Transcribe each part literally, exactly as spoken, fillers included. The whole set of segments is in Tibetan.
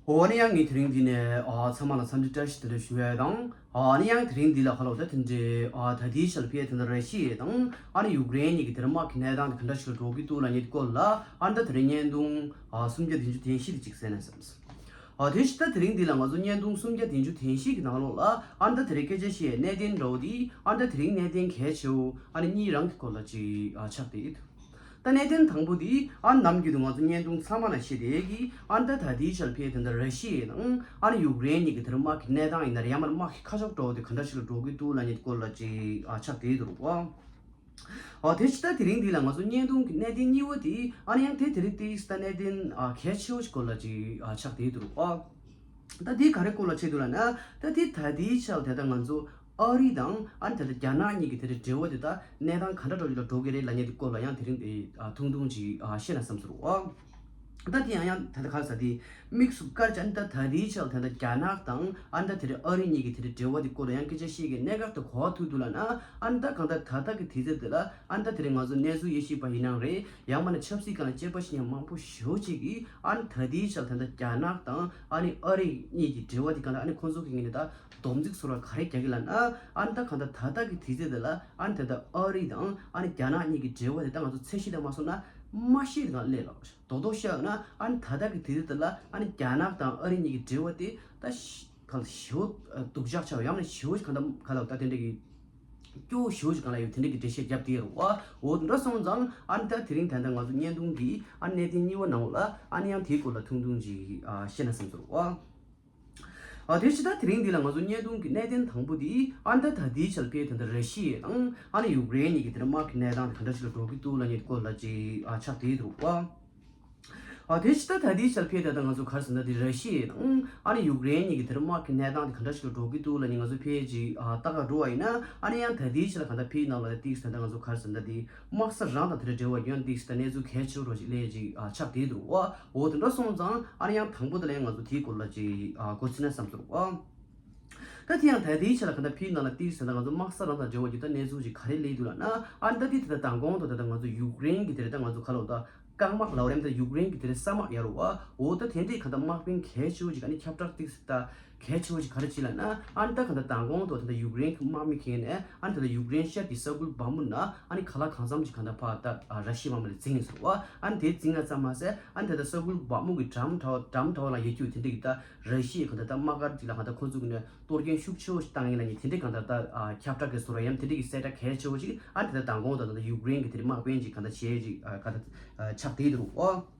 འོ་ནི་ཡང་ངས་དེ་རིང་འདི་ནས་ཨ་ཚང་མ་ལ་འཚམས་འདྲི་བཀྲ་ཤིས་བདེ་ལེགས་ཞུ་ཡས་དང་། ཨ་ནི་ཡང་དེ་རིང་འདི་ལ་ཁ་ལོ་ད་དེ་འདྲའི་ཨ་ད་ལྟའི་ཆར་ཕེ་དེ་འདྲ་ར་ཤི་ཡ་དང་ཨ་ནི་ཡུཀ་རེན་གཉིས་ཀྱི་དེ་རིང་དམག་གི་གནས་སྟངས་དེ་ག་འདྲ་ཞིག་ལ་འགྲོ་གི་འདུག་ལབ་མཁན་དེ་སྐོར་ལ་ཨ་ནི་ད་དེ་རིང་བརྙན་ཐུང་ཨ་སུམ་བརྒྱ་བདུན་ཅུ་དོན་བཞི་དེ་ཅིག་གསན་ན་བསམས། ཨ་དེ་བཞིན་ད་དེ་རིང་འདི་ལ་ང་ཚོ་བརྙན་ཐུང་སུམ་བརྒྱ་བདུན་ཅུ་དོན་བཞི་གི་ནང་ལོགས་ལ་ཨ་ནི་ད་དེ་རིང་སྐད་ཆ་བཤད་ཡས་གནད་དོན་འདྲ་བོ་དེ་ཨ་ནི་ད་དེ་རིང་གནད་དོན་གལ་ཆེ་བོ་ཨ་ནི་གཉིས་རང་གི་སྐོར་ལ་ཅིག་ཨ་ཆགས་བསྡད་ཡོད། ད་གནད་དོན་དང་པོ་དེ་ཨ་ནི་ནམ་རྒྱུན་དུ་ང་ཚོ་བརྙན་ཐུང་ཚང་མ་ལ་བཤད་བསྡད་ཀྱི་ཨ་ནི་ད་ད་ལྟའི་ཆར་ཕེ་དེ་འདྲ་ར་ཤི་ཡ་དང་ཨ་ནི་ཡུཀ་རེན་གཉིས་ཀྱི་དེ་རིང་དམག་གི་གནས་སྟངས་ཡིན་ན་རེད་ཡང་མིན་ན་དམག་གི་ཁ་ཕྱོགས་འདྲ་བོ་དེ་ག་འདྲ་ཞིག་ལ་འགྲོ་གི་འདུག་ལབ་མཁན་དེ་སྐོར་ལ་ཅིག་ཨ་ཆགས་བསྡད་ཡོད་འདུག་ཨ། ཨོ་དེ་ཕྱི་ད་དེ་རིང་འདི་ལ་ང་ཚོ་བརྙན་ཐུང་གི་གནད་དོན་གཉིས་པ་དེ་ཨ་ནི་ཡང་དེ་དེ་རིང་དེ་ད་གནད་དོན་ཨ་གལ་ཆེ་བོ་ཞིག་སྐོར་ལ་ཅིག་ཨ་ཆགས་བསྡད་འདུག་ཨ། ད་དེ་ག་རེ་སྐོར་ལ་བྱེད་འདུག་ལབ་ན་ད་དེ་ད་དེའི་ཆར་དེ་ད་ང་ཚོ་ཨ་རི་དང་ཨ་ནི་དེ་ད་རྒྱ་ནག་གཉིས་ཀྱི་དེ་རིང་འབྲེལ་བ་དེ་ད་གནས་སྟངས་ག་འདྲ་འདྲ་ཞིག་ལ་འགྲོ་གི་རེད་ལབ་མཁན་དེ་སྐོར་ལ་ཡང་དེ་རིང་དེ་ཨ་ཐུང་ཐུང་ཅིག་ཨ་བཤད་ན་བསམ་སོང་ཨ། ད་དེ་ཡང་ཡང་ད་ལྟ་ག་རེ་ཟེར་དེ་དམིགས་སུ་བཀར་ཅིག་ཨ་ནི་ད་ད་ལྟའི་ཆར་ད་ལྟ་རྒྱ་ནག་དང་ཨ་ནི་ད་དེ་རིང་ཨ་རི་གཉིས་ཀྱི་དེ་རིང་འབྲེལ་བ་དེ་སྐོར་ལ་ཡང་སྐད་ཆ་བཤད་ཀྱི་གནད་འགག་ཏུ་གོ་བ་ཐུག་འདུག་ལབ་ན་ཨ་ནི་ད་གང་ལྟར་ད་ལྟ་གི་དུས་ཚོད་དེ་ལ་ཨ་ནི་ད་དེ་རིང་ང་ཚོ་གནས་ཚུལ་དབྱེ་ཞིབ་པ་ཡིན་ནའང་རེད་ཡང་མིན་ན་ཆབ་སྲིད་སྒང་ལ་དཔྱད་པ་བྱེད་མཁན་མང་པོ་ཞེ་པོ་ཅིག་གིས་ཨ་ནི་ད་ལྟའི་ཆར་ད་ལྟ་རྒྱ་ནག་དང་ཨ་ནི་ཨ་རི་གཉིས་ཀྱི་འབྲེལ་བ་དེ་གང་ལྟར་ཨ་ནི་ཁོང་ཚོ་གི་ངོས་ནས་ད་སྡོམ་རྩིས་བཟོ་འདྲ་ག་རེ་རྒྱག་གི་ལབ་ན་ཨ་ནི་ད་གང་ལྟར་ད་ལྟ་གི་དུས་ཚོད་དེ་ལ་ཨ་ནི་ད་ལྟ་ཨ་རི་དང་ཨ་ནི་རྒྱ་ནག་གཉིས་ཀྱི་འབྲེལ་བ་དེ་ད་ང་ཚོ་ཚད་གཞི་དེ་མ་སོང་ན་མ་ཤེས་གང་སླེབས་ལ། རྡོག་རྡོག་བཤད་ན་ཨ་ནི་ད་ལྟ་གི་དུས་ཚོད་དེ་ལ་ཨ་ནི་རྒྱ་ནག་དང་ཨ་རི་གཉིས་ཀྱི་འབྲེལ་བ་དེ་ད་ཞི་གང་ཞི་བོ་སྡུག་ཅག་ཆགས་ཡང་ན་ཞི་བོ་གང་ལྟར་ག་ལ་ད་དེ་འདྲ་གི་སྐྱོ་བོ་ཞི་བོ་ཞིག་གང་ལ་ཡོད་དེ་འདྲ་གི་འགྲེལ་བཤད་བརྒྱབ་དེ་རུ་ཨ་འོ་འདྲ་སོང་ཙང་ཨ་ནི་ད་དེ་རིང་ད་ལྟ་ང་ཚོ་བརྙན་ཐུང་གི་ཨ་ནི་གནད་དོན་གཉིས་པ་ནང་ལ་ཨ་ནི་ཡང་དེའི་སྐོར་ལ་ཐུང་ཐུང་ཅིག་ཨ་བཤད་ན་བསམ་སོང་ཨ། ཨ་དེ་ཕྱི་ད་དེ་རིང་འདི་ལ་ང་ཚོ་བརྙན་ཐུང་གི་གནད་དོན་དང་པོ་དེ་ཨ་ནི་ད་ད་ལྟའི་ཆར་ཕེ་ད་ལྟ་ར་ཤི་ཡ་དང་ཨ་ནི་ཡུཀ་རེན་གཉིས་ཀྱི་དེ་འདྲ་དམག་གི་གནས་སྟངས་དེ་ག་འདྲ་ཞིག་ལ་འགྲོ་གི་འདུག་ལབ་མཁན་སྐོར་ལ་ཅིག་ཨ་ཆགས་བསྡད་འདུག་ཨ། ཨ་དེ་ཕྱི་ད་ད་ལྟའི་ཆར་ཕེ་ད་ལྟ་ང་ཚོ་ག་རེ་ཟེར་ན་དེ་ར་ཤི་ཡ་དང་ཨ་ནི་ཡུཀ་རེན་གཉིས་ཀྱི་དེ་འདྲ་དམག་གི་གནས་སྟངས་དེ་ག་འདྲ་ཞིག་ལ་འགྲོ་གི་འདུག་ལབ་མཁན་ང་ཚོ་ཕེ་ཅིག་ཨ་ལྟ་ག་འགྲོ་བ་ཡིན་ན་ཨ་ནི་ཡང་ད་ལྟའི་ཆར་གང་ལྟར་ཕེ་ནང་ལ་ད་ཏིག་ད་ལྟ་ང་ཚོ་ག་རེ་ཟེར་ན་དེ་དམག་ས་རང་དང་དེ་འདྲ་འབྲེལ་བ་ཡོད་ན་ཏིག་ད་གནས་ཚུལ་གལ་ཆེ་བོ་རོ་ཞིག་ལས་ཅིག་ཨ་ཆགས་བསྡད་འདུག་ཨ། འོ་དེ་འདྲ་སོང་ཙང་ཨ་ནི་ཡང་དང་པོ་དེ་ལ་ཡང་ང་ཚོ་དེའི་སྐོར་ལ་ཅིག་ཨ་འགོ་ཚུགས་ན་བསམ་སོང་ཨ། ད་དེ་ཡང་ད་ལྟའི་ཆ་ལ་ག་འདྲ་ཕིའི་ནང་ལ་ཏིག་ཟེར་ན་ང་ཚོ་དམག་ས་རང་དང་འབྲེལ་བ་ཡོད་ད་གནས་ཚུལ་ཅིག་ག་རེ་སླེབས་འདུག་ལབ་ན་ཨ་ནི་ད་དེ་དེ་ད་མདང་དགོང་དུ་ད་ལྟ་ང་ཚོ་ཡུཀ་རེན་གྱི་དེ་རེད་ད་ང་ཚོ་ག་ལ་འོ་ད་རྐང་དམག་ལབ་རེད་ད་ཡུཀ་རེན་གྱི་དེ་རེད་ས་དམག་ཡར་རོ་བ་འོ་ད་དེ་འདྲའི་ག་འདྲ་དམག་དཔོན་གལ་ཆེ་བོ་ཅིག་ཨ་ནི་ཁྱབ་བསྒྲགས་ཏིག་ཟེར་ད་གལ་ཆེ་བོ་ཅིག་ག་རེ་ཅིག་ལབ་ན་ཨ་ནི་ད་ག་འདྲ་མདང་དགོང་དུ་ད་ལྟ་ཡུཀ་རེན་གྱི་དམག་མི་ཁེལ་ནས་ཨ་ནི་ད་ལྟ་ཡུཀ་རེན་ཤར་གྱི་ས་ཁུལ་བག་མུ་ན་ཨ་ནི་ག་ལ་གང་འཚམ་ཅིག་ག་འདྲ་ཕ་ད་ར་ཤི་ཡ་དམག་མི་ལ་འཛིང་ཡིན་ཟེར་བ་ཨ་ནི་དེ་འཛིང་ཡ་ཙམ་མ་ཟད་ཨ་ནི་ད་ལྟ་ས་ཁུལ་བག་མུ་གི་འགྲམ་གྲོ་འགྲམ་གྲོ་ལ་ཡོད་རྒྱུ་དེ་འདྲ་གི་ད་ར་ཤི་ཡའི་གང་ལྟར་ད་དམག་སྒར་འདི་ལ་གང་ལྟར་ཁོ་ཚོ་གི་ནས་གཏོར་སྐྱོན་ཤུགས་ཆེ་བོ་ཞིག་བཏང་ཡིན་ལ་ནི་དེ་འདྲའི་གང་ལྟར་ད་ཁྱབ་བསྒྲགས་ཀྱི་བཟོ་འདྲ་ཡང་དེ་འདྲའི་གི་གསལ་བསྒྲགས་གལ་ཆེ་བོ་ཞིག་ཨ་ནི་ད་ལྟ་མདང་དགོང་དང་ད་ལྟ་ཡུཀ་རེན་གྱི་དེ་འདྲའི་དམག་དཔོན་ཅིག་གང་ལྟར་བྱས་ཅིག་གང་ལྟར་ཆགས་བསྡད་འདུག་ཨོ།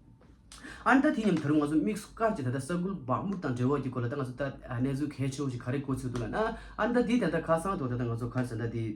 ཨ་ནི་ད་དེ་མཉམ་ད་རུང་ང་ཚོ་དམིགས་སུ་བཀར་གྱི་ད་ལྟ་ས་ཁུལ་བག་མུར་དང་འབྲེལ་བ་གྱི་སྐོར་ལ་ད་ང་ཚོ་ད་གནས་ཚུལ་གལ་ཆེ་བོ་ཞིག་ག་རེ་གོ་ཚུལ་འདུག་ལབ་ན་ཨ་ནི་ད་དེ་ད་ལྟ་ཁ་སང་དུ་ད་ལྟ་ང་ཚོ་ག་རེ་ཟེར་ད་དེ།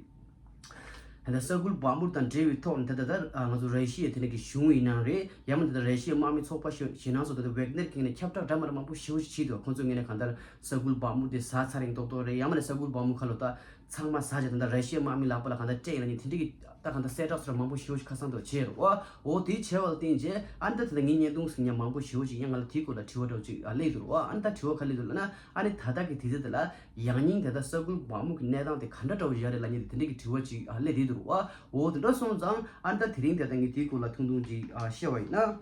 ད་ལྟ་ས་ཁུལ་བག་མུར་དང་འབྲེལ་བའི་ཐོག་ནས་ད་ལྟ་ད་ང་ཚོ་ར་ཤི་ཡའི་དེ་འདྲ་གི་གཞུང་ཡིན་ནའང་རེད་ཡང་མིན་ད་ལྟ་ར་ཤི་ཡའི་དམག་མི་ཚོགས་པ་ཞེ་ཞེ་ནང་སོགས་ད་ལྟ་ཝེག་ནེར་གྱི་ངོས་ནས་ཁྱབ་བསྒྲགས་འདྲ་མི་འདྲ་མང་པོ་ཞེ་པོ་ཞིག་བྱས་འདུག་ཁོང་ཚོའི་ངོས་ནས་གང་ལྟར་ས་ཁུལ་བག་མུར་དེ་ཟ་ཚར་ཡིན་མདོག་མདོག་རེད་ཡང་མིན་ན་ས་ཁུལ་བག་མུར་ཁ་ལོ་ད་ཚང་མ་ཟ་བྱས་ད་ལྟ་ར་ཤི་ཡའི་དམག་མི་ལག་པ་ལ་གང་ལྟར་སྤྲད་ཡིན་ལ་ནི་དེ་འདྲ་གི་ད་གང་ལྟར་གསལ་བསྒྲགས་སོགས་མང་པོ་ཞེ་པོ་ཞིག་ཁ་སང་དུ་བྱས་རེད་བ། འོ་དེ་བྱས་པ་ལ་བརྟེན་བྱས་ཨ་ནི་ད་ད་ལྟ་ངའི་བརྙན་ཐུང་གཟིགས་མཁན་མང་པོ་ཞེ་པོ་ཞིག་ཡང་ང་ལ་དེའི་སྐོར་ལ་དྲི་བ་འདྲ་བོ་ཅིག་སླེབས་འདུག་རེད་བ། ཨ་ནི་ད་དྲི་བ་ག་སླེབས་འདུག་ལབ་ན་ཨ་ནི་ད་ལྟ་གི་དུས་ཚོད་དེ་ལ་ཡང་སྙིང་དེ་ལྟར་ས་ཁུལ་བག་མུ་གི་གནས་སྟངས་དེ་ག་འདྲ་འདྲ་བོ་ཡོད་རེད་ལབ་མཁན་དེ་དེ་འདྲ་གི་དྲི་བ་ཅིག་ཨ་སླེབས་བསྡད་འདུག་རེད་བ། འོ་དེ་འདྲ་སོང་ཙང་ཨ་ནི་ད་དེ་རིང་དེ་ལྟ་ངས་དེའི་སྐོར་ལ་ཐུང་ཐུང་ཅིག་ཨ་བཤད་པ་ཡིན་ན།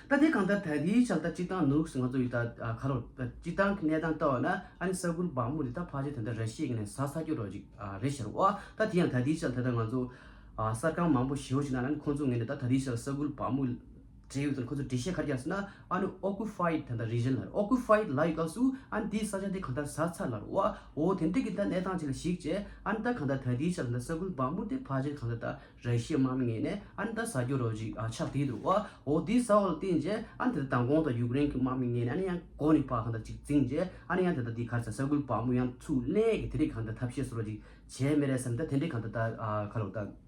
ད་དེ་གང་ལྟར་ད་དེའི་ཆར་ད་སྤྱིར་བཏང་ནུག་སི་ང་ཚོ་ཡི་ད་ཨ་ཁ་ལོ་ད་སྤྱིར་བཏང་གི་གནས་སྟངས་ལྟ་བ་ན་ཨ་ནི་ས་ཁུལ་བག་མུ་དེ་ད་ཕལ་ཆེར་དེ་འདྲ་ར་ཤི་ཡའི་ངོས་ནས་ཟ་ཚར་རྒྱུ་འདྲ་བོ་ཅིག་ཨ་རེད་ཤག་རེད་བ། ད་དེ་ཡང་ད་དེའི་ཆར་ད་ལྟ་ང་ཚོ་ཨ་གསར་ཁང་མང་པོ་ཞེ་པོ་ཞིག་ནང་ལ་ཨ་ནི་ཁོང་ཚོ་ངོས་ནས་ད་ད་དེའི་ཆར་ས་ཁུལ་བག་མུ་འབྲེལ་ཡོད་དང་ཁོ་ཚོ་འགྲེལ་བཤད་ག་རེ་བརྒྱབ་ཟེར་ན་ཨ་ནི་ཨོ་ཀུ་ཕའིཌ་ད་ལྟ་རི་ཇན་ལ་ཨོ་ཀུ་ཕའིཌ་ལབ་ཡོད་སྐབས་སུ་ཨ་ནི་དེའི་ས་ཆ་དེ་གང་ལྟར་ཟ་ཚར་ལ་རེད་བ། འོ་དེ་འདྲ་གི་ད་གནས་སྟངས་ཅིག་ལ་གཞིགས་བྱས་ཨ་ནི་ད་གང་ལྟར་ད་དེའི་ཆར་ད་ས་ཁུལ་བག་མུ་དེ་ཕལ་ཆེར་གང་ལྟར་ད་ར་ཤི་ཡའི་དམག་མི་ངོས་ནས་ཨ་ནི་ད་ཟ་རྒྱུ་རོ་ཅིག་ཨ་ཆགས་བསྡད་འདུག་བ། འོ་དེ་ཟ་བ་ལ་བརྟེན་བྱས་ཨ་ནི་ད་ལྟ་མདང་དགོང་ད་ཡུཀ་རེན་གྱི་དམག་མི་ངོས་ནས་ཨ་ནི་ཡང་མགོ་ནས་ཕར་གང་ལྟར་ཅིག་འཛིང་བྱས་ཨ་ནི་ཡང་ད་ལྟ་དེ་ག་རེ་ཟ་ས་ཁུལ་བག་མུ་ཡང་ཚུར་ལེན་གྱི་དེ་རིགས་གང་ལྟར་ཐབས་ཤེས་བཟོ་འདྲ་ཅིག་བྱས་མེད་རེད་བསམ་ད་དེ་འདྲའི་གང་ལྟར་ད་ཨ་ཁ་ལོ་ད།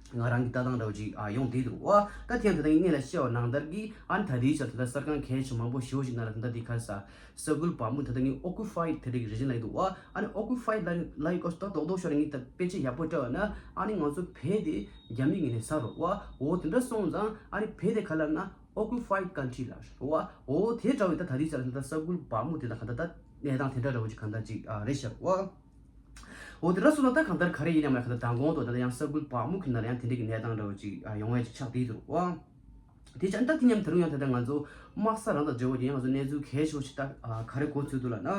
ང་རང་གི་ལྟ་སྟངས་འདྲ་བོ་ཅིག་ཨ་ཡོང་བསྡད་འདུག་བ། ད་དེ་ཡང་ད་ལྟ་ངས་ལ་བཤད་པ་ནང་ལྟར་གྱི་ཨ་ནི་ད་ལྟའི་ཆར་ད་ལྟ་གསར་ཁང་གལ་ཆེ་མང་པོ་ཞེ་པོ་ཞིག་ནང་ལ་ད་ལྟ་དེ་ག་རེ་ཟ་ས་ཁུལ་བག་མུ་ད་ལྟ་ངས་ཨོ་ཀུ་ཕའིཌ་དེ་འདྲ་གི་རི་ཇན་ལབ་ཀྱི་འདུག་བ། ཨ་ནི་ཨོ་ཀུ་ཕའིཌ་ལབ་ལབ་ཡོད་སྐབས་སུ་ད་རྡོག་རྡོག་ཤོར་ངས་ད་དཔེ་ཆ་ཡག་པོ་བལྟས་པ་ན་ཨ་ནི་ང་ཚོ་བོད་དེ་རྒྱ་མི་ངོས་ནས་ཟ་རོགས་བ། འོ་དེ་འདྲ་སོང་ཙང་ཨ་ནི་བོད་དེ་ག་ལབ་ན་ཨོ་ཀུ་ཕའིཌ་ཀན་ཊི་རི་ལབ་རེད་བ། འོ་དེ་འདྲ་བའི་ད་ད་ལྟའི་ཆར་ད་ལྟ་ས་ཁུལ་བག་མུ་དེ་ད་ག་ད་ད་གནས་སྟངས་དེ་འདྲ་འདྲ་བོ་ཅིག་ག་ད་ཅིག་ཨ་རེད་ཤག་བ། འོ་དེ་འདྲ་སོང་ཙང་ད་གང་ལྟར་ག་རེ་ཡིན་ནའང་མ་གང་ལྟར་མདང་དགོང་དུ་ད་ལྟ་ཡང་ས་ཁུལ་བག་མུ་གི་ནང་ལ་ཡང་དེ་འདྲ་གི་གནས་སྟངས་འདྲ་བོ་ཅིག་ཡོང་བ་ཅིག་ཆགས་བསྡད་འདུག་ཨ། དེ་ཅང་ད་དེ་མཉམ་དུ་རུང་ཡང་ད་ལྟ་ང་ཚོ་དམག་ས་རང་དང་འབྲེལ་བ་ཡིན་ང་ཚོ་གནས་ཚུལ་གལ་ཆེ་བོ་ཞིག་ད་ག་རེ་གོ་ཚུལ་འདུག་ལབ་ན།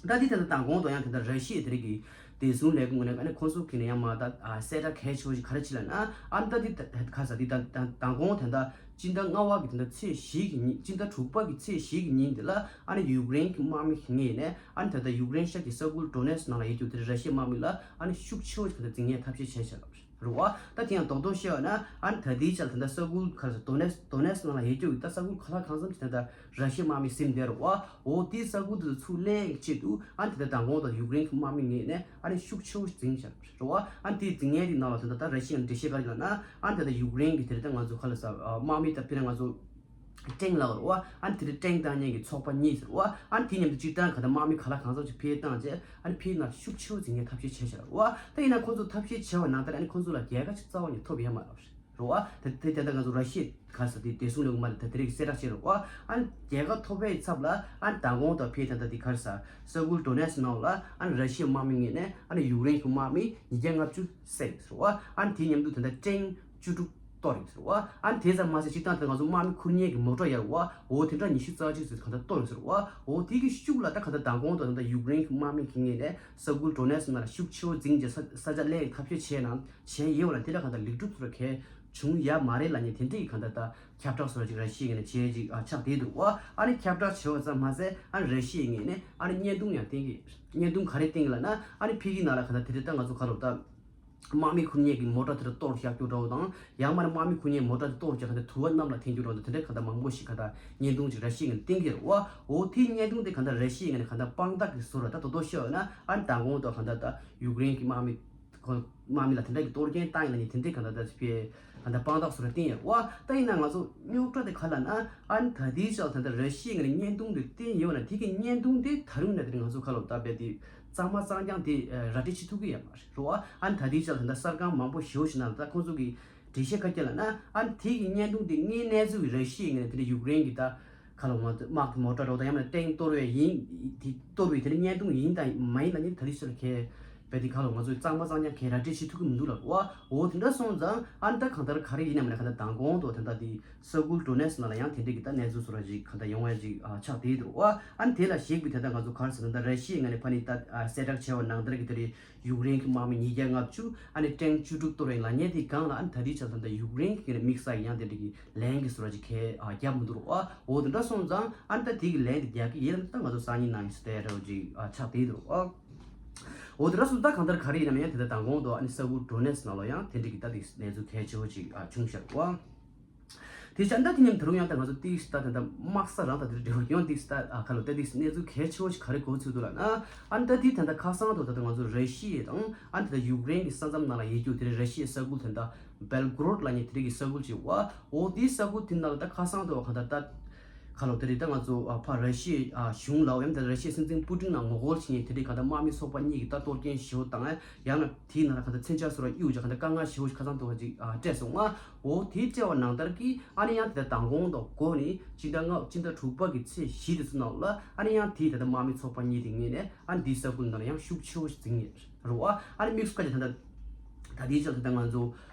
ད་དེ་ད་ལྟ་མདང་དགོང་དུ་ཡང་ད་ལྟ་ར་ཤི་ཡའི་དེ་རིགས་ཀྱི་བདེ་སྲུང་ལས་ཁུངས་ནས་ཨ་ནི་ཁོང་ཚོ་གི་ནས་ཡང་མ་ད་གསལ་བསྒྲགས་གལ་ཆེ་བོ་ཞིག་ག་རེ་བྱས་ལབ་ན། ཨ་ནི་ད་དེ་ད་ག་ས་དེ་ད་ད་མདང་དགོང་ད་ལྟ་སྤྱི་ཟླ་ལྔ་པ་གི་ད་ལྟ་ཚེས་བཞི་གི་ཉིན་སྤྱི་ཟླ་དྲུག་པ་གི་ཚེས་བཞི་གི་ཉིན་དེ་ལ་ཨ་ནི་ཡུཀ་རེན་གྱི་དམག་མི་ངོས་ནས་ཨ་ནི་ད་ལྟ་ཡུཀ་རེན་ཤར་གྱི་ས་ཁུལ་ཌོ་ནེ་སི་ནང་ལ་ཡོད་རྒྱུ་དེ་ར་ཤི་ཡའི་དམག་མི་ལ་ཨ་ནི་ཤུགས་ཆེ་བོ་ཞིག་ད་ལྟ་འཛིང་ཡས་ཐབས་ཤེས་བྱས་བྱས་ལབ་རེད་བ། ད་དེ་ཡང་རྡོག་རྡོག་བཤད་ཡོད་ན་ཨ་ནི་ད་ལྟའི་ཆར་ད་ལྟ་ས་ཁུལ་ག་རེ་ཟེར་ཌོ་ནེ་སི་ཌོ་ནེ་སི་ནང་ལ་ཡོད་རྒྱུ་གི་ད་ས་ཁུལ་ག་ལ་གང་འཚམ་ཞིག་ད་ལྟ་ར་ཤི་ཡའི་དམག་མི་ཟིན་བསྡད་རེད་བ། འོ་དེའི་ས་ཁུལ་དེ་ཚུར་ལེན་ཡས་ཆེད་དུ་ཨ་ནི་ད་ལྟ་མདང་དགོང་དང་ཡུཀ་རེན་གྱི་དམག་མི་ངོས་ནས་ཨ་ནི་ཤུགས་ཆེ་བོ་འཛིང་བྱས་རེད་བ། ཨ་ནི་དེའི་འཛིང་ཡས་དེའི་ནང་ལ་ད་ལྟ་ད་ར་ཤི་ཡའི་འགྲེལ་བཤད་ག་རེ་ལབ་ན་ཨ་ནི་ད་ལྟ་ཡུཀ་རེན་གྱི་དེ་རེད་ད་ང་ཚོ་ག་ལ་ཟེར་དམག་མི་ད་དཔེར་ན་ང་ཚོ་ཊེང་ལབ་རེད་བ། ཨ་ནི་དེ་རེད་ཊེང་བཏང་མཁན་གྱི་ཚོགས་པ་གཉིས་ཟེར་བ། ཨ་ནི་དེ་མཉམ་དུ་གཅིག་ཐང་ག་ད་དམག་མི་ག་ལ་གང་འཚམ་ཞིག་ཕེབས་བཏང་རྗེས་ཨ་ནི་ཕེབས་ནང་ཤུགས་ཆེ་བོ་འཛིང་ཡས་ཐབས་ཤེས་བྱས་བཞག་རེད་བ། ད་ཡིན་ན་ཁོང་ཚོ་ཐབས་ཤེས་བྱས་པ་ནང་ལྟར་ཨ་ནི་ཁོང་ཚོ་ལ་རྒྱལ་ཁ་ཅིག་རྩ་བ་ནས་ཐོབ་ཡོད་མ་རེད་བ། དེ་དེ་ལྟར་ང་ཚོ་ར་ཤི་ཡའི་ག་རེ་ཟེར་དེ་བདེ་སྲུང་ལས་ཁུངས་མ་ལ་ད་དེ་རིགས་གསལ་བསྒྲགས་བྱས་རེད་བ། ཨ་ནི་རྒྱལ་ཁ་ཐོབ་པའི་ཚབ་ལ་ཨ་ནི་མདང་དགོང་དང་ཕེབས་ད་ལྟ་དེ་ག་རེ་ཟེར་ས་ཁུལ་ཌོ་ནེ་སི་ནང་ལ་ཨ་ནི་ར་ཤི་ཡའི་དམག་མི་ངོས་ནས་ཨ་ནི་ཡུཀ་རེན་གྱི་དམག་མི་ཉིས་བརྒྱ་ལྔ་བཅུ་བསད་ཡོད་ཟེར་བ། ཨ་ནི་དེ་མཉམ་དུ་ད་ལྟ་ཊེང་བཅུ་དྲུག་གཏོར་ཡོད་ཟེར་བ། ཨ་ནི་དེ་ཙམ་མ་ཟད་སྤྱིར་བཏང་དེ་ང་ཚོ་དམག་མི་ཁུར་མཁན་གྱི་མོ་ཊ་ཡོད་རེད་བ། འོ་དེ་འདྲ་ཉི་ཤུ་རྩ་གཅིག་ཙམ་གང་ལྟར་གཏོར་ཡོད་ཟེར་བ། འོ་དེ་གི་ཤུགས་ལ་ད་གང་ལྟར་མདང་དགོང་དང་ད་ལྟ་ཡུཀ་རེན་གྱི་དམག་མི་གི་ངོས་ནས་ས་ཁུལ་ཌོ་ནེ་སི་ནང་ལ་ཤུགས་ཆེ་བོ་འཛིང་རྗེས་ས་ས་ཆ་ལེན་ཐབས་ཤེས་བྱས་ན་བྱས་ཡོད་བ་ལ་དེ་ལ་གང་ལྟར་ལེགས་གྲུབ་ཚོར་གལ་བྱུང་ཡ་མ་རེད་ལབ་མཁན་དེ་འདྲ་གི་གང་ལྟར་ད་ཁྱབ་བསྒྲགས་བཟོ་འདྲ་ཅིག་ར་ཤི་ཡའི་ངོས་ནས་བྱས་ཅིག་ཨ་ཆགས་བསྡད་འདུག་བ། ཨ་ནི་ཁྱབ་བསྒྲགས་བྱས་པ་ཙམ་མ་ཟད་ཨ་ནི་ར་ཤི་ཡའི་ངོས་ནས་ཨ་ནི་བརྙན་ཐུང་ཡང་བསྟན་གི། བརྙན་ཐུང་ག་རེ་བསྟན་གི་ལབ་ན་ཨ་ནི་ཕ་གི་ནང་ལ་གང་ལྟར་དེ་རེད་ད་ང་ཚོ་ག་རེ་ད་དམག་མི་ཁུར་མཁན་གྱི་མོ་ཊ་དེ་འདྲ་གཏོར་བཞག་རྒྱུ་འདྲ་བོ་དང་ཡང་མ་རེད་དམག་མི་ཁུར་མཁན་མོ་ཊ་དེ་གཏོར་བྱས་གང་ལྟར་དུ་བ་གནམ་ལ་འཐེན་རྒྱུ་འདྲ་བོ་དང་དེ་འདྲ་གང་ལྟར་མང་པོ་ཞིག་གང་ལྟར་བརྙན་ཐུང་ཅིག་ར་ཤི་ཡའི་ངོས་ནས་བསྟན་གི་རེད་བ། འོ་དེའི་བརྙན་ཐུང་དེ་གང་ལྟར་ར་ཤི་ཡའི་ངོས་ནས་གང་ལྟར་དཔང་རྟགས་ཀྱི་བཟོ་འདྲ་ད་དོ་དོ་ཤོད་ཡོད་ན་ཨ་ནི་མདང་དགོང་དང་གང་ལྟར་ད་ཡུཀ་རེན་གྱི་དམག་མི་ཁོ་དམག་མི་ལ་དེ་འདྲ་གི་གཏོར་སྐྱོན་བཏང་ཡིན་ན་ནི་དེ་འདྲའི་གང་ལྟར་ད་ཕེ་གང་ལྟར་དཔང་རྟགས་བཟོ་འདྲ་བསྟན་ཡོད་བ། ད་ཡིན་ན་ང་ཚོ་རྙོག་དྲ་དེ་ག་ལབ་ན་ཨ་ནི་ད་ལྟའི་ཆར་ད་ལྟ་ར་ཤི་ཡའི་ངོས་ནས་བརྙན་ཐུང་དེ་བསྟན་ཡོད་ན་དེ་གི་བརྙན་ཐུང་དེ་ད་རུང་ན་དེ་ང་ཚོ་ག་ལབ་ད་བས་དེ་གཙང་མ་གཙང་རྐྱང་དེ་ར་སྤྲོད་བྱེད་ཐུབ་ཀྱི་ཡོད་མ་རེད་རོ། ཨ་ནི་ད་ལྟའི་ཆར་ད་ལྟ་གསར་ཁང་མང་པོ་ཞེ་པོ་ཞིག་ནང་ད་ཁོང་ཚོ་གི་འགྲེལ་བཤད་ག་རེ་ལབ་ན་ཨ་ནི་དེ་གི་བརྙན་ཐུང་དེ་དངོས་གནས་ཚུལ་གྱི་ར་ཤི་ཡའི་ངོས་ནས་དེ་འདྲ་ཡུཀ་རེན་གྱི་ད་ག་ལ་ང་ཚོ་དམག་གི་མོ་ཊ་རོགས་དང་ཡང་ན་ཊེང་གཏོར་བས་ཡིན། དེ་གཏོར་བའི་དེ་ནི་བརྙན་ཐུང་ཡིན་དང་མ་ཡིན་ལ་ནི་ད་རེས་ཤར་ཁའི་བས་དེ་ག་ལ་ང་ཚོས་གཙང་མ་གཙང་རྐྱང་གའི་ར་སྤྲོད་བྱེད་ཐུབ་ཀྱི་མི་འདུག་ལབ་བ། འོ་དེ་འདྲ་སོང་ཙང་ཨ་ནི་ད་གང་ལྟར་ག་རེ་ཡིན་ནམ་ན་གང་ལྟར་མདང་དགོང་དུ་དེ་འདྲ་དེ་ས་ཁུལ་ཌོ་ནེ་སི་ནང་ལ་ཡང་དེ་འདྲ་གི་ད་གནས་ཚུལ་བཟོ་འདྲ་ཅིག་གང་ལྟར་ཡོང་བ་ཅིག་ཆགས་བསྡད་འདུག་བ། ཨ་ནི་དེ་ལ་གཞིགས་པའི་དེ་ལྟར་ང་ཚོ་ག་རེ་ཟེར་ན་ད་ར་ཤི་ཡའི་ངོས་ནས་ཕ་ནི་ད་གསལ་བསྒྲགས་བྱས་པ་ནང་ལྟར་གྱི་དེ་རེད། ཡུཀ་རེན་གྱི་དམག་མི་ཉིས་བརྒྱ་ལྔ་བཅུ་ཨ་ནི་ཊེང་བཅུ་དྲུག་གཏོར་བའི་ལ་ཉེ་དེའི་སྒང་ལ་ཨ་ནི་ད་ལྟའི་ཆར་ད་ལྟ་ཡུཀ་རེན་གྱི་དམིགས་བསལ་ཡང་དེ་འདྲ་གི་ལན་གྱི་བཟོ་འདྲ་ཅིག་གས་ཨ་བརྒྱབ་མི་འདུག་རོ། ཨ་འོ་དེ་འདྲ་སོང་ཙང་ཨ་ནི་ད་དེ་གི་ལན་དེ་རྒྱག་གི་ཡིན་ལ་ད་ང་ཚོ་སང་ཉིན་གནངས་ཉིན་ཟེར་ཡ་འདྲ་བོ་ཅིག་ཨ་ཆགས་བསྡད་འདུག་རོ། ཨ་འོ་དེ་འདྲ་སོང་ཙང་གང་ལྟར་ག་རེ་ཡིན་ནམ་ཡང་དེ་ལྟར་མདང་དགོང་དུ་ཨ་ནི་ས་ཁུལ་ཌོ་ནེ་སི་ནང་ལ་ཡང་དེ་འདྲ་གི་ད་དེ་གནས་ཚུལ་གལ་ཆེ་བོ་ཅིག་ཨ་བྱུང་ཤག་རོ། དེ་བྱས་ད་དེ་མཉམ་ད་རུང་ཡང་ད་ང་ཚོ་ཏིག་ས་ད་ད་དམག་ས་རང་ད་དེ་འབྲེལ་བ་ཡང་ཏིག་ས་ད་ཨ་ཁ་ལོ་ད་ཏིག་ས་གནས་ཚུལ་གལ་ཆེ་བོ་ཞིག་ག་རེ་གོ་ཚུལ་འདུག་ལབ་ན། ཨ་ནི་ད་དེ་ད་ད་ཁ་སང་དུ་ད་ད་ང་ཚོ་ར་ཤི་ཡ་དང་ཨ་ནི་ད་ད་ཡུཀ་རེན་གྱི་ས་མཚམས་ནང་ལ་ཡོད་རྒྱུ་དེ་རེད། ར་ཤི་ཡའི་ས་ཁུལ་དེ་ད་བེལ་གོ་རོད་ལབ་མཁན་དེ་རིགས་ཀྱི་ས་ཁུལ་ཅིག་བ། འོ་དེའི་ས་ཁུལ་དེ་ནང་ལ་ད་ཁ་སང་དུ་བ་ག་ད་ད་ཁ་ལོ་དེ་རེད། ད་ང་ཚོ་ཨ་ཕ་ར་ཤི་ཡའི་ཨ་གཞུང་ལ་ཡང་ད་ར་ཤི་ཡའི་སྲིད་འཛིན་པུ་ཏིན་ལ་ངོ་རྒོལ་བྱེད་མཁན་དེ་རིགས་ག་ད་དམག་མི་ཚོགས་པ་གཉིས་ཀྱིས་ད་གཏོར་སྐྱོན་ཞེ་པོ་བཏང་ཨ་ཡང་ན། དེའི་ནང་ལ་གང་ལྟར་མཚོན་ཆ་སོགས་ལ་གཡུག་ཅིག་གང་ལྟར་དཀའ་ངལ་ཞེ་པོ་ཞིག་ཁ་སང་ཐོག་ཅིག་ཨ་སྤྲད་སོང་ང་། འོ་དེ་སྤྲད་པ་ནང་ལྟར་གྱི་ཨ་ནི་ཡང་དེ་ལྟར་མདང་དགོང་དང་འགོ་ནས་སྤྱི་ཟླ་ལྔ་སྤྱི་ཟླ་དྲུག་པ་གི་ཚེས་བཞི་དེ་ཚོ་ནང་ལ་ཨ་ནི་ཡང་དེའི་ད་ལྟ་དམག་མི་ཚོགས་པ་གཉིས་དེ་ངོས་ནས་ཨ་ནི་དེའི་ས་ཁུལ་ནང་ལ་ཡང་ཤུགས་ཆེ་བོ་ཞིག་འཛིང་ངེས་རེད་བ། ཨ་ནི་དམིགས་སུ་བཀར་ཅིག་ད་ལྟ་ད་ལྟའི་ཆར་ད་ལྟ་ང་ཚོ་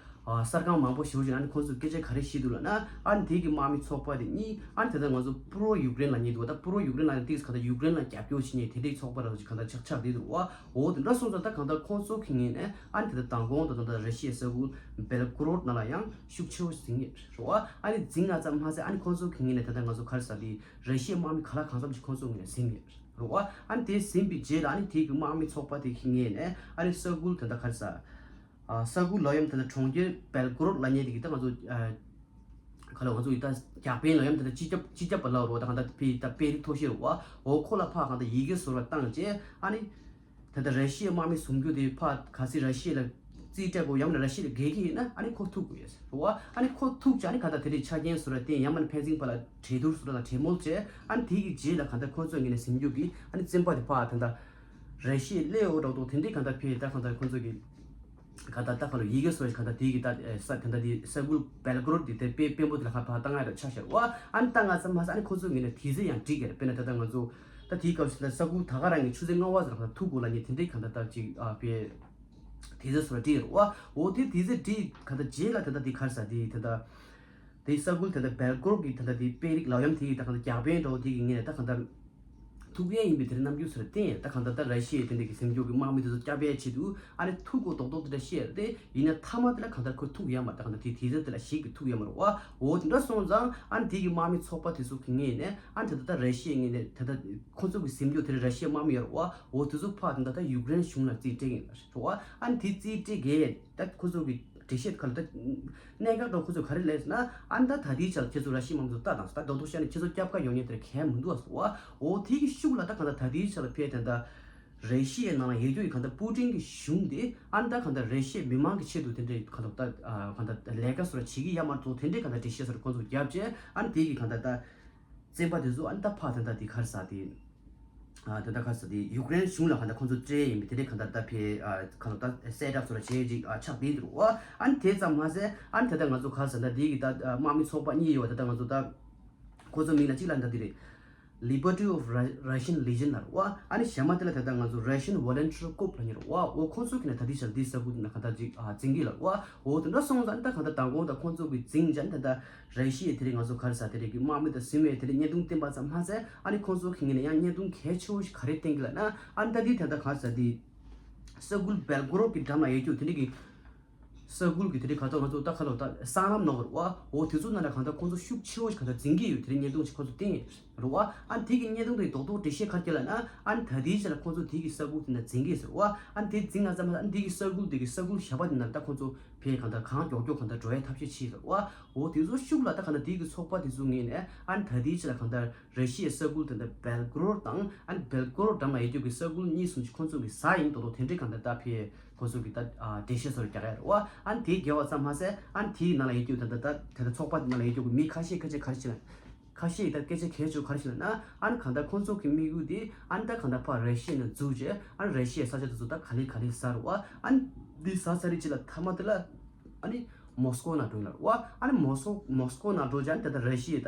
ཨ་གསར་ཁང་མང་པོ་ཞེ་པོ་ཞིག་ཨ་ནི་ཁོང་ཚོས་སྐད་ཆ་ག་རེ་བཤད་འདུག་ལབ་ན། ཨ་ནི་དེ་གི་དམག་མི་ཚོགས་པ་དེ་གཉིས་ཨ་ནི་ད་ལྟ་ང་ཚོ་པུ་རོ་ཡུཀ་རེན་ལབ་མཁན་འདུག་ད་པུ་རོ་ཡུཀ་རེན་ལབ་ན་ཏིག་ས་ག་ད་ཡུཀ་རེན་ལ་རྒྱབ་སྐྱོར་བྱེད་མཁན་དེ་འདྲའི་ཚོགས་པ་ར་ཅིག་གང་ལྟར་ཆགས་ཆགས་བསྡད་འདུག་བ། འོ་དེ་འདྲ་སོང་ཙང་ད་གང་ལྟར་ཁོང་ཚོ་གི་ངོས་ནས་ཨ་ནི་དེ་ལྟར་མདང་དགོང་དང་ད་ལྟ་ར་ཤི་ཡའི་ས་ཁུལ་བེལ་གོ་རོད་ནང་ལ་ཡང་ཤུགས་ཆེ་བོ་ཞིག་འཛིང་ངེས་རེད་བ། ཨ་ནི་འཛིང་ང་ཙམ་མ་ཟད་ཨ་ནི་ཁོང་ཚོ་གི་ངོས་ནས་ད་ལྟ་ང་ཚོ་ག་རེ་ཟ་དེ་ར་ཤི་ཡའི་དམག་མི་ག་ལ་གང་འཚམ་ཞིག་ཁོང་ཚོ་ངོས་ནས་ཟིན་ངེས་རེད་བ། ཨ་ནི་དེ་ཟིན་པའི་རྗེས་ལ་ཨ་ནི་དེ་གི་དམག་མི་ཚོགས་པ་དེ་གི་ངོས་ནས་ཨ་ནི་ས་ཁུལ་ད་ལྟ་ག་རེ་ཟ་ཨ་ས་ཁུལ་ལ་ཡང་ད་ལྟ་གྲོང་ཁྱེར་བེལ་གོ་རོད་ལབ་མཁན་དེ་གི་ད་ང་ཚོ་ཨ་ག་ལ་ང་ཚོ་ཡི་ད་རྒྱག་ཕན་ལ་ཡང་ད་ལྟ་སྤྱི་ཁྱབ་སྤྱི་ཁྱབ་པ་ལ་རོ་ད་གང་ལྟ་དཔེ་ད་དཔེ་རིགས་མཐོ་ཤོས་རེད་བ། འོ་ཁོ་ལ་ཕར་གང་ལྟ་ཡི་གེ་བཟོ་བར་བཏང་རྗེས་ཨ་ནི། ད་ལྟ་ར་ཤི་ཡའི་དམག་མི་བཟུང་རྒྱུ་དེ་ཕར་ག་ཚོད་ར་ཤི་ཡ་ལ་རྩིས་སྤྲད་དགོས་ཡང་ན་ར་ཤི་ཡ་ལ་རྒས་ཀྱི་ཡིན་ན་ཨ་ནི་ཁོ་ཐུག་དགོས་ཡོད་ཟེར་བ། ཨ་ནི་ཁོ་ཐུག་ཅིག་ཨ་ནི་ག་ད་དེ་རིང་ཆ་རྐྱེན་བཟོ་འདྲ་དང་ཡང་མིན་ཕན་ཚུན་བར་ལ་གྲོས་བསྡུར་བཟོ་འདྲ་དང་གྲོས་མོལ་བྱས། ཨ་ནི་དེ་གི་རྗེས་ལ་ག་ད་ཁོ་ཚོ་ངོས་ནས་ཟིན་རྒྱུ་གི་ཨ་ནི་བཙོན་པ་དེ་ཕར་ད་ལྟ་ར་ཤི་ཡའི་གླེ་འོ་འདྲ་འདུག་དེ་འདྲའི་ག་ད་ཕེ་ད་ག་ད་ཁོ་ཚོ་གི་ག་ད་ད་ག་ལ་ཡི་གེ་བཟོ་ཞིག་ག་ད་དེ་གི་ད་ས་ག་ད་དེ་ས་ཁུལ་བེལ་གོ་རོད་དེ་དེ་དཔེ་དཔོན་པོ་དེ་ལ་ཁ་ཕར་བཏང་ཡ་ད་ཆ་བཞག་བ། ཨ་ནི་ད་ང་ཚོ་མ་ཟད་ཨ་ནི་ཁོ་ཚོ་ངོས་ནས་དེ་ཚོ་ཡང་འགྲིག་གི་རེད། དཔེར་ན་ད་ལྟ་ང་ཚོ། ད་དེའི་སྐབས་སུ་ད་ས་ཁུལ་ད་ག་རང་གི་ཆུ་ཚོད་ལྔ་པ་ཙམ་ལ་ཐུག་དགོས་ལབ་མཁན་དེ་འདྲའི་གང་ལྟར་ཅིག་ཨ་དཔེ་དེ་ཚོ་སོགས་བྲིས་ཡོད་རེད་བ། འོ་དེ་དེ་ཚོ་བྲིས་གང་ལྟར་རྗེས་ལ་ད་ལྟ་དེ་ག་རེ་ཟ་དེ་ད་ལྟ་ དེའི་ས་ཁུལ་དེ་འདྲ་སྦེལ་ཀོབ་ཀྱི་དེ་འདྲ་དེའི་དཔོན་རིགས་ལའོ་ཡམ་དེ་གི་ད་གང་ལྟར་རྒྱག་དཔོན་འདྲ་བོ་དེ་གི་ངོས་ནས་ད་གང་ལྟར་ཐུག་ཡས་ཡིན་པའི་དེ་འདྲའི་རྣམ་འགྱུར་ཟེར་བསྟན། ད་གང་ལྟར་ད་ར་ཤི་ཡའི་དེ་འདྲ་གི་ཟིན་སྐྱོབ་ཀྱི་དམག་མི་དེ་ཚོ་སྐྱོབ་པའི་ཆེད་དུ་ཨ་ནི་ཐུག་གོ་རྡོག་རྡོག་དེ་འདྲ་བཤད་དེ་ཡིན་ན་མཐའ་མ་དེ་ལ་གང་ལྟར་ཁོ་ཐུག་ཡ་མ་རེད། ད་གང་ལྟར་དེ་དེ་ཚོ་དེ་ལ་ཞིག་གི་ཐུག་ཡ་མ་རེད་བ། འོ་དེ་འདྲ་སོང་ཙང་ཨ་ནི་དེ་གི་དམག་མི་ཚོགས་པ་དེ་ཚོ་གི་ངོས་ནས་ཨ་ནི་ད་ལྟ་ད་ར་ཤི་ཡའི་ངོས་ནས་ད་ལྟ་ཁོ་ཚོ་གི་ཟིན་སྐྱོབ་དེ་ར་ཤི་ཡའི་དམག་མི་ཡོད་རེད་བ། འོ་དེ་ཚོ་ཕར་དེ་འདྲ་ད་ཡུཀ་རེན་གཞུང་ལ་རྩིས་སྤྲད་ཀྱི་ཡིན་པ་རེད་བ། ཨ་ནི་དེ་རྩིས་སྤྲད་གས། ད་ཁོ་ཚོ་གི་འགྲེལ་བཤད་ག་ལ་ད། གནད་འགག་འདྲ་ཁོ་ཚོས་ག་རེ་ལབ་ཟེར་ན། ཨ་ནི་ད་ད་ལྟའི་ཆར་ཁྱེད་ཚོ་ར་ཤི་ཡའི་དམག་མི་ཚོ་ལྟ་དང་ཟེར། ད་རྡོག་རྡོག་བཤད་ན་ཁྱེད་ཚོ་སྐྱབས་ཁ་ཡོང་མཁན་དེར་གལ་མི་འདུག་ཟེར་བ། འོ་དེ་གི་ཤུགས་ལ་ད་གང་ལྟར་ད་ལྟའི་ཆར་ལ་ཕེབས་དེ་ད་ར་ཤི་ཡའི་ནང་ལ་ཡོད་རྒྱུ་ཡི་གང་ལྟར་པུ་ཏིན་གི་གཞུང་དེ་ཨ་ནི་ད་གང་ལྟར་ར་ཤི་ཡའི་མི་མང་གི་ཆེད་དུ་དེ་འདྲའི་གང་ལྟར་ད་གང་ལྟར་ལས་ཀ་སོགས་བྱེད་ཀྱི་ཡ་མ་གཏོགས་དེ་འདྲའི་གང་ལྟར་འགྲེལ་བཤད་སོགས་ཁོ་ཚོ་རྒྱབ་བྱས། ཨ་ནི་དེ་གི་གང་ལྟར་ད། བཙན་པ་དེ་ཚོ་ཨ་ནི་ད་ཕར་དེ་འདྲ་དེ་ག་རེ་ཟེར་དེ། ཨ་དེ་འདྲ་ག་རེ་ཟེར་དེ་ཡུཀ་རེན་གཞུང་ལ་ག་འདྲ་ཁོང་ཚོ་སྤྲད་ཡིན་པའི་དེ་འདྲའི་ག་འདྲ་ད་ཕེ་ཨ་ག་ལ་ད་སེ་ཊབ་སོགས་ལ་བྱེད་ཅིག་ཨ་ཆགས་དེ་འདུག་བ། ཨ་ནི་དེ་ཙམ་མ་ཟད་ཨ་ནི་ད་ལྟ་ང་ཚོ་ག་རེ་ཟེར་ད་དེ་གི་ད་དམག་མི་ཚོགས་པ་གཉིས་ཡོད་བ། ད་ལྟ་ང་ཚོ་ད་ཁོ་ཚོ་མིང་ལ་གཅིག་ལ་ད་དེ་རེད། Liberty of Ru- Russian Legion ལ་རེད་བ། ཨ་ནི་གཞན་མ་དེ་ལ་ད་ལྟ་ང་ཚོ་Russian Volunteer Corps ལ་ཉེ་རེད་བ། འོ་ཁོང་ཚོ་གི་ན་ད་དེ་ཆར་དེ་ས་ཁུལ་ན་ག་ད་ཅིག་ཨ་འཛིང་གི་ལ་རེད་བ། འོ་དེ་འདྲ་སོང་ཙང་ད་ག་ད་མདང་དགོང་ད་ཁོང་ཚོ་གི་འཛིང་ཅན་ད་ད། ར་ཤི་ཡའི་དེ་རིང་ང་ཚོ་ག་རེ་ཟ་དེ་རིང་གི་དམག་མི་དང་ཟིན་པའི་དེ་རིང་བརྙན་ཐུང་བསྟན་པ་ཙམ་མ་ཟད། ཨ་ནི་ཁོང་ཚོ་གི་ངོས་ནས་ཡང་བརྙན་ཐུང་གལ་ཆེ་བོ་ཞིག་ག་རེ་བསྟན་གི་ལབ་ན། ཨ་ནི་ད་འདི་དེ་ད་ག་རེ་ཟ་དེ། ས་ཁུལ་སྦེལ་ཀོ་རོད་ཀྱི་འགྲམ་ལ་ཡོད་རྒྱུ་དེ་རིང་གི་ས་ཁུལ་གི་དེ་རིང་ག་ཚོད་ང་ཚོ་ད་ག་ལོ་ད་སྲང་ལམ་ནོར་བ་རེད་བ། འོ་དེ་ཚོ་ནང་ལ་གང་ལྟར་ཁོང་ཚོ་ཤུགས་ཆེ་བོ་ཞིག་གང་ལྟར་འཛིང་གི་ཡོད། དེ་རིང་བརྙན་ཐུང་ཞིག་ཁོང་ཚོ་བསྟན་ཡོད་རེད་བ། ཨ་ནི་དེ་གི་བརྙན་ཐུང་དེ་རྡོག་རྡོག་འགྲེལ་བཤད་ག་རེ་བརྒྱབ་ལབ་ན། ཨ་ནི་ད་ལྟའི་ཆ་ལ་ཁོང་ཚོ་དེ་གི་ས་ཁུལ་དེ་ན་འཛིང་གི་ཟེར་བ། ཨ་ནི་དེ་འཛིང་ང་ཙམ་མ་ཟད་ཨ་ནི་དེ་གི་ས་ཁུལ་དེ་གི་ས་ཁུལ་གཞན་པ་དེ་ན་ད་ཁོང་ཚོ་ཕེ་གང་ལྟར་གང་མགྱོགས་མགྱོགས་གང་ལྟར་འགྲོ་ཡའི་ཐབས་ཤེས་བྱས་ཟེར་བ། འོ་དེ་ཚོ་ཤུགས་ལ་ད་གང་ལྟར་དེ་གི་ཚོགས་པ་དེ་ཚོ་ངོས་ནས་ཨ་ནི་ད་ལྟའི་ཆ་ལ་གང་ལྟར་ར་ཤི་ཡའི་ས་ཁུལ་དེ་འདྲ་སྦེལ་ཀོ་རོད་དང་ཨ་ནི་སྦེལ་ཀོ་རོད་འགྲམ་ལ་ཡོད་རྒྱུ་གི་ས་ཁུལ་གཉིས་གསུམ་ཅིག་ཁོང་ཚོ་གི་ཟ་ཡིན་མདོག་མདོག་དེ་འདྲའི་གང་ལྟར་ད་ཕེ་ཁོང་ཚོ་གི་ད་ཨ་འགྲེལ་བཤད་སོགས་རྒྱག་ཡ་རེད་བ། ཨ་ནི་དེའི་རྒྱལ་བ་ཙམ་མ་ཟད་ཨ་ནི་དེའི་ནང་ལ་ཡོད་རྒྱུ་ད་ད་ད་དེ་འདྲ་ཚོགས་པ་དེ་ནང་ལ་ཡོད་རྒྱུ་གི་མི་ཁ་ཤས་ཁ་ཤས་ག་རེ་བྱས་ན། ཁ་ཤས་ད་སྐད་ཆ་གལ་ཆེ་བ་ག་རེ་ཞིག་ལབ་ན། ཨ་ནི་གང་ལྟར་ཁོང་ཚོ་གི་དམིགས་ཡུལ་དེ་ཨ་ནི་ད་གང་ལྟར་ཕར་ར་ཤི་ཡ་ནས་འཛུལ་རྗེས་ཨ་ནི་ར་ཤི་ཡའི་ས་ཆ་དེ་ཚོ་ད་ག་ལེ་ག་ལེ་ཟ་རུ་བ། ཨ་ནི་འདི་ཟ་ཚར་རྗེས་ལ་མཐའ་མ་དེ་ལ་ཨ་ནི་མོ་སི་ཀོ་ནང་འགྲོ་ཡིན་ལབ་རུ་བ། ཨ་ནི་མོ་སི་མོ་སི་ཀོ་ནང་འགྲོ་རྗེས་ཨ་ནི་ད་ལྟ་ར་ཤི་ཡའི་ད་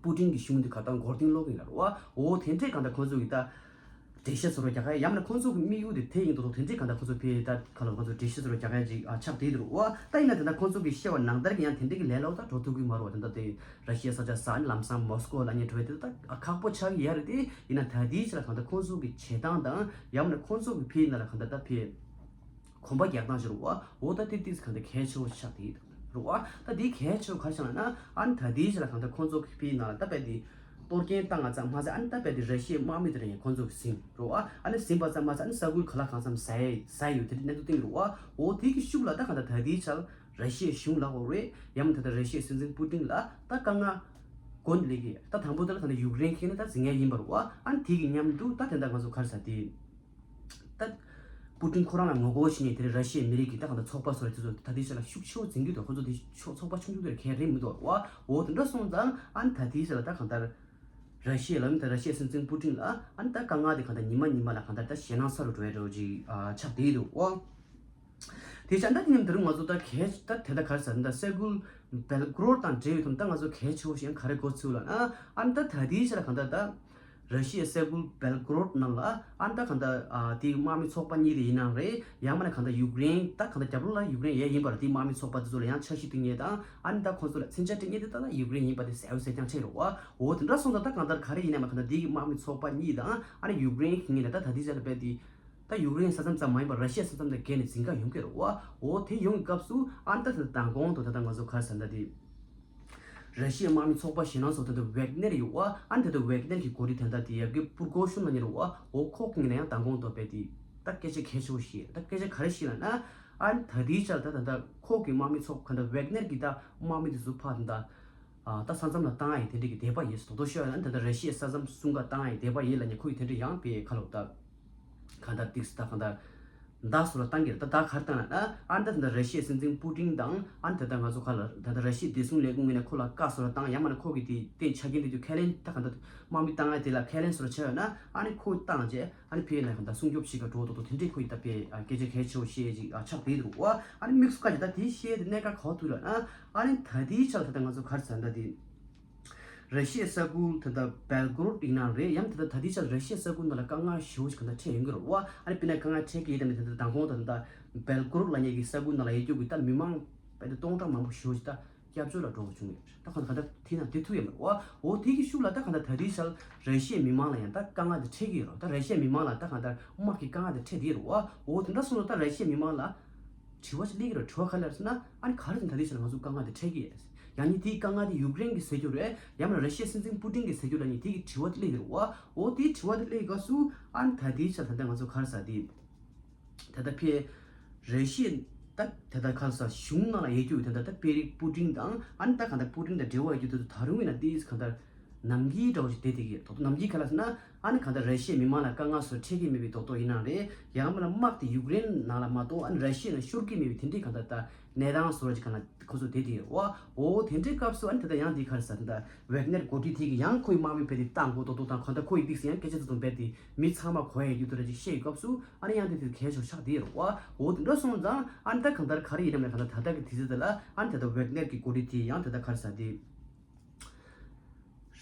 པུ་ཏིན་གྱི་གཞུང་དེ་ག་ད་མགོ་རྟིང་སློག་གི་ཡིན་ལབ་རུ་བ། འོ་དེ་འདྲས་གང་ལྟར་ཁོང་ཚོ་གི་ད། འགྲེལ་བཤད་སོགས་རྒྱག་ཡ་ཡང་ན་ཁོང་ཚོ་གི་དམིགས་ཡུལ་དེ་དེ་ཡིན་མདོག་མདོག་དེ་འདྲའི་གང་ལྟར་ཁོང་ཚོ་ཕེ་ད་ག་ལ་ཁོང་ཚོ་འགྲེལ་བཤད་སོགས་རྒྱག་ཡ་ཅིག་ཨ་ཆགས་བསྡད་འདུག་རུ་བ། ད་ཡིན་ན་དེ་འདྲ་ཁོང་ཚོ་གི་བཤད་པ་ནང་ལྟར་གྱི་ཡང་དེ་འདྲའི་གི་ལས་སླ་པོ་ད་འགྲོ་ཐུབ་ཀྱི་མ་རེད་བ། དེ་འདྲ་དེ་ར་ཤི་ཡའི་ས་ཆ་ཟ་ཨ་ནི་ལམ་སང་མོ་སི་ཀོ་ལ་ཉེ་འགྲོ་བའི་དེ་ད་ཨ་ཁག་པོ་ཆགས་ཀྱི་ཡ་རེད། དེ་ཡིན་ན་ད་ལྟའི་ཆ་ལ་གང་ལྟར་ཁོང་ཚོ་གི་བྱེད་སྟངས་དང་ཡང་ན་ཁོང་ཚོ་གི་ཕེ་ཡིན་ན་ལ་གང་ལྟར་ད་ཕེ་གོམ་པ་རྒྱག་སྟངས་ཤིག་རུ་བ། འོ་ད་དེ་ཏིས་གང་ལྟར་གལ་ཆེ་བོ་ཆགས་བསྡད་འདུག་རུ་བ། ད་དེ་གལ་ཆེ་བོ་ག་རེ་ཆགས་ལབ་ན། ཨ་ནི་ད་ལྟའི་ཆ་ལ་གང་ལྟར་ཁོང་ཚོ་གི་ཕེ་ཡིན་ན་ལ་ད་ཕེ་དེ། གཏོར་སྐྱོན་བཏང་བ་ཙམ་མ་ཟད་ཨ་ནི་ད་རྦད་དེ་ར་ཤི་ཡའི་དམག་མི་དེ་ར་ཡང་ཁོང་ཚོ་གིས་ཟིན་རོ་ཨ། ཨ་ནི་ཟིན་པ་ཙམ་མ་ཟད་ཨ་ནི་ས་ཁུལ་ག་ལ་གང་འཚམ་ཟ་ཡས་ཟ་ཡོད་དེ་འདྲའི་གནས་ཚུལ་བསྟན་གྱི་རོ་ཨ། འོ་དེ་གི་ཤུགས་ལ་ད་གང་ལྟར་ད་ལྟའི་ཆར་ར་ཤི་ཡའི་གཞུང་ལ་འོ་རེད་ཡང་མིན་ད་ལྟ་ར་ཤི་ཡའི་སྲིད་འཛིན་པུ་ཏིན་ལ་ད་དཀའ་ངལ་དགོན་ལེགས་ཀྱི་ད་དང་པོ་དེ་ལ་ད་ལྟ་ཡུཀ་རེན་ཁེ་ནི་ད་ཟིན་ཡས་ཡིན་པ་རོ་ཨ། ཨ་ནི་དེ་གི་མཉམ་དུ་ད་དེ་འདྲ་ང་ཚོ་ག་རེ་ཟ་དེ། ད། པུ་ཏིན་ཁོ་རང་ལ་ངོ་རྒོལ་བྱེད་མཁན་དེ་རེད། ར་ཤི་ཡའི་མི་རིགས་ཀྱི་ད་གང་ལྟར་ཚོགས་པ་སོགས་རེད། དེ་ཚོ་ད་ལྟའི་ཆ་ལ་ཤུགས་ཆེ་བོ་འཛིང་གི་འདུག་ཁོ་ཚོ་དེ་ཕྱོགས་ཚོགས་པ་ཆུང་ཆུང་དེ་ར་གལ་རེད་མི་འདུག་བ། འོ་དེ་འདྲ་སོང་ཙང་ཨ་ནི་ད་ལྟའི་ཆ་ལ་ད་གང་ལྟར། ར་ཤི་ཡ་ལ་ནི་ད་ར་ཤི་ཡའི་སྲིད་འཛིན་པུ་ཏིན་ལ་ཨ་ནི་ད་དཀའ་ངལ་དེ་གང་ལྟར་ཉི་མ་ཉི་མ་ལ་གང་ལྟར་ད་ཞེད་སྣང་ཚ་རུ་འགྲོ་ཡ་འདྲ་བོ་ཅིག་ཨ་ཆགས་བསྡད་འདུག་བ། དེ་ཆ་ད་དེ་ནས་ད་རུང་ང་ཚོ་ད་གལ་ད་དེ་ད་ག་རེ་ཟེར་ན་ད་ས་ཁུལ་སྦེལ་ཀོ་རོད་དང་འབྲེལ་བའི་ཐོག་ད་ང་ཚོ་གལ་ཆེ་བོ་ཞིག་ག་རེ་གོ་ཚུལ་ལ་ན་ཨ་ནི་ད་ད་ལྟའི་ཆ་ལ་གང་ལྟར་ད། ར་ཤི་ཡའི་ས་ཁུལ་སྦེལ་ཀོ་རོད་ནང་ལ་ཨ་ནི་ད་གང་ལྟར་ཨ་དེའི་དམག་མི་ཚོགས་པ་གཉིས་དེ་ཡིན་ནའང་རེད། ཡང་མིན་ན་གང་ལྟར་ཡུཀ་རེན་ད་གང་ལྟར་རྒྱབ་ལོགས་ལ་ཡུཀ་རེན་ཡས་ཡིན་པར་དེའི་དམག་མི་ཚོགས་པ་དེ་ཚོ་ལ་ཡང་འཆར་གཞི་སྟེར་མཁན་དང་ཨ་ནི་ད་ཁོང་ཚོ་ལ་མཚོན་ཆ་སྤྲད་མཁན་དེ་ད་ལ་ཡུཀ་རེན་ཡིན་པ་དེ་གསལ་པོ་གསལ་རྐྱང་ཆགས་ཡོད་རེད་བ། འོ་དེ་འདྲ་སོང་ཙང་ད་གང་ལྟར་ག་རེ་ཡིན་ནའང་གང་ལྟར་དེའི་དམག་མི་ཚོགས་པ་གཉིས་དང་ཨ་ནི་ཡུཀ་རེན་གྱི་ངོས་ནས་ད་ད་ལྟའི་ཆར་ལ་རྦད་དེ་ད་ཡུཀ་རེན་ས་མཚམས་ཙམ་མ་ཡིན་པར་ར་ཤི་ཡའི་ས་མཚམས་དང་བརྒལ་ནས་འཛིང་ག་ཡོང་གི་རེད་བ། འོ་དེ་ཡོང་གི་སྐབས་སུ་ཨ་ནི་ད་ད་མདང་དགོང་དུ་ད་ད་ང་ཚོ་ག་རེ་ཟེར་ན་ད་དེ། ར་ཤི་ཡའི་དམག་མི་ཚོགས་པ་གཞན་ནང་སོགས་ད་ལྟ་ཝེག་ནེར་ཡོད་བ། ཨ་ནི་ད་ལྟ་ཝེག་ནེར་གྱི་འགོ་ཁྲིད་དེ་འདྲ་དེ་ཡབ་གི་པུར་གོ་ཤུན་ལ་ཉེ་རུ་བ། འོ་ཁོག་ངེས་ན་ཡང་མདང་དགོང་དུ་བས་དེ་ད་སྐད་ཆ་གལ་ཆེ་བོ་ཞིག་ད་སྐད་ཆ་ག་རེ་ཞིག་ལབ་ན། ཨ་ནི་ད་དེའི་ཆར་ད་ད་ད་ཁོག་གི་དམག་མི་ཚོགས་ག་འདྲ་ཝེག་ནེར་གྱི་ད་དམག་མི་དེ་ཚོ་ཕར་ད་ད་ས་མཚམས་ལ་བཏང་ཡ་ཡིན་དེ་འདྲ་གི་དད་པ་ཡོད་ཟེར་དོག་དོག་ཤོད་ཡ་ན་ད་ད་ར་ཤི་ཡའི་ས་མཚམས་སྲུང་ག་བཏང་ཡ་དད་པ་ཡོད་ལབ་ནས་ཁོ་ཡི་དེ་འདྲ་ཡང་བས་ཁ་ལོ་ད། གང་ལྟར་ཏིག་སི་ད་གང་ལྟར་མདའ་སོགས་ལ་བཏང་གི་རེད། ད་ད་ག་རེ་བཏང་ལབ་ན་ཨ་ནི་ད་ད་ལྟ་ར་ཤི་ཡའི་སྲིད་འཛིན་པུ་ཏིན་དང་ཨ་ནི་ད་ལྟ་ང་ཚོ་ག་ལ་ད་ལྟ་ར་ཤི་ཡའི་བདེ་སྲུང་ལས་ཁུངས་ངོས་ནས་ཁོ་ལ་བཀའ་སོགས་ལ་བཏང་ཡང་མིན་ན་ཁོ་གི་དེ་སྟེང་ཆ་རྐྱེན་དེ་ཚོ་ཁས་ལེན་ད་གང་ལྟར་དམག་མི་བཏང་ཡ་དེ་ལ་ཁས་ལེན་སོགས་ལ་བྱས་ཡོད་ན་ཨ་ནི་ཁོས་བཏང་རྗེས་ཨ་ནི་ཕེ་ཡིན་ན་གང་ལྟར་སྲུང་སྐྱོབ་བྱེད་ག་འགྲོ་ཏོག་ཏོག་དེ་འདྲས་ཁོ་ཡི་ད་ཕེ་སྐད་ཆ་གལ་ཆེ་བོ་བཤད་ཅིག་ཆགས་བསྡད་འདུག་བ། ཨ་ནི་དམིགས་སུ་བཀར་རྗེས་ད་དེ་བཤད་དེ་གནད་འགག་ག་པར་ཐུག་ལབ་ན་ཨ་ནི་ད་དེའི་ཆར་ད་ལྟ་ང་ཚོ་ག་རེ་ཟེར་ད་དེ། ར་ཤི་ཡའི་ས་ཁུལ་ད་ལྟ་སྦེལ་ཀོ་རོད་ཡིན་ན་རེད། ཡང་ད་ལྟ་ད་ལྟའི་ཆར་ར་ཤི་ཡའི་ས་ཁུལ་ནང་ལ་དཀའ་ངལ་ཞེ་པོ་ཞིག་ག་འདྲ་འཕྲད་ཡོང་གི་རེད་བ། ཨ་ནི་དཔེར་ན་དཀའ་ངལ་འཕྲད་ཀྱི་ཡོད་དམ་མེད་ད་ལྟ་མདང་དགོང་ད་ལྟ་སྦེལ་ཀོ་རོད་ལབ་མཁན་གྱི་ས་ཁུལ་ནང་ལ་ཡོད་རྒྱུ་གི་ད་མི་མང་དཔེ་ད་སྟོང་ཕྲག་མང་པོ་ཞེ་པོ་ཞིག་ད་ སྐྱབས་བཅོལ་ལ་འགྲོ་དགོས་བྱུང་ཡོད་རེད། ད་གང་ལྟར་གང་ལྟར་དེ་ན་དེ་ཐུག་ཡོད་མ་རེད་བ། འོ་དེ་གི་ཤུགས་ལ་ད་གང་ལྟར་ད་ལྟའི་ཆར་ར་ཤི་ཡའི་མི་མང་ལ་ཡང་ད་དཀའ་ངལ་དེ་འཕྲད་ཀྱི་ཡོད་རེད། ད་ར་ཤི་ཡའི་མི་མང་ལ་ད་གང་ལྟར་དམག་གི་དཀའ་ངལ་དེ་འཕྲད་དེ་ཡོད་རེད་བ། འོ་དེ་འདྲ་སོང་ཙང་ད་ར་ཤི་ཡའི་མི་མང་ལ་དྲི་བ་ཞིག་སླེབས་ཀྱི་རེད། དྲི་བ་ག་རེ་རེད་ཟེར་ན། ཨ་ནི་ག་རེ་ཟེར་ན་ད་ལྟའི་ཆར་ང་ཚོ་དཀའ་ངལ་དེ་འཕྲད་ཀྱི་ཡོད། ཡང་ན་དེའི་དཀའ་ངལ་དེ་ཡུཀ་རེན་གྱིས་སེལ་རྒྱུ་རེད། ཡང་ན་ར་ཤི་ཡའི་སྲིད་འཛིན་པུ་ཏིན་གྱིས་སེལ་རྒྱུ་རེད། ཨ་ནི་དེ་གི་དྲི་བ་དེ་སླེབས་ཀྱི་རེད་བ། འོ་དེའི་དྲི་བ་དེ་སླེབས་ཀྱི་སྐབས་སུ་ཨ་ནི་ད་ལྟའི་ཆར་ད་ལྟ་ང་ཚོ་ག་རེ་ཟེར་དེ། ད་ལྟ་ཕའི་ར་ཤི་ཡ་ད་ད་ལྟ་ག་རེ་ཟེར་གཞུང་ནང་ལ་ཡོད་རྒྱུ་ད་ལྟ་ད་དཔོན་རིགས་པུ་ཏིན་དང་ཨ་ནི་ད་གང་ལྟར་པུ་ཏིན་དང་འབྲེལ་བ་ཡོད་རྒྱུ་དེ་ཚོ་ད་རུང་ཡིན་ན་དེ་གང་ལྟར་ནམ་རྒྱུན་འདྲ་བོ་ཞིག་བསྡད་བསྡད་ཀྱི་ཡོད། ད་ནམ་རྒྱུན་ག་རེ་ཟེར་ན། ཨ་ནི་གང་ལྟར་ར་ཤི་ཡའི་མི་མང་ལ་དཀའ་ངལ་སོགས་འཕྲད་ཀྱི་མེད་པའི་རྡོག་རྡོག་ཡིན་ན་རེད། ཡང་མིན་ན་དམག་དེ་ཡུཀ་རེན་ནང་ལ་མ་གཏོགས་ཨ་ནི་ར་ཤི་ཡ་ནང་ཤོར་གྱི་མེད་པའི་དེ་འདྲའི་གང་ལྟར་ད་གནས་སྟངས་བཟོ་འདྲ་ཅིག་གང་ལ་ཁོ་ཚོ་བསྡད་བསྡད་ཡོད། འོ་དེ་འདྲའི་སྐབས་སུ་ཨ་ནི་ད་ལྟ་ཡང་དེ་ག་རེ་ཟེར་ད་ལྟ་ཝེག་ནེར་འགོ་ཁྲིད་དེ་གི་ཡང་ཁོའི་དམག་མི་ཕེབས་ཏེ་བཏང་དགོས་རྡོག་རྡོག་དང་། གང་ལྟར་ཁོ་ཡིས་དེ་ག་ཡང་སྐད་ཆ་ཚོ་འབད་དེ་མི་ཚང་མ་གོ་ཡ་ཡོད་རྡོག་རྡོག་ཅིག་བཤད་ཡོད་སྐབས་སུ་ཨ་ནི་ཡང་དེ་དེ་གལ་ཆེ་ཆགས་བསྡད་ཡོད་རེད་བ། འོ་དེ་འདྲ་སོང་ཙང་ཨ་ནི་ད་གང་ལྟར་ག་རེ་ཡིན་ནམ་ལས་གང་ལྟར་ད་ལྟ་གི་དུས་ཚོད་དེ་ལ་ཨ་ནི་ད་ལྟ་ཝེག་ནེར་གྱི་འགོ་ཁྲིད་དེ་ཡང་ད་ལྟ་ག་རེ་ཟེར་དེ།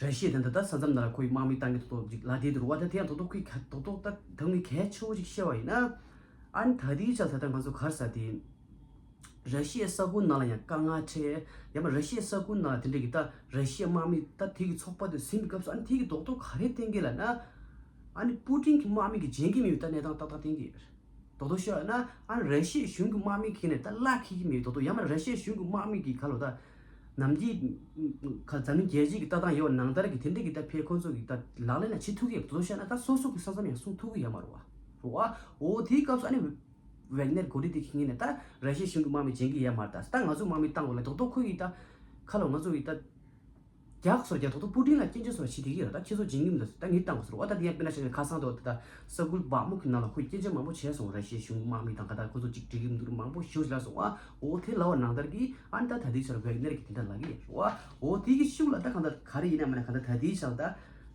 ར་ཤི་ཡ་དེ་འདྲ་ད་ས་མཚམས་ནང་ལ་ཁོའི་དམག་མི་བཏང་གི་ཐོག་ཅིག་ལ་དེ་འདུག་བ། ད་དེ་ཡང་ཐོག་ཐོག་ཁོའི་ག་ཐོག་ཐོག་ད་ད་ངས་གལ་ཆེ་བོ་ཅིག་བཤད་པ་ཡིན་ན། ཨ་ནི་ད་ལྟའི་ཆར་ད་ལྟ་ང་ཚོ་ག་རེ་ཟེར་དེ། ར་ཤི་ཡའི་ས་ཁུལ་ནང་ལ་ཡང་དཀའ་ངལ་འཕྲད། ཡང་མ་ར་ཤི་ཡའི་ས་ཁུལ་ནང་ལ་དེ་འདྲ་གི་ད་ར་ཤི་ཡའི་དམག་མི་ད་དེ་གི་ཚོགས་པ་དེ་ཟིན་པའི་སྐབས་སུ་ཨ་ནི་དེ་གི་རྡོག་རྡོག་ག་རེ་བསྟན་གི་ལབ་ན། ཨ་ནི་པུ་ཏིན་གྱི་དམག་མི་གི་འཇོན་གི་མེད་པའི་ད་གནས་སྟངས་ཏག་ཏག་བསྟན་གི་ཡོད། རྡོག་རྡོག་བཤད་ན་ཨ་ནི་ར་ཤི་ཡའི་གཞུང་གི་དམག་མི་གི་ནས་ད་གླ་འཁེལ་གི་མེད་རྡོག་རྡོག་ཡང་མ་ར་ཤི་ཡའི་གཞུང་གི་དམག་མི་གི་ག་ལོ་ད་ནམ་རྒྱུན་ག་འཛམ་གླིང་རྒྱལ་སྤྱི་གི་ལྟ་སྟངས་ཡོད་ནང་ལྟར་གི་དེ་འདྲ་གི་ད་ཕའི་ཁོང་ཚོ་གི་ད་ལག་ལེན་ལ་བྱེད་ཐུབ་ཀྱི་ཡོད། རྡོག་རྡོག་བཤད་ན་ད་སོ་སོ་གི་ས་མཚམས་ཡང་སྲུང་ཐུབ་ཀྱི་ཡོད་མ་རེད་བ། རེད་བ། འོ་དེའི་སྐབས་སུ་ཨ་ནི་ཝེག་ནེར་འགོ་ཁྲིད་དེ་གི་ངོས་ནས་ད་ར་ཤི་ཡའི་གཞུང་གི་དམག་མི་འཇོན་གི་ཡོད་མ་རེད། ད་ད་ང་ཚོ་དམག་མི་བཏང་དགོས་ལ་རྡོག་རྡོག་ཁོ་གི་ད་ག་ལོ་ང་ཚོ་གི་ད། རྒྱག་སོ་རྒྱག་ཐོག་ཐོག་པུ་ཏིན་ལ་སྐྱོན་བརྗོད་སོགས་བྱེད་བསྡད་ཀྱི་ཡོད་རེད། ད་ཁྱེད་ཚོ་བྱེད་ཀྱི་མི་འདུག་ད་ངས་བཏང་དགོས་ཟེར་བ། ད་དེ་ཡང་དཔེར་ན་ཆ་བཞག་ན་ཁ་སང་དུ་ད་ས་ཁུལ་བག་མུ་གི་ནང་ལ་ཁོས་སྐྱོན་བརྗོད་མང་པོ་བྱས་སོང་། ར་ཤི་ཡའི་གཞུང་དམག་མི་དང་ག་ད་ཁོ་ཚོ་གཅིག་སྒྲིལ་གྱི་མི་འདུག་མང་པོ་ཞེ་པོ་ཅིག་ལབ་སོང་བ། འོ་དེ་ལབ་པ་ནང་ལྟར་གྱི་ཨ་ནི་ད་ད་ལྟའི་ཆར་ཝེག་ནེར་གྱི་དེ་འདྲ་ལབ་ཀྱི་ཡོད་རེད་བ། འོ་དེ་གི་ཤུགས་ལ་ད་གང་ལྟར་ག་རེ་ཡིན་ན་མིན་ན་གང་ལྟར་ད་ལྟའི་ཆར་ད་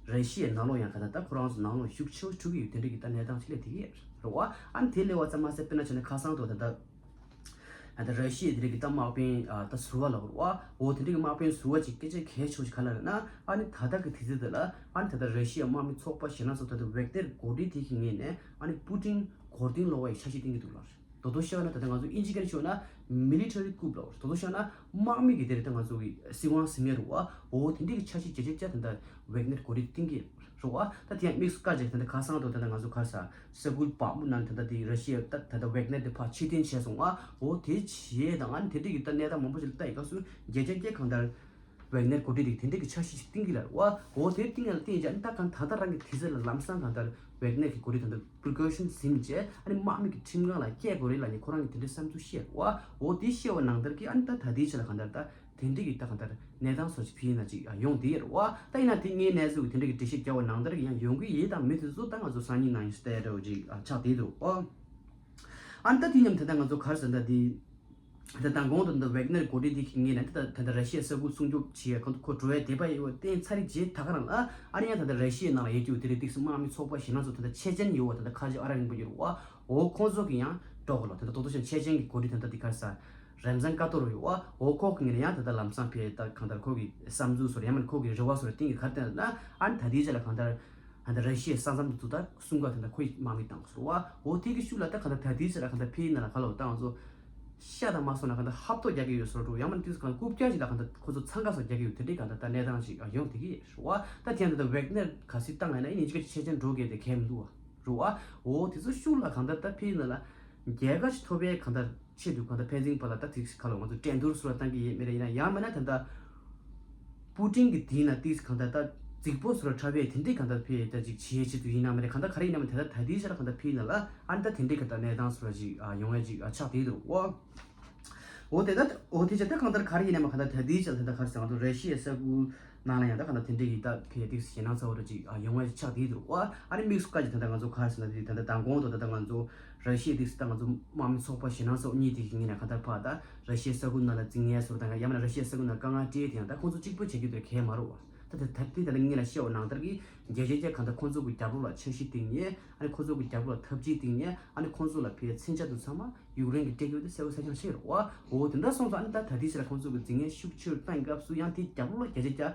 ར་ཤི་ཡའི་ནང་ལོགས་ཡང་གང་ལྟར་ད་ཁོ་རང་ཚོ་ནང་ལོགས་ཤུགས་ཆེ་བོ་འགྲོ་གི་ཡོད། དེ་འདྲ་གི་ད་གནས་སྟངས་ཆེ་ལས་དེ་གི་ཡོད་རེད་བ། ཨ་ནི་དེ་ལས་བ་ཙམ་མ་ཟད་དཔེར་ན་ཆ་བཞག་ན་ཁ་སང་དུ་ད་ད། ད་ལྟ་ར་ཤི་ཡ་དེ་རིགས་ཀྱི་ད་དམག་དཔོན་ཨ་ད་ཟུར་པ་ལབ་དགོས་རེད་བ། འོ་དེ་འདྲ་གི་དམག་དཔོན་ཟུར་པ་ཅིག་སྐད་ཆ་གལ་ཆེ་བ་ཞིག་ག་ལབ་ན། ཨ་ནི་ད་ལྟ་གི་དུས་ཚོད་དེ་ལ་ཨ་ནི་ད་ལྟ་ར་ཤི་ཡ་དམག་མི་ཚོགས་པ་ཞེ་ན་སོགས་ད་ལྟ་ཝེག་ནེར་འགོ་ཁྲིད་དེ་གི་ངོས་ནས་ཨ་ནི་པུ་ཏིན་མགོ་རྟིང་སློག་པའི་འཆར་གཞི་བཏིང་གི་འདུག་ལབ། རྡོག་རྡོག་བཤད་ན་ད་ལྟ་ང་ཚོ་དབྱིན་ཇི་སྐད་ནས་ཤོད་ན་མི་ལི་ཊ་རི་ཀུབ་ལབ། རྡོག་རྡོག་བཤད་ན་དམག་མི་གི་དེ་རེད། ད་ང་ཚོ་གི་སྲིད་དབང་ཟིན་ཡ་རེད་བ། འོ་དེ་འདྲ་གི་འཆར་གཞི་བརྒྱ་ཆ་བརྒྱ་ད་ལྟ་ཝེག་ནེར་འགོ་ཁྲིད་བཏིང་གི་རེད་བ། ད་དེ་ཡང་དམིགས་སུ་བཀར་བྱས་ད་ལྟ་ཁ་སང་དུ་ད་ལྟ་ང་ཚོ་ག་རེ་ཟེར། ས་ཁུལ་བག་མུ་ནང་ད་ལྟ་དེ་ར་ཤི་ཡ་ད་ད་ལྟ་ཝེག་ནེར་དེ་ཕར་ཕྱིར་འཐེན་བྱས་སོང་བ། འོ་དེ་བྱས་དང་ཨ་ནི་དེ་འདྲ་གི་ད་གནས་སྟངས་མང་པོ་ཞིག་ལ་ལྟ་ཡི་སྐབས་སུ་བརྒྱ་ཆ་བརྒྱ་གང་ལྟར་ཝེག་ནེར་འགོ་ཁྲིད་དེ་དེ་འདྲ་གི་འཆར་གཞི་ཞིག་བཏིང་གི་ལབ་རེད་བ། འོ་དེ་བཏིང་ཡ་ལ་བརྟེན་བྱས་ཨ་ནི་ད་གང་ད་ལྟ་རང་གི་དུས་ཚོད་ལ་ལམ་སང་གང་ལྟར་ཝེག་ནེར་གི་འགོ་ཁྲིད་ད་ལྟ་པི་རི་ཀོ་ཤན་ཟིན་བྱས་ཨ་ནི་དམག་མི་གི་ཁྲིམས་ཁང་ལ་བསྐྱལ་དགོས་རེད་ལབ་ནས་ཁོ་རང་གི་དེ་འདྲའི་བསམ་ཚུལ་བཤད་རེད་བ། འོ་དེ་བཤད་པ་ནང་ལྟར་གྱི་ཨ་ནི་ད་ད་ལྟའི་ཆ་ལ་གང་ལྟར་ད། དེ་འདྲ་གི་ད་གང་ལྟར་གནས་སྟངས་སོགས་ཀྱི་ཕི་ཡིན་ན་ཅིག་ཡོང་བསྡད་ཡོད་རེད་བ། ད་ཡིན་ན་དེ་ངའི་གནས་ཚུལ་གི་དེ་འདྲ་གི་འགྲེལ་བཤད་རྒྱག་པ་ནང་ལྟར་གི་ཡང་ཡོང་གི་ཡིན། ད་མི་དེ་ཚོ་ད་ང་ཚོ་སང་ཉིན་གནངས་ཉིན་སྟེ་འདྲ་བོ་ཅིག་ཆགས་བསྡད་འདུག་ཨོ། ཨ་ནི་ད་དེ་མཉམ་དུ་ད་ང་ཚོ་ག་རེ་ཟེར་ད་དེ། ད་མདང་དགོང་དུ་འདི་ཝེག་ནེར་འགོ་ཁྲིད་དེ་གི་ངོས་ནས་ད་ད་ད་ར་ཤི་ཡའི་ས་ཁུལ་སྲུང་སྐྱོབ་བྱེད་ཡ་ཁོ་ཁོ་འགྲོ་ཡ་དེ་པ་ཡོད་བསྟན་ཚར་རྗེས་ད་ག་རང་ལ་ཨ་ནི་ཡང་ད་ད་ར་ཤི་ཡའི་ནང་ལ་ཡོད་རྒྱུ་དེ་རིགས་ཏིག་སི་དམག་མི་ཚོགས་པ་ཞེ་ན་ཚོ་ད་ད་ཆེ་ཆེན་ཡོད་བ། ད་ད་ཁ་ཆེ་ཨ་རག་རིང་པོ་ཡོད་རེད་བ། འོ་ཁོང་ཚོ་གི་ཡང་འགྲོ་གི་ལོ། ད་ད་དོ་དོ་ཤང་ཆེ་ཆེན་གི་འགོ་ཁྲིད་ད་ད་དེ་ག་རེ་ཟེར། རེམ་ཛན་ཀ་ཏོ་རུ་ཡོད་བ། འོ་ཁོ་གི་ངོས་ནས་ཡང་ད་ལྟ་ལམ་སང་ཕེ་ད་གང་ལྟར་ཁོ་གི་བསམ་ཚུལ་སོར་ཡང་མིན་ཁོ་གི་རེ་བ་སོར་གཏིང་གི་གར་བསྟན་ན་ཨ་ནི་ད་ལྟའི་ཆ་ལ་གང་ལྟར་ད་ལྟ་ར་ཤི་ཡའི་ས་མཚམས་དུ་ད་སྲུང་ག་ད་ལྟ་ཁོའི་དམག་མི་བཏང་སོར་བ། འོ་དེ་གི་ཤུགས་ལ་ད་གང་ལྟར་ད་ལྟའི་ཆ་ལ་གང་ལྟར་ཕེ་ཡིན་ན་ལ་ག་ལོ་ད་ང་ཚོ་ཤ་དང་མ་སོང་ན་གང་ལྟར་ཧབ་ཏོ་རྒྱག་གི་ཡོད་སོར་འགྲོ་ཡང་མིན་དུས་གང་རྐུབ་བཀྱག་ཅིག་ལ་གང་ལྟར་ཁོ་ཚོ་འཚང་ཁ་སོགས་རྒྱག་གི་ཡོད། དེ་འདྲའི་གང་ལྟར་ད་གནས་སྟངས་ཤིག་ཡོང་བསྡད་ཀྱི་ཡོད་སོར་བ། ད་དེ་ཡང་ད་ལྟ་ཝེག་ནེར་ག་སྲིད་བཏང་ཡིན་ན་ཡིན་ནི་ཅིག་ཆེ་ཆེན་འགྲོ་གི་དེ་གལ་མི་འདུག་བ། རུ་བ། འོ་དེ་ཚོ་ཤུགས་ལ་གང་ལྟར་ད་ཕེ་ཡིན་ན་ལ་རྒྱལ་ཁ་ཞིག་ཐོབ་པའི་གང་ལྟར་ཆེད་དུ་གང་ལྟར་ཕན་ཚུན་བར་ལ་ད་དེ་ག་ལ་ང་ཚོ་འགྲན་བསྡུར་སོགས་ལ་བཏང་གི་ཡོད་མེད་རེད། ཡིན་ན་ཡང་མིན་ན་ད་ལྟ་པུ་ཏིན་གྱི་དེ་ན་དེ་གང་ལྟར་ད་རྫིག་པོ་སོགས་ལ་འཁྲབ་པའི་དེ་འདྲའི་གང་ལྟར་ཕེ་ད་ཅིག་བྱེད་ཆེད་དུ་ཡིན་ན་མ་རེད། གང་ལྟར་ག་རེ་ཡིན་ན་མ་ད་ལྟ་ད་དེའི་ཆ་ལ་གང་ལྟར་ཕེ་ཡིན་ན་ལ་ཨ་ནི་ད་དེ་འདྲའི་གང་ལྟར་གནས་སྟངས་སོགས་ལ་ཅིག་ཡོང་བ་ཅིག་ཆགས་བསྡད་འདུག་འོ། འོ་དེ་ད་འོ་དེ་ཆ་ད་གང་ལྟར་ག་རེ་ཡིན་ན་མ་གང་ལྟར་ད་དེའི་ཆ་ལ་ད་ལྟ་ག་རེ་ཟེར་ང་ཚོ་ར་ཤི་ཡའི་ས་ཁུལ་ནང་ལ་ཡང་ད་གང་ལྟར་དེ་འདྲའི་གི་ད་ཕེ་ཏིག་ཞེ་ན་ཚ་བོ་ར་ཅིག་ཡོང་བ་ཆགས་བསྡད་འདུག་བ། ཨ་ནི་དམིགས་སུ་བཀར་ཅིག་ད་ལྟ་ང་ཚོ་ག་རེ་ཟེར་ན་དེ་ད་ལྟ་མདང་དགོང་དུ་ད་ལྟ་ང་ཚོ་ར་ཤི་ཡའི་ཏིག་ད་ང་ཚོ་དམག་མི་ཚོགས་པ་ཞེ་ན་ཚོགས་གཉིས་དེ་གི་ངོས་ནས་གང་ལྟར་ཕར་ད་ར་ཤི་ཡའི་ས་ཁུལ་ནང་ལ་འཛིང་ངན་སོགས་དང་ཡང་མིན་ན་ར་ཤི་ཡའི་ས་ཁུལ་ནང་དཀའ་ངལ་སྤྲད་དེ་ཡང་ད་ཁོང་ཚོ་གཅིག་པུ་བྱེད་རྒྱུ་དེ་གལ་མ་རུང་བ། ད་ད་ད་དེ་ད་ལྟ་ངེད་ལ་བཤད་པ་ནང་ལྟར་གི་རྒྱལ་སྤྱིའི་ཐད་གང་ལྟར་ཁོང་ཚོ་གི་རྒྱབ་ལོགས་ལ་འཆར་གཞི་བཏིང་ནས་ཨ་ནི་ཁོང་ཚོ་གི་རྒྱབ་ལོགས་ལ་འཐབ་ཇུས་བཏིང་ནས་ཨ་ནི་ཁོང་ཚོ་ལ་ཕའི་མཚོན་ཆ་དེ་ཚང་མ་ཡུཀ་རེན་གྱིས་སྤྲད་ཀྱི་ཡོད་དེ་གསལ་པོ་གསལ་རྐྱང་ཞིག་རེད་བ། འོ་དེ་འདྲ་སོང་ཙང་ཨ་ནི་ད་ད་ལྟའི་ཆ་ལ་ཁོང་ཚོ་གི་འཛིང་ངན་ཤུགས་ཆེ་རུ་བཏང་སྐབས་སུ་ཡང་དེའི་རྒྱབ་ལོགས་ལ་བརྒྱ་ཆ་བརྒྱ་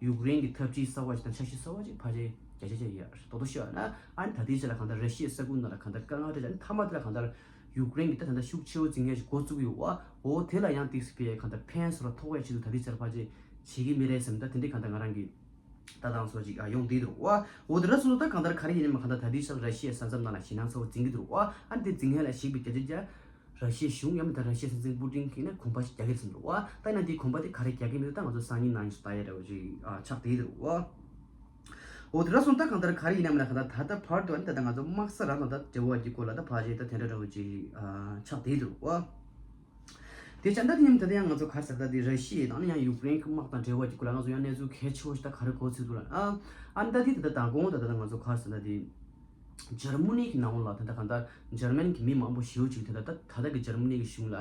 ཡུཀ་རེན་གྱི་འཐབ་ཇུས་གསར་བ་ཞིག་དང་འཆར་གཞི་གསར་བ་ཞིག་ཕལ་ཆེར་བརྒྱ་ཆ་བརྒྱ་ཡོད་རེད། རྡོག་རྡོག་བཤད་པ་ན་ཨ་ནི་ད་ལྟའི་ཆ་ལ་གང་ལྟར་ར་ཤི་ཡའི་ས་ཁུལ་ནང་ལ་གང་ལྟར་དཀའ་ངལ་འཕྲད་ཅིག་ཨ་ནི་མཐའ་མ་དེ་ལ་གང་ལྟར་ ཡུཀ་རེན་གྱི་ད་ད་ལྟ་ཤུགས་ཆེ་བོ་འཛིང་མཁན་ཞིག་འགོ་བཙུགས་ཡོད་པ། འོ་དེ་ལ་ཡང་ཏིག་སི་པའི་གང་ལྟར་ཕན་སོ་ལ་ཐོགས་ཡ་ཆེད་དུ་ད་ལྟའི་ཆར་ཕལ་ཆེར་བྱེད་ཀྱི་མི་རེད་བསམ། ད་དེ་འདྲའི་གང་ལྟར་ང་རང་གི་ལྟ་སྟངས་སོགས་ཅིག་ཨ་ཡོང་བསྡད་འདུག་བ། འོ་དེ་འདྲ་སོང་ཙང་ད་གང་ལྟར་ག་རེ་ཡིན་ནའི་མ་གང་ལྟར་ད་ལྟའི་ཆར་ར་ཤི་ཡའི་ས་མཚམས་ནང་ལ་ཞེད་སྣང་ཚ་བོ་འཛིང་གི་འདུག་བ། ཨ་ནི་དེ་འཛིང་མཁན་ལ་ཞིག་པའི་རྒྱ་ཆེ་རྒྱ་ར་ཤི་ཡའི་སྲིད་འཛིན་པུ་ཏིན་གྱིས་ནི་གོམ་པ་ཞིག་རྒྱག་གི་རེད་བསམ་འདུག་བ། ད་ཡིན་ན་དེའི་གོམ་པ་དེ་ག་རེ་རྒྱག་གི་མིན་འདུག་ད་ང་ཚོ་སང་ཉིན་གནངས་ཉིན་སུ་ལྟ་ཡ་འདྲ་བོ་ཅིག་ཨ་ཆགས་བསྡད་འདུག་བ། འོ་དེ་འདྲ་སོང་ཙང་ད་གང་ལྟར་ག་རེ་ཡིན་ནའི་མ་གང་ལྟར་ད་ལྟ་བར་དུ་ཨ་ནི་ད་ལྟ་ང་ཚོ་དམག་ས་རང་དང་ད་འབྲེལ་བ་གྱི་སྐོར་ལ་ད་ཕལ་ཆེར་ད་དེ་འདྲ་འདྲ་བོ་ཅིག་ཨ་ཆགས་བསྡད་འདུག་བ། དེ་བྱས་ད་དེ་ཉིན་ད་ལྟ་ཡང་ང་ཚོ་ག་རེ་ཟེར་ད་དེ་ར་ཤི་ཡ་དང་ཡང་ཡུཀ་རེན་གྱི་དམག་དང་འབྲེལ་བ་གྱི་སྐོར་ལ་ང་ཚོ་ཡང་གནས་ཚུལ་གལ་ཆེ་བོ་ཞིག་ད་ག་རེ་གོ་ཚུལ་འདུག་ལ། ཨ་ཨ་ནི་ད་དེ་ད་ལྟ་མདང་དགོང་ད་ད་ལྟ་ང་ཚོ་ག་རེ་ཟེར་ད་དེ་འཇར་མ་ནི་གི་ནང་ལ་ད་ལྟ་གང་ལྟར་འཇར་མན་གྱི་མི་མང་པོ་ཞེ་པོ་ཅིག་ད་ལྟ་ད་ད་ལྟ་གི་འཇར་མ་ནི་གི་གཞུང་ལ་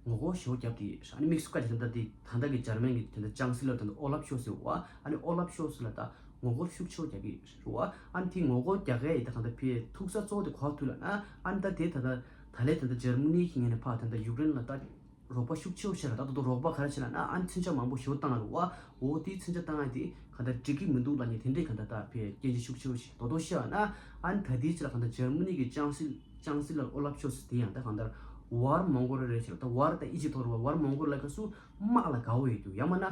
ངོ་རྒོལ་ཞེ་པོ་བརྒྱབ་དེ། ཨ་ནི་དམིགས་སུ་བཀར་ཅིག་ད་ལྟ་དེ་ད་ལྟ་གི་འཇར་མན་གྱི་ད་ལྟ་ཅང་སི་ལར་ད་ལྟ་ཨོ་ལབ་ཤོལ་ཚ་ཟེར་བ། ཨ་ནི་ཨོ་ལབ་ཤོལ་ཚ་ལ་ད་ངོ་རྒོལ་ཤུགས་ཆེ་བོ་རྒྱག་གི་རེད་བ། ཨ་ནི་དེ་ངོ་རྒོལ་རྒྱག་གི་ཡིན་ད་གང་ལྟར་ཕའི་ཐུག་ས་གཙོ་བོ་དེ་ག་པར་ཐུག་ལབ་ན། ཨ་ནི་ད་དེ་ད་ལྟ་ད་ལས་ད་ལྟ་འཇར་མ་ནི་གི་ངོས་ནས་ཕར་ད་ལྟ་ཡུཀ་རེན་ལ་ད་རོགས་པ་ཤུགས་ཆེ་བོ་བྱས་ལ། ད་ད་དུང་རོགས་པ་ག་རེ་བྱས་ལབ་ན། ཨ་ནི་མཚོན་ཆ་མང་པོ་ཞེ་པོ་བཏང་ཡ་རེད་བ། འོ་དེའི་མཚོན་ཆ་བཏང་ཡ་དེ་གང་ལྟར་འགྲིག་གི་མི་འདུག་ལབ་མཁན་དེ་འདྲའི་གང་ལྟར་ད་ཕའི་སྐད་ཆ་ཤུགས་ཆེ་བོ་ཞིག་རྡོག་རྡོག་བཤད་པ་ན། ཨ་ནི་ད་དེའི་ཕྱིར་ལ་གང་ལྟར་འཇར་མ་ནི་གི་ཅང་སི་ཅང་སི་ལར་ཨོ་ལབ་ཤོལ་ཚ་དེ་ཡང་ད་གང་ལྟར་ཝར་མོང་གོ་ལི་རེད་ཟེར་བ། ད་ཝར་ད་ཨི་ཇིབ་ཐོག་རེད་བ། ཝར་མོང་གོ་ལི་ལབ་སྐབས་སུ་དམག་ལ་དགའ་བོ་ཡོད་རྒྱུ། ཡང་མིན་ན་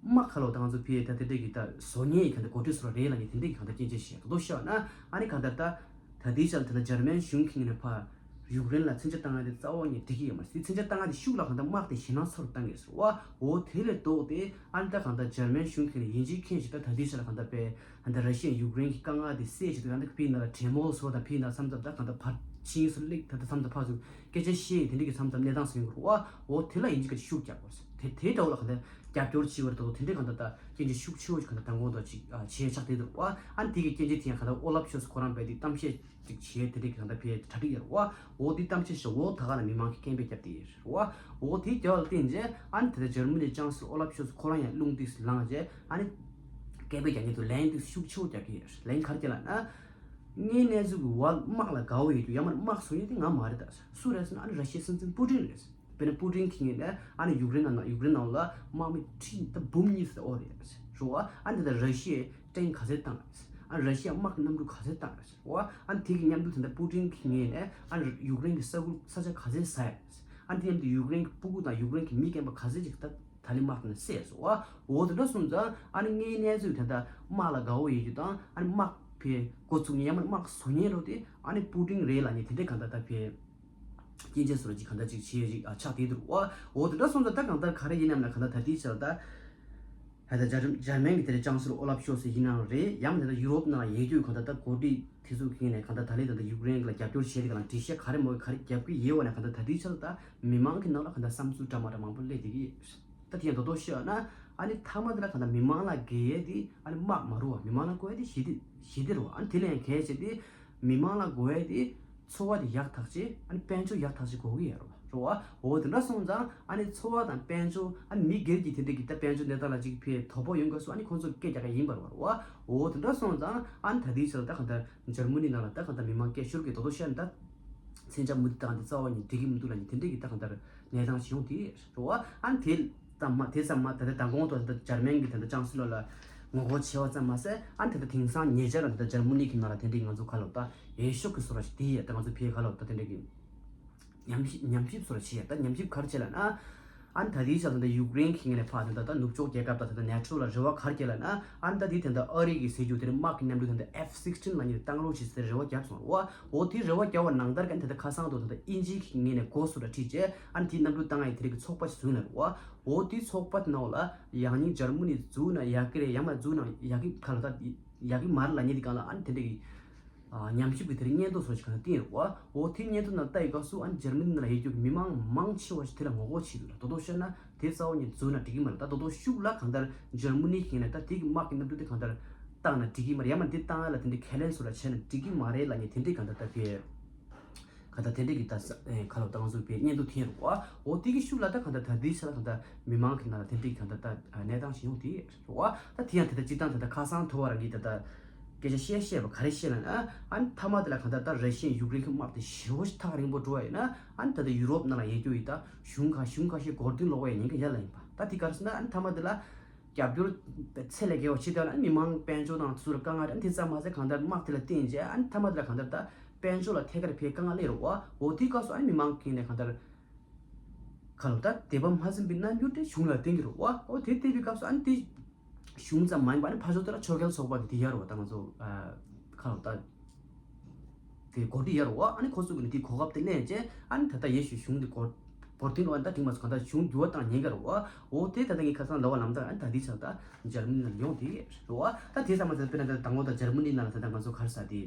དམག་ཁ་ལོ་ད་ང་ཚོ་ཕའི་ད་དེ་འདྲ་གི་ད་བཟོ་མཁན་གྱི་ག་འདྲ་འགོ་ཁྲིད་སོགས་རེད་ལབ་མཁན་དེ་འདྲ་གི་གང་ལྟར་སྐྱོན་བརྗོད་བྱས་རྡོག་རྡོག་བཤད་པ་ན། ཨ་ནི་གང་ལྟར་ད་ད་ལྟའི་ཆར་ད་ལྟ་འཇར་མན་གཞུང་གི་ངོས་ནས་ཕར་ཡུཀ་རེན་ལ་མཚོན་ཆ་བཏང་ཡ་དེ་རྩ་བ་ནས་འགྲིག་གི་ཡོད་མ་རེད། དེ་མཚོན་ཆ་བཏང་ཡ་དེ་ཤུགས་ལ་གང་ལྟར་དམག་དེ་ཞེད་སྣང་ཚ་རུ་བཏང་གི་ཟེར་བ། འོ་དེ་ལས་ལྡོག་སྟེ་ཨ་ནི་ད་གང་ལྟར་འཇར་མན་གཞུང་གི་ངོས་ནས་ཡིན་གཅིག་མིན་གཅིག་ད་ད་ལྟའི་ཆར་ལ་གང་ལྟར་ཕའི་ད་ལྟ་ར་ཤི་ཡ་ཡུཀ་རེན་གྱི་དཀའ་ངལ་དེ་སེལ་ཆེད་དུ་ཡང་ད་ཕའི་ནང་ལ་གྲོས་མོལ་སོགས་དང་ཕའི་ནང་མཚམས་མཚམས་ད་གང་ལྟར་ཕར་ཕྱིན་སུ་སླེབས་ད་ད་མཚམས་ད་ཕར་ཚུར་སྐད་ཆ་བཤད་དེ་འདྲ་གི་མཚམས་མཚམས་གནས་སྟངས་སུ་ཡོང་གི་རེད་བ། འོ་དེ་ལ་ཡིན་གཅིག་གི་ཤུགས་རྒྱག་དགོས། དེ་དེ་འདྲ་བོ་ལ་གང་ལྟར་རྒྱབ་སྐྱོར་བྱེད་པར་དོ་དེ་འདྲའི་གང་ལྟར་ད་སྐྱོན་བརྗོད་ཤུགས་ཆེ་བོ་ཞིག་གང་ལྟར་དང་པོ་དང་གཅིག་བྱས་ཆགས་བསྡད་འདུག་བ། ཨ་ནི་དེ་གི་སྐྱོན་བརྗོད་དེ་ཡང་གང་ལྟར་ཨོ་ལབ་ཤོལ་ཚ་ཁོ་རང་རྦད་དེ་གཏམ་བཤད་ཅིག་བྱས་དེ་འདྲའི་གང་ལྟར་ཕའི་གྲ་སྒྲིག་ཡོད་རེད་བ། འོ་དེ་གཏམ་བཤད་ཞིག་འོ་ད་ག་ལ་མི་མང་གིས་སྐད་འབོད་བརྒྱབ་བསྡད་ཡོད་རེད་བ། འོ་དེ་རྒྱབ་ལ་བརྟེན་རྗེས་ཨ་ནི་དེ་ལྟར་འཇར་མ་ནི་ཅང་སི་ཨོ་ལབ་ཤོལ་ཚ་ཁོ་རང་ཡང་རླུང་ཏོག་ཙམ་ལངས་རྗེས་ཨ་ནི་སྐད་འབོད་རྒྱག་མཁན་དུ་ལན་ཏོག་ཙམ་ཤུགས་ཆེ་བོ་རྒྱག་གི་ཡོད་རེད། ལན་ག་རེ་བརྒྱབ་ལབ་ན། ངའི་གནས་ཚུལ་གྱི་བར་དམག་ལ་དགའ་བོ་ཡོད་རྒྱུ་ཡང་མིན་ན་དམག་བཟོ་མཁན་དེ་ང་མ་རེད། ད་སུ་རེད་ཟེར་ན་ཨ་ནི་ར་ཤི་ཡའི་སྲིད་འཛིན་པུ་ཏིན་རེད། དཔེར་ན་པུ་ཏིན་གྱི་ངོས་ནས་ཨ་ནི་ཡུཀ་རེན་ནང་ཡུཀ་རེན་ནང་ལ་དམག་མི་ཁྲི་ད་འབུམ་གཉིས་ཙམ་ཨོ་རེད་རེད་བ། ཨ་ནི་ད་ར་ཤི་ཡས་ཊེང་ག་ཚད་བཏང་རེད། ཨ་ནི་ར་ཤི་ཡ་དམག་གི་གནམ་གྲུ་ག་ཚད་བཏང་རེད་བ། ཨ་ནི་དེ་གི་མཉམ་དུ་ད་ལྟ་པུ་ཏིན་གྱི་ངོས་ནས་ཨ་ནི་ཡུཀ་རེན་གྱི་ས་ཁུལ་ས་ཆ་ག་ཚད་ཟ་ཡ་རེད། ཨ་ནི་དེ་མཉམ་དུ་ཡུཀ་རེན་གྱི་སྤུ་གུ་དང་ཡུཀ་རེན་གྱི་མི་རྒན་པ་ག་ཚད་ཅིག་ད་ད་ལི་དམག་དེ་ནས་བསད་སོང་བ། འོ་དེ་འདྲ་སོང་ཙང་ཨ་ནི་ངའི་གནས་ཚུལ་དེ་འདྲ་དམག་ལ་དགའ་བོ་ཡོད་རྒྱུ་དང་ཨ་ནི་དམག་ཕའི་འགོ་བཙུགས་མཁན་ཡང་མིན་ན་དམག་བཟོ་མཁན་ལོ་དེ་ཨ་ནི་པུ་ཏིན་རེད་ལབ་མཁན་དེ་འདྲའི་གང་ལྟར་ད་ཕའི་སྐྱོན་བརྗོད་སོགས་ཅིག་གང་ལྟར་ཅིག་བྱེད་ཡ་ཅིག་ཨ་ཆགས་བསྡད་འདུག་བ། འོ་དེ་འདྲ་སོང་ཙང་ད་གང་ལྟར་ག་རེ་ཡིན་ནམ་ན་གང་ལྟར་ད་ལྟའི་ཆར་ད་ཧ་ད་འཇར་འཇར་མན་གྱི་དེ་འདྲའི་ཅང་སི་ལར་ཨོ་ལབ་ཤོལ་ཚ་ཡིན་ནའང་རེད། ཡང་མིན་ད་ལྟ་ཡུ་རོབ་ནང་ཡོད་རྒྱུ་གང་ལྟར་ད་འགོ་ཁྲིད་དེ་ཚོ་གི་ངོས་ནས་གང་ལྟར་ད་ལི་ད་ལྟ་ཡུཀ་རེན་ལ་རྒྱབ་སྐྱོར་བྱས་དེ་ག་ལ་འགྲེལ་བཤད་ག་རེ་མོ་ག་རེ་རྒྱབ་ཀྱི་ཡོད་བ་ན་གང་ལྟར་ད་ལྟའི་ཆར་ད་མི་མང་གི་ནང་ལ་གང་ལྟར་བསམ་ཚུལ་འདྲ་མ་འདྲ་མང་པོ་སླེབས་བསྡད་ཀྱི་ཡོད། ད་དེ་ཡང་རྡོག་རྡོག་བཤད་ན་ཨ་ནི་མཐའ་མ་དེ་ལ་གང་ལྟར་མི་མང་ལ་དགའ་ཡས་དེ་ཨ་ནི་དམག་མ་རུ་བ་མི་མང་ལ་དགོས་ཡས་དེ་ཞི་བདེ་ཞི་བདེ་རུ་བ། ཨ་ནི་དེ་ལས་ཡང་གལ་ཆེ་དེ་མི་མང་ལ་དགོས་ཡས་དེ་འཚོ་བ་དེ་ཡག་ཐག་ཆོད་ཨ་ནི་དཔལ་འབྱོར་ཡག་ཐག་ཆོད་དགོས་ཀྱི་ཡོད་རུ་བ་རུ་བ། འོ་དེ་འདྲ་སོང་ཙང་ཨ་ནི་འཚོ་བ་དང་དཔལ་འབྱོར་ཨ་ནི་མི་སྒེར་གྱི་དེ་འདྲ་གི་ད་དཔལ་འབྱོར་གནས་སྟངས་ལ་ཅིག་ཕའི་དོ་ཕོག་ཡོང་དགོས་སུ་ཨ་ནི་ཁོང་ཚོ་སྐད་རྒྱག་ག་ཡིན་པ་རུ་བ་རུ་བ། འོ་དེ་འདྲ་སོང་ཙང་ཨ་ནི་ད་ལྟའི་ཆར་ད་གང་ལྟར་འཇར་མ་ནི་ནང་ལ་ད་གང་ལྟར་མི་མང་སྐད་ཤོར་གི་རྡོག་རྡོག་བཤད་ན་ད། མཚོན་ཆ་མུ་མཐུད་བཏང་སྟེ་རྩ་བ་ནས་འགྲིག་གི་མི་འདུག་ལབ་མཁན་དེ་འདྲ་གི་ད་གང་ལྟར་གནས་སྟངས་ཤིག་ཡོང་དེ་རེད་བ། ཨ་ནི་དེ་ཙམ་མ་དེ་ཙམ་མ་ད་ལྟ་མདང་དགོང་དུ་ད་ལྟ་འཇར་མན་གྱི་ད་ལྟ་ཅང་སི་ལར་ལ་ངོ་རྒོལ་བྱས་པ་ཙམ་མ་ཟད་ཨ་ནི་ད་ལྟ་དེང་སང་ཉེ་ཆར་ལ་ད་ལྟ་འཇར་མ་ནི་གི་ནང་ལ་དེ་འདྲ་གི་ང་ཚོ་ག་ལབ་ད་འོས་ཤོག་གི་བཟོ་འདྲ་ཞིག་དེ་ཡ་ད་ང་ཚོ་ཕའི་ག་ལབ་ད་དེ་འདྲ་གི་ཉམས་ཞིབ་ཉམས་ཞིབ་བཟོ་འདྲ་བྱས་ཡ། ད་ཉམས་ཞིབ་ག་རེ་བྱས་ལབ་ན། ཨ་ནི་ད་ལྟའི་ཆར་ད་ལྟ་ཡུཀ་རེན་གྱི་ངོས་ནས་ཕར་ད་ལྟ་ནུབ་ཕྱོགས་རྒྱལ་ཁབ་དང་ད་ལྟ་ནེ་ཊོ་ལ་རེ་བ་ག་རེ་བསྐྱེད་ལབ་ན། ཨ་ནི་ད་དེ་ད་ལྟ་ཨ་རི་གི་ཟེར་རྒྱུ་དེ་ནི་དམག་གི་གནམ་གྲུ་ད་ལྟ་ཨེཕ་སིགས་ཊིན་ལབ་མཁན་དེ་བཏང་རོགས་བྱེད་ཟེར་རེ་བ་བརྒྱབ་སོང་བ། འོ་དེ་རེ་བ་བརྒྱབ་པ་ནང་ལྟར་ག་ནི་ད་ལྟ་ཁ་སང་དུ་ད་ལྟ་དབྱིན་ཇི་གི་ངོས་ནས་འགོ་བཟུང་ར་ཁྲིད་བྱས་ཨ་ནི་དེའི་གནམ་གྲུ་བཏང་ཡ་དེ་རིགས་ཀྱི་ཚོགས་པ་ཞིག་བཟོས་ན་རེད་བ། འོ་དེའི་ཚོགས་པ་དེ་ནང་ལ་ཡང་སྙིང་འཇར་མ་ནི་འཛུལ་ན་ཡག་གི་རེད། ཡང་མ་འཛུལ་ན་ཡག་གི་ཁ་ལ་ད་ཡག་གི་མ་རེད་ལབ་མཁན་དེ་སྒང་ལ་ཨ་ནི་དེ་འདྲ་གི་ཨ་ཉམས་ཞིབ་ཀྱི་དེར་སྙན་ཐོ་སོགས་ཤིག་གང་བཏིང་ཡོད་རེད་བ། འོ་དེ་སྙན་ཐོ་ནང་ལྟ་ཡི་སྐབས་སུ་ཨ་ནི་འཇར་མ་ནི་ནང་ལ་ཡོད་རྒྱུ་གི་མི་མང་མང་ཆེ་བ་ཞིག་དེ་ལ་ངོ་རྒོལ་བྱེད་འདུག་ལ། དོ་དོ་བཤད་ན་དེ་རྩ་བ་ནས་འཛུལ་ན་འགྲིག་གི་མ་རེད། ད་དོ་དོ་ཤུགས་ལ་གང་ལྟར་འཇར་མ་ནི་གི་ནས་ད་དེ་གི་དམག་གི་གནམ་གྲུ་དེ་གང་ལྟར་བཏང་ན་འགྲིག་གི་མ་རེད། ཡང་མ་དེ་བཏང་ཡ་ལ་དེ་འདྲའི་ཁས་ལེན་སོགས་ལ་བྱས་ན་འགྲིག་གི་མ་རེད་ལབ་མཁན་དེ་འདྲའི་གང་ལྟར་ད་ཕེ་གང་ལྟར་དེ་འདྲའི་གི་ད་ས་ཁ་ལོ་ཏང་སུ་ཕེ་སྙན་ཐོ་འཐེན་རེད་བ། འོ་དེ་གི་ཤུགས་ལ་ད་གང་ལྟར་ད་དེའི་ཆ་ལ་གང་ལྟར་མི་མང་གི་ནང་ལ་དེ་འདྲའི་གི་གང་ལྟར་ད་གནས་སྟངས་ཤིག་ཡོང་དེ། རེད་བ། ད་དེ་ཡང་དེ་ལྟར་སྤྱིར་བཏང་དེ་ལྟར་ཁ་སང་ཐོ་བ་རང་གིས་ད་ལྟ་སྐད་ཆ་བཤད་བཤད་པ་ག་རེ་བཤད་ལབ་ན། ཨ་ནི་མཐའ་མ་དེ་ལ་གང་ལྟར་ད་ར་ཤི་ཡ་ཡུཀ་རེན་གྱི་དམག་དེ་ཞེ་པོ་ཞིག་ཐག་རིང་པོ་འགྲོ་བ་ཡིན་ན། ཨ་ནི་ད་ལྟ་ཡུ་རོབ་ནང་ལ་ཡོད་རྒྱུ་ཡིན་ད་གཞུང་ཁ་གཞུང་ཁ་ཤས་མགོ་རྟིང་སློག་པ་ཡི་ཉེན་ཁ་ཡར་ལ་ཡིན་པ། ད་དེ་ག་རེ་ཟེར་ན། ཨ་ནི་མཐའ་མ་དེ་ལ་རྒྱབ་སྐྱོར་ཚད་ལས་བརྒལ་བ་བྱེད་དེ་ལ་ཨ་ནི་མི་མང་དཔལ་འབྱོར་དང་ཚུར་དཀའ་ངལ། ཨ་ནི་དེ་ཙམ་མ་ཟད་གང་ལྟར་དམག་དེ་ལ་བརྟེན་རྗེས་ཨ་ནི་མཐའ་མ་དེ་ལ་གང་ལྟར་ད་ དཔལ་འབྱོར་ལ་ཐད་ཀར་ཕའི་དཀའ་ངལ་སླེབས་རེད་བ། འོ་དེའི་སྐབས་སུ་ཨ་ནི་མི་མང་གི་ནས་གང་ལྟར་ཁ་ལོ་ད་དད་པ་མ་ཟིན་པའི་རྣམ་འགྱུར་དེ་གཞུང་ལ་བསྟན་གྱི་རེད་བ། འོ་དེ་བལྟས་པའི་སྐབས་སུ་ཨ་ནི་དེ་གཞུང་ཙམ་མ་ཡིན་པ་ཨ་ནི་ཕར་ཕྱོགས་དེ་ལ་ཆོས་རྒྱལ་ཚོགས་པ་གི་དེ་ཡར་རེད་བ། ད་ང་ཚོ་ཁ་ལོ་ད་དེ་གོ་སྒྲིག་ཡར་རེད་བ། ཨ་ནི་ཁོ་ཚོ་གི་ནི་དེ་གོ་སྐབས་དེ་ལེན་བྱས་ཨ་ནི་ད་ལྟ་ཡེ་ཤུ་གཞུང་དེ་གོ་བོར་ཐེངས་རེད་བ། ད་ཐེངས་མ་སོང་གང་ལྟར་གཞུང་འགྱུར་བ་བཏང་ཉེན་ཁ་རེད་བ། འོ་དེ་ད་ལྟ་ངས་ཁ་སང་ལབ་པ་ལམ་ད་ཨ་ནི་ད་དེ་ཆགས་ད་འཇར་མ་ནི་ནང་ཡོང་དེ་རེད་བ། ད་དེ་ཚང་མ་ཚང་དཔེར་ན་ད་དང་པོ་ད་འཇར་མ་ནི་ནང་ལ་ད་ད་ང་ཚོ་ག་རེ་ཟ་དེ།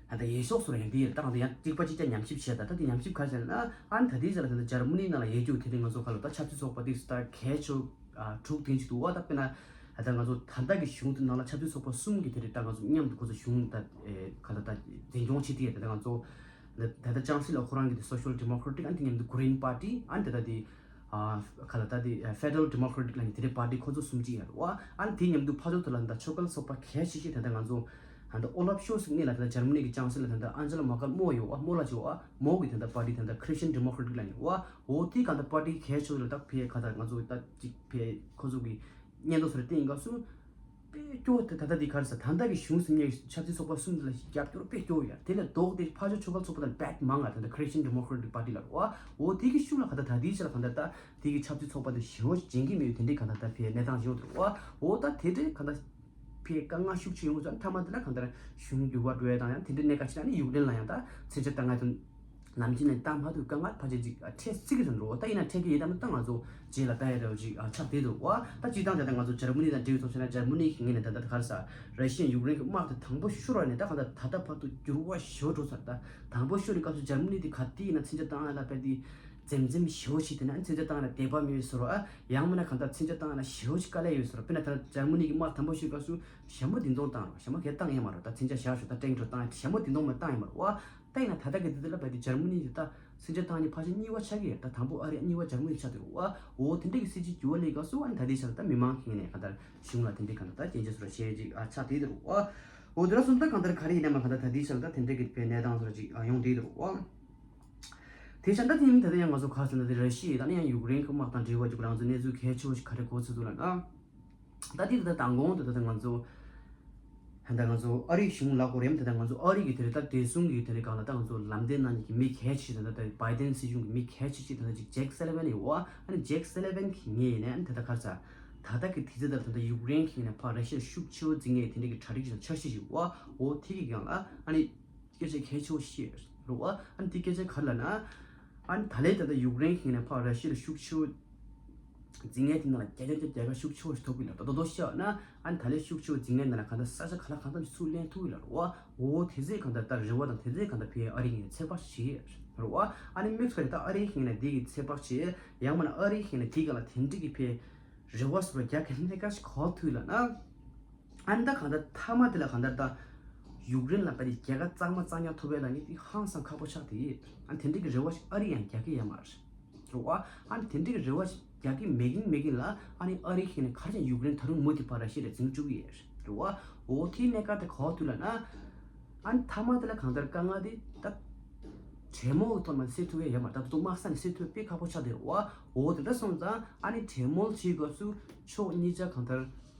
ད་ལྟ་ཡེ་ཤུ་སོགས་ལ་ཡང་འདི་ཡིན། ད་ང་ཚོ་ཡང་གཅིག་པ་གཅིག་རྐྱང་ཉམས་ཞིབ་བྱས། ད་ལྟ་འདི་ཉམས་ཞིབ་ག་རེ་ཟེར་ན་ཨ་ནི་ད་ལྟའི་ཆ་ལ་ད་ལྟ་འཇར་མ་ནི་ནང་ལ་ཡོད་རྒྱུ་དེ་རིང་ང་ཚོ་ཁ་ལོ་ད་ཆབ་སྲིད་ཚོགས་པ་དེ་ད་གལ་ཆེ་ཨ་དྲུག་དེ་ཅིག་འདུག་བ། ད་དཔེར་ན་ད་ལྟ་ང་ཚོ་ད་ལྟ་གི་གཞུང་དེ་ནང་ལ་ཆབ་སྲིད་ཚོགས་པ་གསུམ་གྱི་དེ་རེད། ད་ང་ཚོ་མཉམ་དུ་ཁོ་ཚོ་གཞུང་ད་ཨེ་ག་ལ་ད་འཛིན་སྐྱོང་བྱེད་དེ་ད་ལྟ་ང་ཚོ་ད་ལྟ་ཅང་སི་ལ་ཁོ་རང་གི་དེ་Social Democratic ཨ་ནི་དེ་མཉམ་དུ་Green Party ཨ་ནི་ད་ལྟ་དེ། ཨ་ག་ལ་ད་དེ་Federal Democratic ལ་ནི་དེ་འདྲའི་པར་ཏི་ཁོ་ཚོ་གསུམ་ཅིག་ཡོད་རེད་བ། ཨ་ནི་དེ་མཉམ་དུ་ཕ་ཚོ་དེ་ལ་ད་ཆོས་ཁ་ལ་སོགས་པ་གལ་ཆེ་ཤོས་ད་ལྟ་ང་ཚོ་ཨ་ད་ཨོ་ལབ་ཤོལ་ཚ་ཟེར་མཁན་ལ་ད་ལྟ་འཇར་མ་ནི་གི་ཅང་སི་ལ་ད་ལྟ་ཨན་ཇེ་ལ་མར་ཀལ་རྨོ་ཡོད་བ། རྨོ་ལ་ཅི་བ་རྨོ་གི་ད་ལྟ་པར་ཏི་ད་ལྟ་Christian Democratic ལ་ཡོད་བ། འོ་དེ་ག་ད་པར་ཏི་གལ་ཆེ་ལ་ད་ཕེ་ག་ད་ང་ཚོ་ད་ཅིག་ཕེ་ཁོ་ཚོ་གི་སྙན་ཐོ་སོ་རེ་བསྟན་ཡིན་སྐབས་སུ། དཔེ་སྐྱོ་དེ་ད་ལྟ་འདི་ག་རེ་ཟེར། ད་ལྟ་གི་གཞུང་ཟིན་ཉེ་ཆབ་སྲིད་ཚོགས་པ་གསུམ་འདི་ལ་རྒྱབ་སྐྱོར་དཔེ་སྐྱོ་ཡོད། དེ་ལས་ལྡོག་སྟེ་ཕར་ཕྱོགས་ཆོས་ཁ་ཚོགས་པ་དང་རྦད་མང་ང་ད་ལྟ་Christian Democratic Party ལ་རེད་བ། འོ་དེ་གི་ཤུགས་ལ་ག་ད་ད་ལྟའི་ཆ་ལ་ག་ད་ད་དེ་གི་ཆབ་སྲིད་ཚོགས་པ་དེ་ཞེ་པོ་ཅིག་འགན་མེད་དེ་འདྲའི་ག་ད་ད་ཕའི་གནས་སྟངས་ཡོང་འདུག་བ། འོ་ད་དེ་འདྲའི་ག་ད་ཕའི་དཀའ་ངལ་ཤུགས་ཆེ་ཡོང་ཙང་མཐའ་མ་དེ་ལ་ག་ད་གཞུང་འགྱུར་བ་འགྲོ་ཡ་དང་ཡང་དེ་འདྲའི་གནད་འགག་ཆེ་ན་ནི་ཡུཀ་རེན་ལ་ཡང་ད་མཚོན་ཆ་བཏང་ང་དང་། ནམ་རྒྱུན་ནས་ད་མ་ཐུག་དཀའ་ངལ་ཕལ་ཆེར་ཅིག་འཕྲད་སྲིད་ཀྱི་རེད་འགྲོ། ད་ཡིན་ན་འཕྲད་ཀྱི་ཡོད་དམ་ད་ང་ཚོ་རྗེས་ལ་ལྟ་ཡ་འདྲ་བོ་ཅིག་ཆགས་བསྡད་འདུག་བ། ད་སྤྱིར་བཏང་དེ་ད་ང་ཚོ་འཇར་མ་ནི་དང་འབྲེལ་བའི་ཐོག་བྱས་ན་འཇར་མ་ནི་གི་ངོས་ནས་ད་ལྟ་ག་རེ་ཟེར། ར་ཤི་ཡ་ཡུཀ་རེན་གྱི་དམག་དེ་དང་པོ་ཤོར་བ་ནས་ད་གང་ལྟར་ད་ལྟ་བར་དུ་འགྱུར་བ་ཞེ་པོ་འགྲོ་ཚར། ད་དང་པོ་ཤོར་བའི་སྐབས་སུ་འཇར་མ་ནི་དེ་ག་དུས་ཡིན་ན་མཚོན་ཆ་བཏང་ཡ་ལ་དཔེ་དེ་འཛེམ་འཛེམ་ཞེ་པོ་ཞིག་དེ་ན་མཚོན་ཆ་བཏང་ཡ་ལ་དད་པ་མེད་པའི་བཟོ་འདྲ། ཡང་མིན་ན་གང་ལྟར་མཚོན་ཆ་བཏང་ཡ་ལ་ཞེ་པོ་ཞིག་དཀའ་ལས་ཡོད་བཟོ་འདྲ། དཔེར་ན་ད་འཇར་མ་ནི་གི་དམག་དང་པོ་ཤོར་སྐབས་སུ་ཞྭ་མོ་བདུན་སྟོང་བཏང་རོགས། ཞྭ་མོ་གས་བཏང་ཡ་མ་རོགས། ད་མཚོན་ཆ་བཞག་ཤོག་ད་ཊེང་ཀི་འདྲ་བཏང་ཡ། ཞྭ་མོ་བདུན་སྟོང་མ་བཏང་ཡ་མ་རོགས་བ། ད་ཡིན་ན་ད་ལྟ་གི་དུས་ཚོད་ལ་བལྟས་ཏེ་འཇར་མ་ནི་དེ་ད་མཚོན་ཆ་བཏང་ནི་ཕལ་ཆེར་གཉིས་པ་ཆགས་ཀྱི་ཡོད། ད་དང་པོ་ཨ་རི། གཉིས་པ་འཇར་མ་ནི་ཆགས་འདུག་བ། འོ་དེ་འདྲ་གི་སྲིད་ཇུས་འགྱུར་བ་སླེབས་སྐབས་སུ་ཨ་ནི་ད་ལྟའི་ཆར་ད་མི་མང་གི་ངོས་ནས་གང་ལྟར་གཞུང་ལ་དེ་འདྲའི་གང་ལྟར་ད་སྐྱོན་བརྗོད་བཟོ་འདྲ་བྱས་ཅིག་ཨ་ཆགས་བསྡད་འདུག་བ། འོ་དེ་འདྲ་སོང་ཙང་གང་ལྟར་ག་རེ་ཡིན་ན་མ་གང་ལྟར་ད་ལྟའི་ཆར་ད་དེ་འདྲ་གི་དཔེ་གནས་སྟངས་བཟོ་འདྲ་ཅིག་ཨ་ཡོང་བསྡད་འདུག་བ། དེ་ཆ་ད་དེ་ཡིན་ད་ལྟ་ཡང་ང་ཚོ་ག་ཟེར་ན་དེ་ར་ཤི་ཡ་ད་ནི་ཡང་ཡུཀ་རེན་གི་དམག་དང་འབྲེལ་བ་ཅིག་རང་ཚོ་གནས་ཚུལ་གལ་ཆེ་བོ་ཞིག་ག་རེ་གོ་ཚོད་འདུག་ལབ་ན། ད་དེ་ད་ལྟ་དང་གོང་དུ་ད་ལྟ་ང་ཚོ་ད་ལྟ་ང་ཚོ་ཨ་རིའི་གཞུང་ལ་གོ་རེམ། ད་ལྟ་ང་ཚོ་ཨ་རི་གི་དེ་རེད་ད་བདེ་སྲུང་གི་དེ་རེད་གང་ལ་ད་ང་ཚོ་ལམ་སྟོན་གནང་མཁན་གྱི་མི་གལ་ཆེ་ད་ལྟ་ད་བྷའི་ཌེན་སྲིད་གཞུང་གི་མི་གལ་ཆེ་ཅིག་ད་ལྟ་ཅིག་ཇེག་སེ་ལི་ཝན་ཡོད་བ། ཨ་ནི་ཇེག་སེ་ལི་ཝན་གི་ངོས་ནས་ཨ་ནི་ད་ལྟ་ག་རེ་ཟེར། ད་ལྟ་གི་དུས་ཚོད་ད་ལྟ་ད་ཡུཀ་རེན་གི་ངོས་ནས་ཕར་ར་ཤི་ཡར་ཤུགས་ཆེ་བོ་འཛིང་མཁན་དེ་འདྲ་གི་གྲ་སྒྲིག་ཅིག་དང་འཆར་གཞི་ཞིག་ཡོད་བ། འོ་དེ་གི་སྒང་ལ་ཨ་ནི་སྐད་ཆ་གལ་ཆེ་བོ་བཤད་རེད་བ། ཨ་ནི་དེ་སྐད་ཆ་ག་རེ་ལབ་ན། ཨ་ནི་ད་ལན་ད་ལྟ་ཡུཀ་རེན་གི་ངོས་ནས་ཕར་ར་ཤི་ཡར་ཤུགས་ཆེ་བོ་འཛིང་མཁན་དེ་ནང་ལ་རྒྱ་རྒྱ་རྒྱ་རྒྱ་ཤུགས་ཆེ་བོ་ཞིག་ཐོབ་གི་ལ། ད་དོ་དོ་བཤད་ན་ཨ་ནི་ད་ལན་ཤུགས་ཆེ་བོ་འཛིང་མཁན་ནང་ལ་གང་ལྟར་ས་ཆ་ག་ལ་གང་འཚམ་ཞིག་ཚུར་ལེན་ཐུབ་གི་ལ་རེད་བ། འོ་དེ་ཚོས་གང་ལྟར་ད་རེ་བ་དང་དེ་ཚོས་གང་ལྟར་ཕའི་ཨ་རི་གི་ངོས་ནས་ཚོད་དཔག་བྱེད་རེད་བ། ཨ་ནི་དམིགས་སུ་ད་ཨ་རི་གི་ངོས་ནས་དེ་གི་ཚོད་དཔག་བྱེད། ཡང་མིན་ན་ཨ་རི་གི་ངོས་ནས་དེ་ག་ལ་དེ་འདྲ་གི་ཕའི་རེ་བ་སོགས་རྒྱག་གི་གནད་འགག་ཞིག་ག་ཐུག་ལབ་ན། ཨ་ནི་ད་གང་ལྟར་མཐའ་མ་དེ་ལ་གང་ལྟར་ད་ཡུཀ་རེན་ལ་བལྟས་ཏེ་རྒྱལ་ཁ་གཙང་མ་གཙང་རྐྱང་ཐོབ་ཡ་ལ་ནི་དེ་ཧང་སང་ཁག་པོ་ཆགས་ཏེ། ཨ་ནི་དེ་འདྲ་གི་རེ་བ་ཞིག་ཨ་རི་ཡང་རྒྱག་གི་ཡོད་མ་རེད། རེད་བ། ཨ་ནི་དེ་འདྲ་གི་རེ་བ་ཞིག་རྒྱག་གི་མེད་ཀྱིན་མེད་ཀྱིན་ལ་ཨ་ནི་ཨ་རི་གིས་ནི་ག་རེ་བྱས་ན་ཡུཀ་རེན་ད་རུང་མུ་མཐུད་ཕར་ར་ཤི་ཡ་ལ་འཛིང་བཅུག་གི་ཡོད་རེད་བ། འོ་དེའི་གནད་འགག་དེ་ག་པར་ཐུག་ལབ་ན། ཨ་ནི་མཐའ་མ་དེ་ལ་གང་ལྟར་དཀའ་ངལ་དེ་ད་གྲོས་མོལ་གྱི་ཐོག་ནས་སེལ་ཐུབ་ཡ་ཡོད་མ་རེད། ད་དུང་དམག་ས་ནས་སེལ་ཐུབ་དཔེ་ཁག་པོ་ཆགས་བསྡད་རེད་བ། འོ་དེ་འདྲ་སོང་ཙང་ཨ་ནི་གྲོས་མོལ་བྱེད་སྐབས་སུ་ཕྱོགས་གཉིས་ཆ་གང་ལྟར་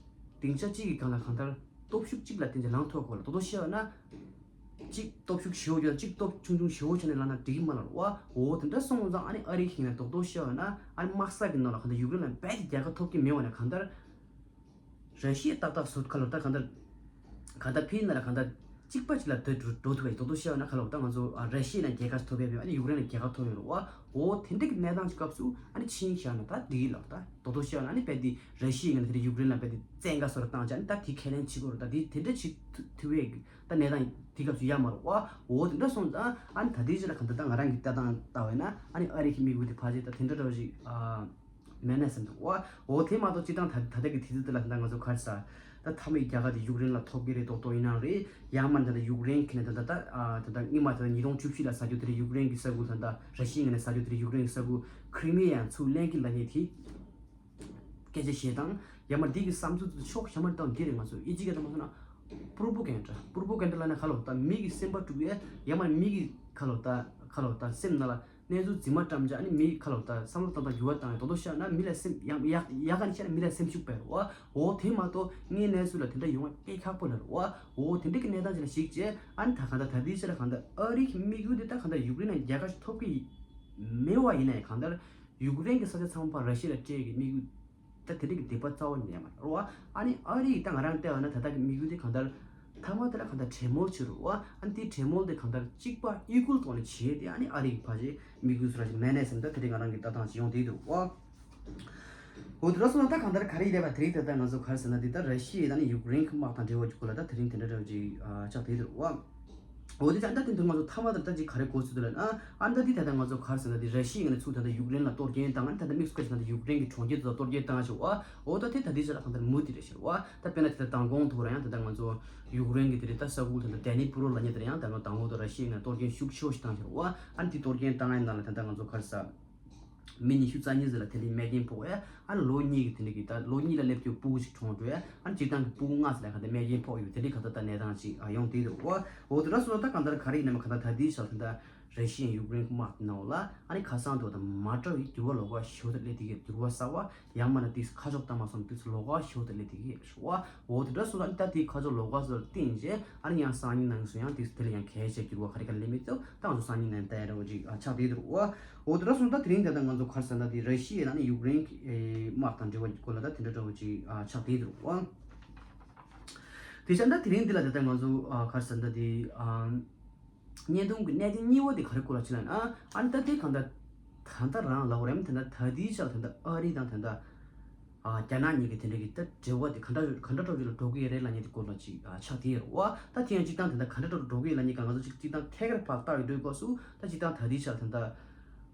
སྡིངས་ཆ་གཅིག་གི་སྒང་ལ་གང་ལྟར་སྟོབས་ཤུགས་གཅིག་ལ་བརྟེན་ཏེ་ལངས་ཐུབ་དགོས་ལ། རྡོག་རྡོག་བཤད་པ་ན། གཅིག་སྟོབས་ཤུགས་ཞེ་པོ་ཅིག་དང་གཅིག་སྟོབས་ཆུང་ཆུང་ཞེ་པོ་ཅིག་ནས་ལངས་ན་འགྲིག་གི་མ་རེད་བ། འོ་དེ་འདྲ་སོང་ཙང་ཨ་ནི་ཨ་རི་གི་ངོས་ནས་རྡོག་རྡོག་བཤད་པ་ན་ཨ་ནི་དམག་ས་གི་ནང་ལ་གང་ལྟར་ཡུཀ་རེན་ལ་རྦད་དེ་རྒྱལ་ཁ་ཐོབ་ཀྱི་མེད་པ་ནས་གང་ལྟར། ར་ཤི་ཡ་ཏག་ཏག་བཟོ་ག་ལ་ད་གང་ལྟར། གང་ལྟར་ཕའི་ནང་ལ་གང་ལྟར་གཅིག་པ་ཅིག་ལ་དེ་འགྲོ་འགྲོ་ཐུབ་པ་ཡིན། རྡོག་རྡོག་བཤད་པ་ན་ག་ལ་ད་ང་ཚོ་ཨ་ར་ཤི་ཡ་ནས་རྒྱལ་ཁ་ཐོབ་ཡ་མེད། ཨ་ནི་ཡུཀ་རེན་ལ་རྒྱལ་ཁ་ཐོབ་ཡོད་རེད་བ། འོ་དེ་འདྲ་གི་གནས་སྟངས་ཀྱི་སྐབས་སུ་ཨ་ནི་ཕྱིན་བཞག་ན་ད་འགྲིག་གི་ལ། ད་རྡོག་རྡོག་བཤད་པ་ན་ཨ་ནི་རྦད་དེ་ར་ཤི་ཡའི་ངོས་ནས་དེ་འདྲ་ཡུཀ་རེན་ལ་རྦད་དེ་བཙན་བཀའ་བཟོ་འདྲ་བཏང་བྱས་ཨ་ནི་ད་དེ་ཁས་ལེན་བྱེད་དགོས་རེད། ད་དེ་དེ་འདྲ་བྱེད་ཐུབ་པའི་ད་གནས་སྟངས་དེ་སྐབས་སུ་ཡོད་མ་རེད་བ། འོ་དེ་འདྲ་སོང་ཙང་ཨ་ནི་ད་ལྟའི་ཆ་ལ་གང་ལྟར་ད་ང་རང་གི་ལྟ་སྟངས་ལྟ་བས་ན་ཨ་ནི་ཨ་རི་གི་དམིགས་ཡུལ་དེ་ཕལ་ཆེར་ད་དེ་འདྲ་འདྲ་བོ་ཞིག་ཨ། མེད་ན་བསམ་འདུག་བ། འོ་དེ་མ་གཏོགས་སྤྱིར་བཏང་ད་ད་ལྟ་གི་དུས་ཚོད་འདི་ལ་ད་ལྟ་ང་ཚོ་ག་རེ་ཟ། ད་མཐའ་མའི་རྒྱལ་ཁ་དེ་ཡུཀ་རེན་ལ་ཐོབ་ཀྱི་རེད་རྡོག་རྡོག་ཡིན་ནའང་རེད། ཡང་མིན་ད་ལྟ་ཡུཀ་རེན་གྱི་ནས་ད་ལྟ་ད་ད་ལྟ་སྔོན་མ་ད་ལྟ་ཉིས་སྟོང་བཅུ་བཞི་ལ་ཟ་རྒྱུ་དེ་རེད། ཡུཀ་རེན་གྱི་ས་ཁུལ་ད་ལྟ་ར་ཤི་ཡའི་ངོས་ནས་ཟ་རྒྱུ་དེ་རེད། ཡུཀ་རེན་གྱི་ས་ཁུལ་ཁི་རི་མི་ཡ་ཡང་ཚུར་ལེན་གྱི་ལབ་མཁན་དེ་སྐད་ཆ་བཤད་སྟངས། ཡང་མིན་འདི་གི་བསམ་ཚུལ་དེ་ཕྱོགས་གཞན་པ་ནས་བཏང་འདི་རེད། ང་ཚོ་ཨི་ཇི་སྐད་ད་མ་སོང་ན་པྲོ་པོ་གན་ཌ། པྲོ་པོ་གན་ཌ་ལབ་ན་ག་ལ་ད་མི་གི་སེམས་པ་དཀྲུག་ཡས། ཡང་མིན་མི་གི་ག་ལ་ད་ག་ལ་ད་སེམས་ནང་ལ། གནས་ཚུལ་རྫུན་མ་བཀྲམ་བྱས། ཨ་ནི་མི་ཁ་ལོ་ད་བསམ་བློ་བཏང་སྟངས་འགྱུར་བ་བཏང་ཡ་དོ་དོ་ཤ་ན་མི་ལ་སེམས་ཡག་ཡག་ཡག་ག་ནས་བཤད་ན་མི་ལ་སེམས་ཤུགས་སྤར་བ། འོ་དེ་མ་གཏོགས་དངོས་གནས་ཚུལ་ལ་དེ་འདྲ་ཡོང་བ་དཔེ་ཁག་པོ་ལ་རེད་བ། འོ་དེ་འདྲ་གི་གནས་སྟངས་ཅིག་ལ་གཞིགས་བྱས། ཨ་ནི་ད་གང་ལྟར་ད་ལྟའི་ཆ་ལ་གང་ལྟར་ཨ་རི་གི་དམིགས་ཡུལ་དེ་ད་གང་ལྟར་ཡུཀ་རེན་ནང་རྒྱལ་ཁ་ཞིག་ཐོབ་ཀྱི་མེད་པ་ཡིན་ན་ཡང་། གང་ལྟར་ཡུཀ་རེན་གྱི་ས་ཆ་ཚང་མ་ར་ཤི་ཡ་ལ་སྤྲད་ཀྱི་དམིགས་ཡུལ་ད་དེ་འདྲ་གི་དད་པ་རྩ་བ་ནས་ཡོད་མ་རེད་བ། ཨ་ནི་ཨ་རི་ཡིས་ད་ང་རང་བལྟས་པ་ན་ད་ལྟ་གི་དམིགས་ཡུལ་དེ་གང་ལྟར་མཐའ་མ་དེ་ལ་གང་ལྟར་གྲོས་མོལ་བྱེད་རོགས་བ། ཨ་ནི་དེ་གྲོས་མོལ་དེ་གང་ལྟར་གཅིག་པ་གཡས་སྐུལ་ཐོག་ནས་བྱས་ཏེ། ཨ་ནི་ཨ་རི་གི་ཕ་ཆེ་དམིགས་ཡུལ་སུ་ར་ཞིག་མེད་ནས་བསམ། ད་དེ་རིང་ང་རང་གི་ལྟ་སྟངས་ཅིག་ཡོང་བསྡད་འདུག་བ། འོ་དེ་འདྲ་སོང་ན་ད་གང་ལྟར་ག་རེ་ཡིན་པ་དེ་རིང་ད་ལྟ་ང་ཚོ་ག་རེ་ཟེར་ན། འདི་ད་ར་ཤི་ཡ་དང་ནི་ཡུཀ་རེན་གྱི་དམག་དང་འབྲེལ་བ་གྱི་སྐོར་ལ་ད་དེ་རིང་དེ་འདྲ་འདྲ་བོ་ཅིག་ཨ་ཆགས་བསྡད་འདུག་བ། འོ་དེ་ད་ལྟ་དེ་འདུག་ང་ཚོ་མཐའ་མ་དེར་ད་ཅིག་ག་རེ་གོ་ཚུལ་འདུག་ལབ་ན། ཨ་ད་འདི་ད་ལྟ་ང་ཚོ་ག་རེ་ཟེར་ན། འདི་ར་ཤི་ཡའི་ངོས་ནས་ཚུར་ད་ལྟ་ཡུཀ་རེན་ལ་གཏོར་སྐྱོན་བཏང་། ཨ་ནི་ད་ལྟ་དམིགས་སུ་བཀར་བྱས་ད་ལྟ་ཡུཀ་རེན་གྱི་གྲོང་ཁྱེར་དེ་ཚོ་གཏོར་སྐྱོན་བཏང་ཞེས་བ། འོ་ད་དེ་ད་འདི་ཆ་ལ་གང་ལྟར་མུ་མཐུད་རེད་ཟེར་བ། ད་དཔེར་ན་དེ་ལྟར་མདང་དགོང་ཐོག་ར་ཡང་ད་ལྟ་ང་ཚོ་ཡུཀ་རེན་གྱི་དེ་རེད་ད་ས་ཁུལ་ད་ལྟ་ཌེ་ནི་པུ་རོ་ལབ་མཁན་དེར་ཡང་ད་ལྟ་མདང་དགོང་དུ་ར་ཤི་ཡའི་ངོས་ནས་གཏོར་སྐྱོན་ཤུགས་ཆེ་བོ་ཞིག་བཏང་ཟེར་བ། ཨ་ནི་དེ་གཏོར་སྐྱོན་བཏང་ཡའི་ནང་ལ་ད་ལྟ་ང་ཚོ་ག་རེ་ཟ། མི་ཉི་ཤུ་རྩ་གཉིས་ཙམ་ལ་དེ་འདྲའི་རྨས་སྐྱོན་ཕོག་ཡ། ཨ་ནི་ལོ་གཉིས་ཀྱི་དེ་འདྲ་གི་ད་ལོ་གཉིས་ལ་སླེབས་རྒྱུ་སྤུ་གུ་ཞིག་གྲོངས་འགྲོ་ཡ། ཨ་ནི་སྤྱིར་བཏང་གི་སྤུ་གུ་ལྔ་ཙམ་ལ་ག་འདྲ་རྨས་སྐྱོན་ཕོག་ཡོད། དེ་འདྲའི་ག་ད་ལྟ་གནས་སྟངས་ཅིག་ཨ་ཡོང་བསྡད་འདུག་བ། འོ་དེ་འདྲ་སོང་ཙང་ད་གང་ལྟར་ག་རེ་ཡིན་ནའང་གང་ལྟར་ད་ལྟའི་ཆར་ད་ལྟ་ར་ཤི་ཡ་ཡུཀ་རེན་དམག་དེ་ནང་ལ་ཨ་ནི་ཁ་སང་དུ་དང་མ་འདྲ་བའི་འགྱུར་བ་ལོགས་ཀ་ཞེ་པོ་ཅིག་སླེབས་བསྡད་ཀྱི། འགྱུར་བ་གསར་པ་ཡང་མིན་ན་དེ་ཁ་ཕྱོགས་ལྟ་མ་སོང་དུས་ལོགས་ཀ་ཞེ་པོ་ཅིག་སླེབས་བསྡད་ཀྱི་རེད་བ། འོ་དེ་འདྲ་སོང་ཙང་ད་དེའི་ཁ་ཕྱོགས་ལོགས་ཀ་ཚོར་བརྟེན་བྱས། ཨ་ནི་ཡང་སང་ཉིན་ནང་སུ་ཡང་དེ་དེ་ལ་ཡང་གལ་ཆེ་འགྱུར་བ་ག་རེ་ག་རེ་སླེབས་མེད་ཚོ་ད་ང་ཚོ་སང་ཉིན་ནང་ལྟ་ཡ་འདྲ་བོ་ཅིག་ཨ་ཆགས་བསྡད་འདུག་བ། འོ་དེ་འདྲ་སོང་ཙང་ད་དེ་རིང་ད་ལྟ་ང་ཚོ་ག་རེ་ཟེར་ན། དེ་ར་ཤི་ཡ་ནང་ནས་ཡུཀ་རེན་གྱི་ཨེ་དམག་དང་འབྲེལ་བ་གྱི་སྐོར་ལ་ད་དེ་འདྲ་འདྲ་བོ་ཅིག་ཨ་ཆགས་བསྡད་འདུག་བ། དེ་བྱས་ན་ད་དེ་རིང་འདི་ལ་ད་ལྟ་ང་ཚོ་ཨ་ག་རེ་ཟེར་ན། དེ་ཨ་བརྙན་ཐུང་གི་གནད་དོན་གཉིས་པ་དེ་ག་རེ་སྐོར་ལ་ཕྱིན་ལབ་ན། ཨ་ནི་ད་དེ་གང་ལྟར་ད་ལྟ་རང་ལབ་དགོས་རེད། ད་ལྟ་ད་ལྟའི་ཆར་ད་ལྟ་ཨ་རི་དང་ད་ལྟ་ཨ་རྒྱ་ནག་གཉིས་ཀྱི་དེ་འདྲ་གི་ད་འབྲེལ་བ་དེ་ག་འདྲ་ག་འདྲ་འདྲ་བོ་ཅིག་ལ་འགྲོ་གི་ཡོད་རེད་ལབ་མཁན་དེ་སྐོར་ལ་ཅིག་ཨ་ཆགས་བསྡད་ཡོད་རེད་བ། ད་དེ་ཡང་སྤྱིར་བཏང་ད་ལྟ་ག་འདྲ་འདྲ་བོ་འགྲོ་གི་ཡོད་ལབ་མཁན་གང་ག་ཚོད་ཅིག་སྤྱིར་བཏང་ཐད་ཀར་ཕར་བལྟ་ཡི་འགྲོ་དུས་སྐབས་སུ། ད་སྤྱིར་བཏང་ད་ལྟའི་ཆར་ད་ལྟ་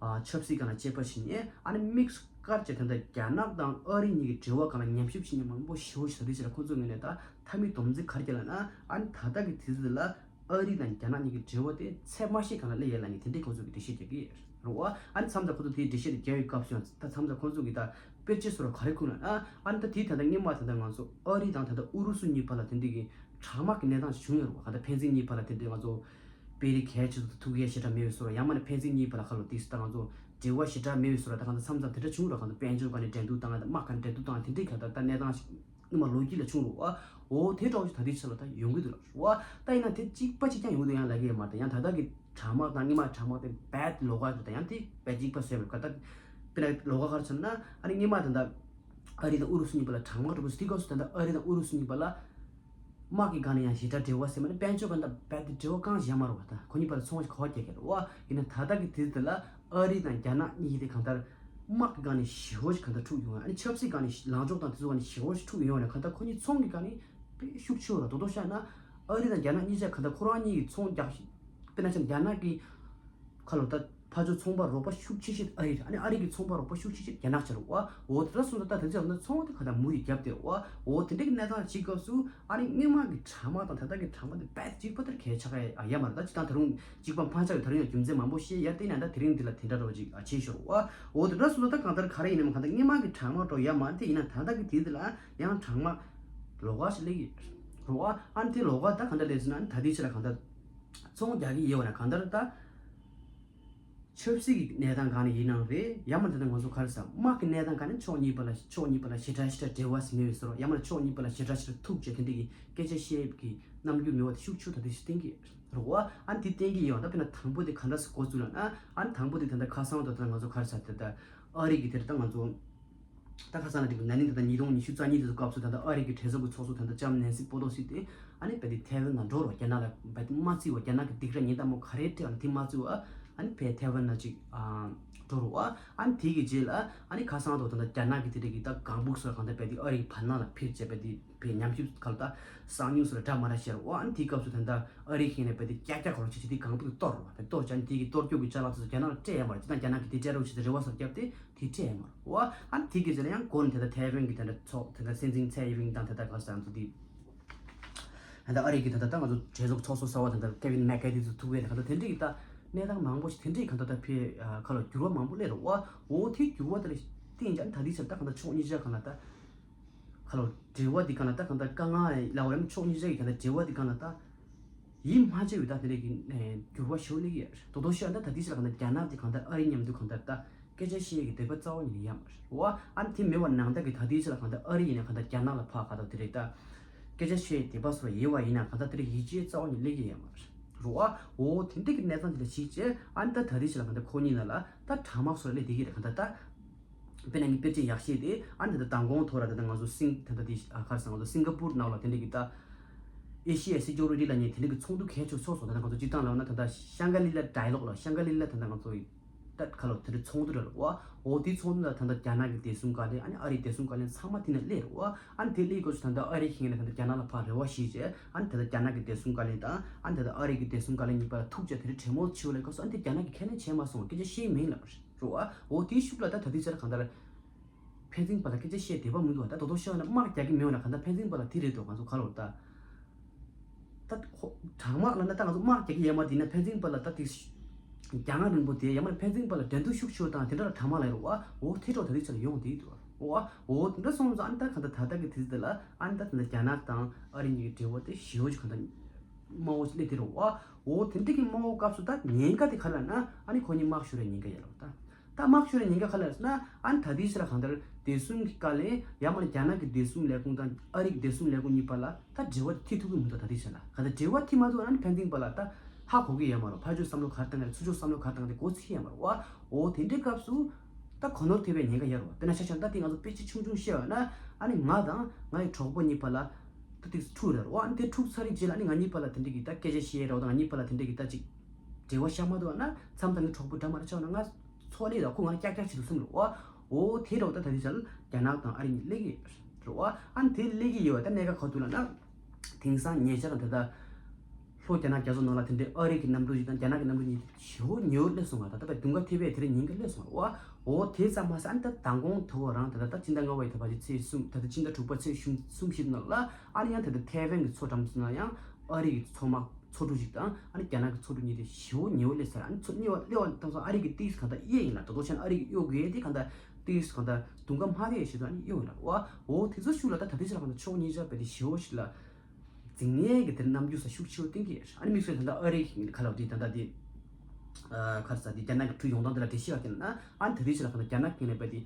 ཨ་ཆབ་སྲིད་སྒང་ལ་དཔྱད་པ་བྱེད་མཁན། ཨ་ནི་དམིགས་སུ་བཀར་བྱས་ད་ལྟ་རྒྱ་ནག་དང་ཨ་རི་གཉིས་ཀྱི་འབྲེལ་བ་སྒང་ལ་ཉམས་ཞིབ་བྱེད་མཁན་མང་པོ་ཞེ་པོ་ཞིག་ད་ལྟའི་ཆར་ཁོང་ཚོའི་ངོས་ནས་ད་མཐའ་མའི་སྡོམ་རྩིས་ག་རེ་བརྒྱབ་ལབ་ན། ཨ་ནི་ད་ལྟ་གི་དུས་ཚོད་ལ་ཨ་རི་དང་རྒྱ་ནག་གཉིས་ཀྱི་འབྲེལ་བ་དེ་ཚད་མ་ཤེས་སྒང་ལ་སླེབས་ཡོད་ལབ་མཁན་དེ་འདྲའི་ཁོང་ཚོ་གིས་འགྲེལ་བཤད་རྒྱག་གི་རེད་བ། ཨ་ནི་མཚམས་མཚམས་ཁོང་ཚོ་དེའི་འགྲེལ་བཤད་དེ་རྒྱག་པའི་སྐབས་སུ་ཡང་ད་མཚམས་མཚམས་ཁོང་ཚོ་གིས་ད་དཔེར་བརྗོད་བཟོ་འདྲ་ག་རེ་ཁུངས་ལབ་ན། ཨ་ནི་ད་དེ་ད་ལྟ་སྔོན་མ་ད་ལྟ་ང་ཚོ་ཨ་རི་དང་ད་ལྟ་ཨུ་རུ་སུ་གཉིས་བར་ལ་དེ་འདྲའི་གི་དྲག་དམག་གི་གནས་སྟངས་ཤིག་བྱུང་ཡོད་རེད་བ། ག་ད་ཕན་ཚུན་གཉིས་བར་ལ་དེ་འདྲའི་ང་ཚོ་དཔོན་རིགས་གལ་ཆེ་ཤོས་ཐུག་ཡས་ཞེ་དྲག་མེད་པའི་བཟོ་འདྲ། ཡང་མིན་ན་ཕན་ཚུན་གཉིས་བར་ལ་ཁ་ལོ་དེ་ད་ང་ཚོ་འབྲེལ་བ་ཞེ་དྲག་མེད་པའི་བཟོ་འདྲ། ད་གང་ལྟར་མཚམས་མཚམས་དེ་འདྲ་བྱུང་རེད། གང་ལྟར་དཔལ་འབྱོར་སྒང་ནས་འགྲན་བསྡུར་བཏང་ཡ་དང་དམག་སྒང་ནས་འགྲན་བསྡུར་བཏང་ཡ་དེ་འདྲའི་ག་ད་ལྟ་གནས་སྟངས་ཤིག་སྔོན་མ་ལོ་རྒྱུས་ལ་བྱུང་རེད་བ། འོ་དེ་འདྲ་བོ་ཞིག་ད་ལྟའི་ཆ་ལ་ད་ཡོང་གི་འདུག་ལབ་བ། ད་ཡིན་ན་དེ་གཅིག་པ་གཅིག་རྐྱང་ཡོང་གི་འདུག་ཡང་ལབ་ཀྱི་ཡོད་མ་རེད། ད་ཡང་ད་ལྟ་གི་དྲག་དམག་དང་སྔོན་མ་དྲག་དམག་དེ་རྦད་ལོགས་ཀ་རེད། ད་ཡང་དེ་རྦད་གཅིག་པ་བཟོས་པ་རེད། ག་ད་དཔེར་ན་ལོགས་ཀ་ག་རེ་བྱས་ན། ཨ་ནི་སྔོན་མ་ད་ལྟ་ཨ་རི་དང་ཨུ་རུ་སུ་གཉིས་བར་ལ་དྲག་དམག་འགྲོ་དུས་དེ་སྐབས་སུ་ད་ལྟ་ཨ་རི་དང་ཨུ་རུ་སུ་གཉིས་བར་ལ་དམག་གི་སྒང་ནས་ཡང་ཞེ་དྲག་འབྲེལ་བ་ཟེར་མ་ནི་དཔལ་འབྱོར་སྒང་ད་རྦད་དེ་འབྲེལ་བ་གང་ཡང་བྱས་མ་རེད་བ། ད་ཁོ་གཉིས་བར་ལ་ཚོང་གི་གོ་བ་རྒྱག་གི་རེད་བ། ཡིན་ན་ད་ལྟ་གི་དུས་འདི་ལ་ཨ་རི་དང་རྒྱ་ནག་གཉིས་དེ་གང་ལྟར་དམག་གི་སྒང་ནས་ཞེ་པོ་ཞིག་གང་ལྟར་འཁྲུག་ཡོང་ཡ། ཨ་ནི་ཆབ་སྲིད་སྒང་ནས་ལངས་ཕྱོགས་དང་དེ་ཚོ་སྒང་ནས་ཞེ་པོ་ཞིག་འཁྲུག་ཡོང་ཡ་ལ། གང་ལྟར་ཁོ་གཉིས་ཚོང་གི་སྒང་ནས་དཔེ་ཤུགས་ཆེ་བ་རེད། དོ་དོ་བཤད་ན་ཨ་རི་དང་རྒྱ་ནག་གཉིས་ཆ་གང་ལྟར་ཁོ་རང་གཉིས་ཀྱི་ཚོང་རྒྱག་ཤི། དཔེར་ན་ཆ་རྒྱ་ནག་གི་ཁ་ལོ་ད་ཕར་ཕྱོགས་ཚོང་པ་རོགས་པ་ཤུགས་ཆེ་ཤོས་ཨ་རི་རེད། ཨ་ནི་ཨ་རི་གི་ཚོང་པ་རོགས་པ་ཤུགས་ཆེ་ཤོས་རྒྱ་ནག་ཆ་རེད་བ། འོ་དེ་འདྲ་སོང་ཙང་ད་དེ་ཚོ་ཡང་ན་ཚོང་དེ་ག་ད་མུ་ཡི་རྒྱབ་དེ་རེད་བ། འོ་དེ་འདྲ་གི་གནས་སྟངས་ཅིག་སྐབས་སུ་ཨ་ནི་སྔོན་མ་གི་དྲག་དམག་དང་ད་ལྟ་གི་དྲག་དམག་དེ་རྦད་གཅིག་པ་ལྟར་གལ་ཆགས་ཡ་ཡ་མ་རེད། ད་སྤྱིར་བཏང་ད་རུང་གཅིག་པ་ཕར་ཆགས་ཡོད། ད་རུང་ཡང་རྒྱུ་མཚན་མང་པོ་བཤད་ཡ། དེ་ཡིན་ན་ད་དེ་རིང་འདི་ལ་དེ་འདྲ་རོ་ཅིག་ཨ་བྱེད་ཤོར་བ། འོ་དེ་འདྲ་སོང་ཙང་ད་གང་ལྟར་ག་རེ་ཡིན་ནའང་གང་ལྟར་སྔོན་མ་གི་དྲག་དམག་འགྲོ་ཡ་མ་རེད། དེ་ཡིན་ན་ད་ལྟ་གི་དུས་འདི་ལ་ཡང་དྲག་དམག་ལོགས་ཀ་ཞིག་སླེབས་ཀྱི་རེད་བ། ཨ་ནི་དེ་ལོགས་ཀ་ད་གང་འདྲ་སླེབས་ཟེར་ན། ཨ་ནི་ད་ལྟའི་ཆ་ལ་གང་ལྟར་ཚོང་རྒྱག་གི་ཡོད་པ་ན་གང་ལྟར་ད་ཆབ་སྲིད་ཀྱི་གནས་སྟངས་སྒང་ནས་ཡིན་ནའང་རེད། ཡང་མིན་ད་ལྟ་ང་ཚོ་ག་རེ་ཟ། དམག་གི་གནས་སྟངས་སྒང་ནས་ཕྱོགས་གཉིས་བར་ལ་ཕྱོགས་གཉིས་བར་ལ་ཞེ་དྲག་ཞེ་དྲག་འབྲེལ་བ་ཟེར་མེད་པའི་བཟོ་འདྲ། ཡང་མིན་ཕྱོགས་གཉིས་བར་ལ་ཞེ་དྲག་ཞེ་དྲག་ཐུག་བྱས་དེ་འདྲ་གི་སྐད་ཆ་བཤད་ཀྱི་རྣམ་འགྱུར་མེད་པ་དེ་ཤུགས་ཆེ་ད་དེ་ཞིག་བསྟན་གྱི་རེད་བ། ཨ་ནི་དེ་བསྟན་གྱི་ཡོད། ད་དཔེར་ན་དང་པོ་དེ་ག་འདྲ་ཞིག་འགོ་བཙུགས་ལབ་ན། ཨ་ནི་དང་པོ་དེ་ད་ལྟ་ཁ་སང་ད་ལྟ་ང་ཚོ་ག་རེ་ཟ། ད་ལྟ་ཨ་རི་གི་དེར་ད་ང་ཚོ་ད་ཁ་སང་ན་དེ་གི་ན་ནིང་ད་ལྟ་ཉིས་སྟོང་ཉི་ཤུ་རྩ་གཉིས་དེ་ཚོ་སྐབས་སུ་ད་ལྟ་ཨ་རི་གི་གྲོས་ཚོགས་ཀྱི་ཚོགས་གཙོ་ད་ལྟ་ལྕམ་ནན་སི་པོ་ལོ་སི་དེ་ཨ་ནི་རྦད་དེ་ཐའེ་ཝན་ལ་འགྲོ་རོགས། རྒྱ་ནག་ལ་རྦད་དེ་མ་བརྩི་བ། རྒྱ་ནག་གི་སྡིགས་ར་ཉེས་དམ་པོ་ག་རེ་སྤྲད་པ་ན་དེ་མ་བརྩི་བ། ཨ་ནི་ཕར་ཐའེ་ཝན་ལ་ཅིག་ཨ་འགྲོ་རོགས། ཨ་ནི་དེ་གི་རྗེས་ལ་ཨ་ནི་ཁ་སང་དུ་ད་ལྟ་རྒྱ་ནག་གི་དེ་འདྲ་གི་ད་ལྒང་སྦུག་སོགས་གང་ལྟར་རྦད་དེ་ཨ་རི་གི་བར་སྣང་ལ་འཕུར་བྱས་རྦད་དེ་ཕར་ཉམས་ཞིབ་ག་ལ་ད་གསང་མྱུལ་སོགས་ལ་འདྲ་མ་འདྲ་བཤད་རོགས། ཨ་ནི་དེའི་སྐབས་སུ་ད་ལྟ་ཨ་རི་གི་ནས་རྦད་དེ་ཀྱག་ཀྱག་གོ་རོགས་བྱས་བྱས་དེ་གང་སྦུག་གཏོར་རོགས། རྦད་གཏོར་བྱས། ཨ་ནི་དེ་གི་གཏོར་སྐྱོན་གྱི་ཅ་ལག་དེ་ཚོ་རྒྱ་ནག་ལ་སྤྲད་ཡ་མ་རེད། སྤྱིར་བཏང་རྒྱ་ནག་གིས་དེ་སྤྲད་རོགས་བྱས་ཏེ་རེ་བ་སོགས་བརྒྱབ་སྟེ་དེ་སྤྲད་ཡ་མ་རེད་བ། ཨ་ནི་དེ་གི་རྗེས་ལ་ཡང་འགོ་ནས་ད་ལྟ་ཐའེ་ཝན་གྱི་ད་ལྟ་ཚོགས་ད་ལྟ་སྲིད་འཛིན་ཚའེ་ཨིན་ཝེན་དང་ད་ལྟ་ག་ཟེར་ཚོ་དེ། ད་ལྟ་ཨ་རི་གི་ད་ལྟ་ད་ང་ཚོ་གྲོས་ཚོགས་ཚོགས་གཙོ་གསར་པ་ད་ལྟ་ཀེ་ཝིན་མེག་ཀར་ཐི་ཚོ་ཐུག་པའི་ད་ལྟ་དེ་འདྲའི་གི་ད་གནས་སྟངས་མང་པོ་ཞིག་དེ་འདྲའི་གང་ལྟར་ད་ཕར་ཁ་ལ་འགྱུར་བ་མང་པོ་སླེབས་རེད་བ། འོ་དེ་འགྱུར་བ་དེ་ལ་བརྟེན་ཀྱང་ད་ལྟའི་ཆར་ད་གང་ལྟར་ཕྱོགས་གཉིས་ཆ་གང་ལ་ད་ཁ་ལ་འབྲེལ་བ་དེ་གང་ལ་ད་གང་ལྟར་དཀའ་ངལ་ལ་འོ་ཡང་ཕྱོགས་གཉིས་ཆ་གི་གང་ལྟར་འབྲེལ་བ་དེ་གང་ལ་ད། དེའི་མ་བྱས་པའི་ད་དེ་འདྲ་གི་ཨེ་འགྱུར་བ་ཞིག་སླེབས་ཀྱི་ཡོད་རེད། དོ་དོ་ཤོད་ད་ད་ལྟའི་ཆ་ལ་གང་ལྟར་རྒྱ་ནག་དེ་གང་ལྟར་ཨ་རི་མཉམ་དུ་གང་ལྟར་ད་སྐད་ཆ་བཤད་ཀྱི་འདོད་པ་རྩ་བ་ཉིད་ནས་ཡོད་མ་རེད་བ། ཨ་ནི་དེ་མེད་པ་ནང་ལྟར་གྱི་ད་ལྟའི་ཆ་ལ་གང་ལྟར་ཨ་རི་ཡིན་ན་གང་ལྟར་རྒྱ་ནག་ལ་ཕར་གང་ལྟར་དེ་རེད་ད། སྐད་ཆ་བཤད་འདོད་པ་སོགས་ཡོད་པ་ཡིན་ན་གང་ལྟར་དེ་རིགས་ཡིད་ཆེས་རྩ་བ་ཉིད་སླེབས་ཀྱི་ཡོད་མ་རེད་བ། འོ་དེ་འདྲ་གི་གནས་སྟངས་དེ་ལ་གཞིགས་བྱས་ཨ་ནི་ད་ད་ལྟའི་ཆ་ལ་གང་ལྟར་ཁོ་གཉིས་ནང་ལ་ད་དྲག་དམག་སོགས་སླེབས་བསྡད་ཀྱི་རེད། གང་ལྟར་ད། དཔེར་ན་ངའི་དཔེར་བརྗོད་ཡག་ཤོས་དེ་ཨ་ནི་ད་ལྟ་མདང་དགོང་ཐོག་ར་ད་ལྟ་ང་ཚོ་སིང་ད་ལྟ་དེ་ཨ་ག་རེ་ཟེར་ང་ཚོ་སིང་ག་པུར་ནང་ལ་དེ་འདྲ་གི་ད་ཨེ་ཤི་ཡ་སི་ཀྱོ་རི་ཊི་ལབ་མཁན་དེ་འདྲ་གི་ཚོགས་འདུ་གལ་ཆེ་ཚོགས་སོང་། ད་ལྟ་ང་ཚོ་སྤྱིར་བཏང་ལབ་ན་ད་ལྟ་ཤང་ག་ལི་ལ་ཌའི་ལོག་ལ་ཤང་ག་ལི་ལ་ད་ལྟ་ང་ཚོ་ད་ག་ལོ་དེ་འདྲ་ཚོགས་འདུ་ར་ལ་བ། འོ་དེའི་ཚོགས་འདུ་ལ་ད་ལྟ་རྒྱ་ནག་གི་བདེ་སྲུང་བཀའ་བློན་ཨ་ནི་ཨ་རིའི་བདེ་སྲུང་བཀའ་བློན་ཚང་མ་དེ་ནས་སླེབས་ར་བ། ཨ་ནི་དེ་སླེབས་སྐབས་སུ་ད་ལྟ་ཨ་རི་ཁེངས་ནས་ད་ལྟ་རྒྱ་ནག་ལ་ཕར་རེ་བ་ཞིག་བྱས་ཨ་ནི་ད་ལྟ་རྒྱ་ནག་གི་བདེ་སྲུང་བཀའ་བློན་དང་ཨ་ནི་ད་ལྟ་ཨ་རི་གི་བདེ་སྲུང་བཀའ་བློན་གཉིས་བར་ཐུག་བྱས་དེ་འདྲ་གྲོས་མོལ་བྱེད་ལས་སྐབས་སུ་ཨ་ནི་དེ་རྒྱ་ནག་གིས་ཁས་ལེན་བྱས་མ་སོང་བ་སྐད་ཆ་བཤད་མིན་ལབ་ར་བ། འོ་དེའི་ཤུགས་ལ་ད་ད་ལྟའི་ཆར་གང་ལྟར། ཕན་ཚུན་བར་ལ་སྐད་ཆ་བཤད་འདོད་པ་མི་འདུག་བ། ད་དོ་དོ་ཤོད་ན་དམག་རྒྱག་གི་མེད་བ་ན་གང་ལྟར་ཕན་ཚུན་བར་ལ་དེ་རེད་དོ་ང་ཚོ་ག་ལོར་ད། ད་ཁོ་དྲག་དམག་ལབ་ན་ད་ང་ཚོ་དམག་རྒྱག་གི་ཡོད་མ་རེད་ན་ཕན་ཚུན་བར་ལ་ད་དེ་རྒྱ་ང་རིང་པོ་དེ་ཡང་མ་ཕན་ཚུན་བར་ལ་འགྲན་བསྡུར་ཤུགས་ཆེ་བ་དང་དེ་འདྲ་ལ་དྲག་དམག་ལ་ཡོད་རེད་བ། འོ་དེ་འདྲ་ད་དེ་ཚོ་ལ་ཡོང་དེ་འདུག་བ། འོ་འོ་དེ་འདྲ་སོང་ཙང་ཨ་ནི་ད་གང་ལྟར་ད་ལྟ་གི་དུས་ཚོད་ལ་ཨ་ནི་ད་ད་ལྟ་རྒྱ་ནག་དང་ཨ་རི་གཉིས་ཀྱི་འབྲེལ་བ་དེ་ཞེ་པོ་ཅིག་གང་ལྟར་དམའ་བོ་ཅིག་སླེབས་དེ་རེད་བ། འོ་དེ་འདྲ་གི་དམའ་བོ་སྐབས་སུ་ད་ཉེན་ཁ་དེ་ག་རེ་ལབ་ན་ཨ་ནི་ཁོ་གཉིས་དམག་ཤོར་བའི་ཉེན་ཁ་ཡོད་རེད་བ་ད། ད་དམག་ཤོར་ནས་ཉེན་ཁ་ག་ལ་ཟེར་ན་ཨ་ནི་ད་ལྟའི་ཆ་ལ་གང་ལྟར་བདེ་སྲུང་གི་བཀའ་བློན་ཡང་མིན་ན་རྒྱ་ནག་གི་བདེ་སྲུང་ལས་ཁུངས་དང་ཨ་རི་གི་བདེ་སྲུང་ལས་ཁུངས་གཉིས་བར་ལ་ད་འབྲེལ་བ་མཐིལ་ཐུག་གི་མི་འདུག་ད་ལྟའི་ཆ་ལ་གང་ལྟར་འབྲེལ་བ་མཐིལ་མ་ཐུག་ཨ་ནི་ཕན་ཚུན་བར་ལ་ད་ཧ་གོ་གི་ཡོད་མ་རེད། ཕར་ཕྱོགས་བསམ་བློ་ག་རེ་བཏང་གི་རེད་ཚུར་ཕྱོགས་བསམ་བློ་ག་རེ་བཏང་གི་རེད་མགོ་ཚོས་ཡོད་མ་རེད་བ། འོ་དེ་འདྲའི་སྐབས་སུ་ད་གོ་ནོར་ཐེབས་པའི་ཉེན་ཁ་ཡོད་རེད་བ། དཔེར་ན་ཆ་བཞག་ན་ད་དེ་ང་ཚོ་དཔེ་ཆ་ཆུང་ཆུང་བཤད་པ་ན་ཨ་ནི་ང་དང་ང་ཡི་གྲོགས་པོ་གཉིས་བར་ལ་ད་དེ་འཁྲུག་རེད་བ། ཨ་ནི་དེ་འཁྲུག་ཚར་རེད་རྗེས་ལ་ཨ་ནི་ང་གཉིས་བར་ལ་དེ་འདྲའི་གི་ད་སྐད་ཆ་བཤད་རེད་བ། ད་ང་གཉིས་བར་ལ་དེ་འདྲའི་གི་ད་ཅིག་འབྲེལ་བ་བཞག་མ་ཐུབ་པ་ན་མཚམས་དང་ངའི་གྲོགས་པོ་འདྲ་མ་འདྲ་ཆགས་ན་ང་ཚོ་ལས་ལ་ཁོ་ང་ལ་ཀྱག་ཀྱག་བྱེད་དུ་སོང་རེད་བ། འོ་དེ་རེད་བ། ད་ད་དེ་ཆ་ལ་རྒྱ་ནག་དང་ཨ་རི་གཉིས་སླེབས་ཀྱི་རེད་བ། ཨ་ནི་དེ་སླེབས་ཀྱི་ཡོད་བ། ད་གནད་འགག་ག་འདུག་ལབ་ན། དེང་སང་ཉེ་ཆར་ད་ལྟ་ལྷོ་རྒྱ་ནག་རྒྱ་མཚོ་ནང་ལ་དེ་འདྲའི་ཨ་རི་གི་གནམ་གྲུ་ཞིག་དང་རྒྱ་ནག་གི་གནམ་གྲུ་གཉིས་ཞེ་པོ་ཉེ་བོ་སླེབས་སོང་བ། ད་ལྟ་བའི་དུང་དཀར་ཐེ་བའི་དེ་རིང་ཉིན་ག་སླེབས་སོང་བ། འོ་དེ་ཙམ་མ་ཟད་ཨ་ནི་ད་མདང་དགོང་དུ་བ་རང་ད་ལྟ་ད་ཕྱི་ཟླ་ལྔ་པའི་ད་བར་གྱི་ཚེས་གསུམ་ད་ལྟ་ཕྱི་ཟླ་དྲུག་པ་ཚེས་གསུམ་བཞི་ནང་ལ་ཨ་ནི་ཡང་ད་ལྟ་ཐེ་ཝན་གྱི་མཚོ་འགྲམ་ཚོ་ན་ཡང་ཨ་རི་གི་མཚོ་དམག་མཚོ་གྲུ་ཞིག་དང་ཨ་ནི་རྒྱ་ནག་གི་མཚོ་གྲུ་གཉིས་དེ་ཞེ་པོ་ཉེ་བོ་སླེབས་ཚར། ཨ་ནི་མཚོ་ཉེ་བ་སླེབས་པ་དང་སོང་ཨ་རི་གི་ཏིས་གང་ལྟར་གཡས་ཡིན་ལ་དོ་དོ་ཆེན་ཨ་རི་གི་གཡོ་དགོས་དེ་གང་ལྟར་ཏིས་གང་ལྟར་དུང་དཀར་མ་རེད་ཞེས་དང་ཨ་ནི་གཡོ་ཡིན་ལ་བ། འོ་དེ་ཚོ་ཤུགས་ལ་ད་ད་ལྟའི་ཆ་ལ་གང་ལྟར་ཕྱོགས་གཉིས་ཆར་བས་དེ་ཞེ་པོ་ཞིག་ལ་འཛིང་ནས་གི་དེར་རྣམ་འགྱུར་ས་ཤུགས་ཆེ་བོ་བསྟན་གི་ཨ་ནི་དམིགས་བསལ་ད་ལྟ་ཨ་རི་གི་ཁ་ལག་དེ་ད་ལྟ་དེ་ཁར་ས་དེ་རྒྱ་ནག་གི་གྲུ་ཡོང་སྟངས་དེ་ལ་འགྲེལ་བཤད་བ་དེ་ན་ཨ་ནི་ད་ལྟའི་ཆ་ལ་གང་ལྟར་རྒྱ་ནག་གི་ནས་བས་དེ།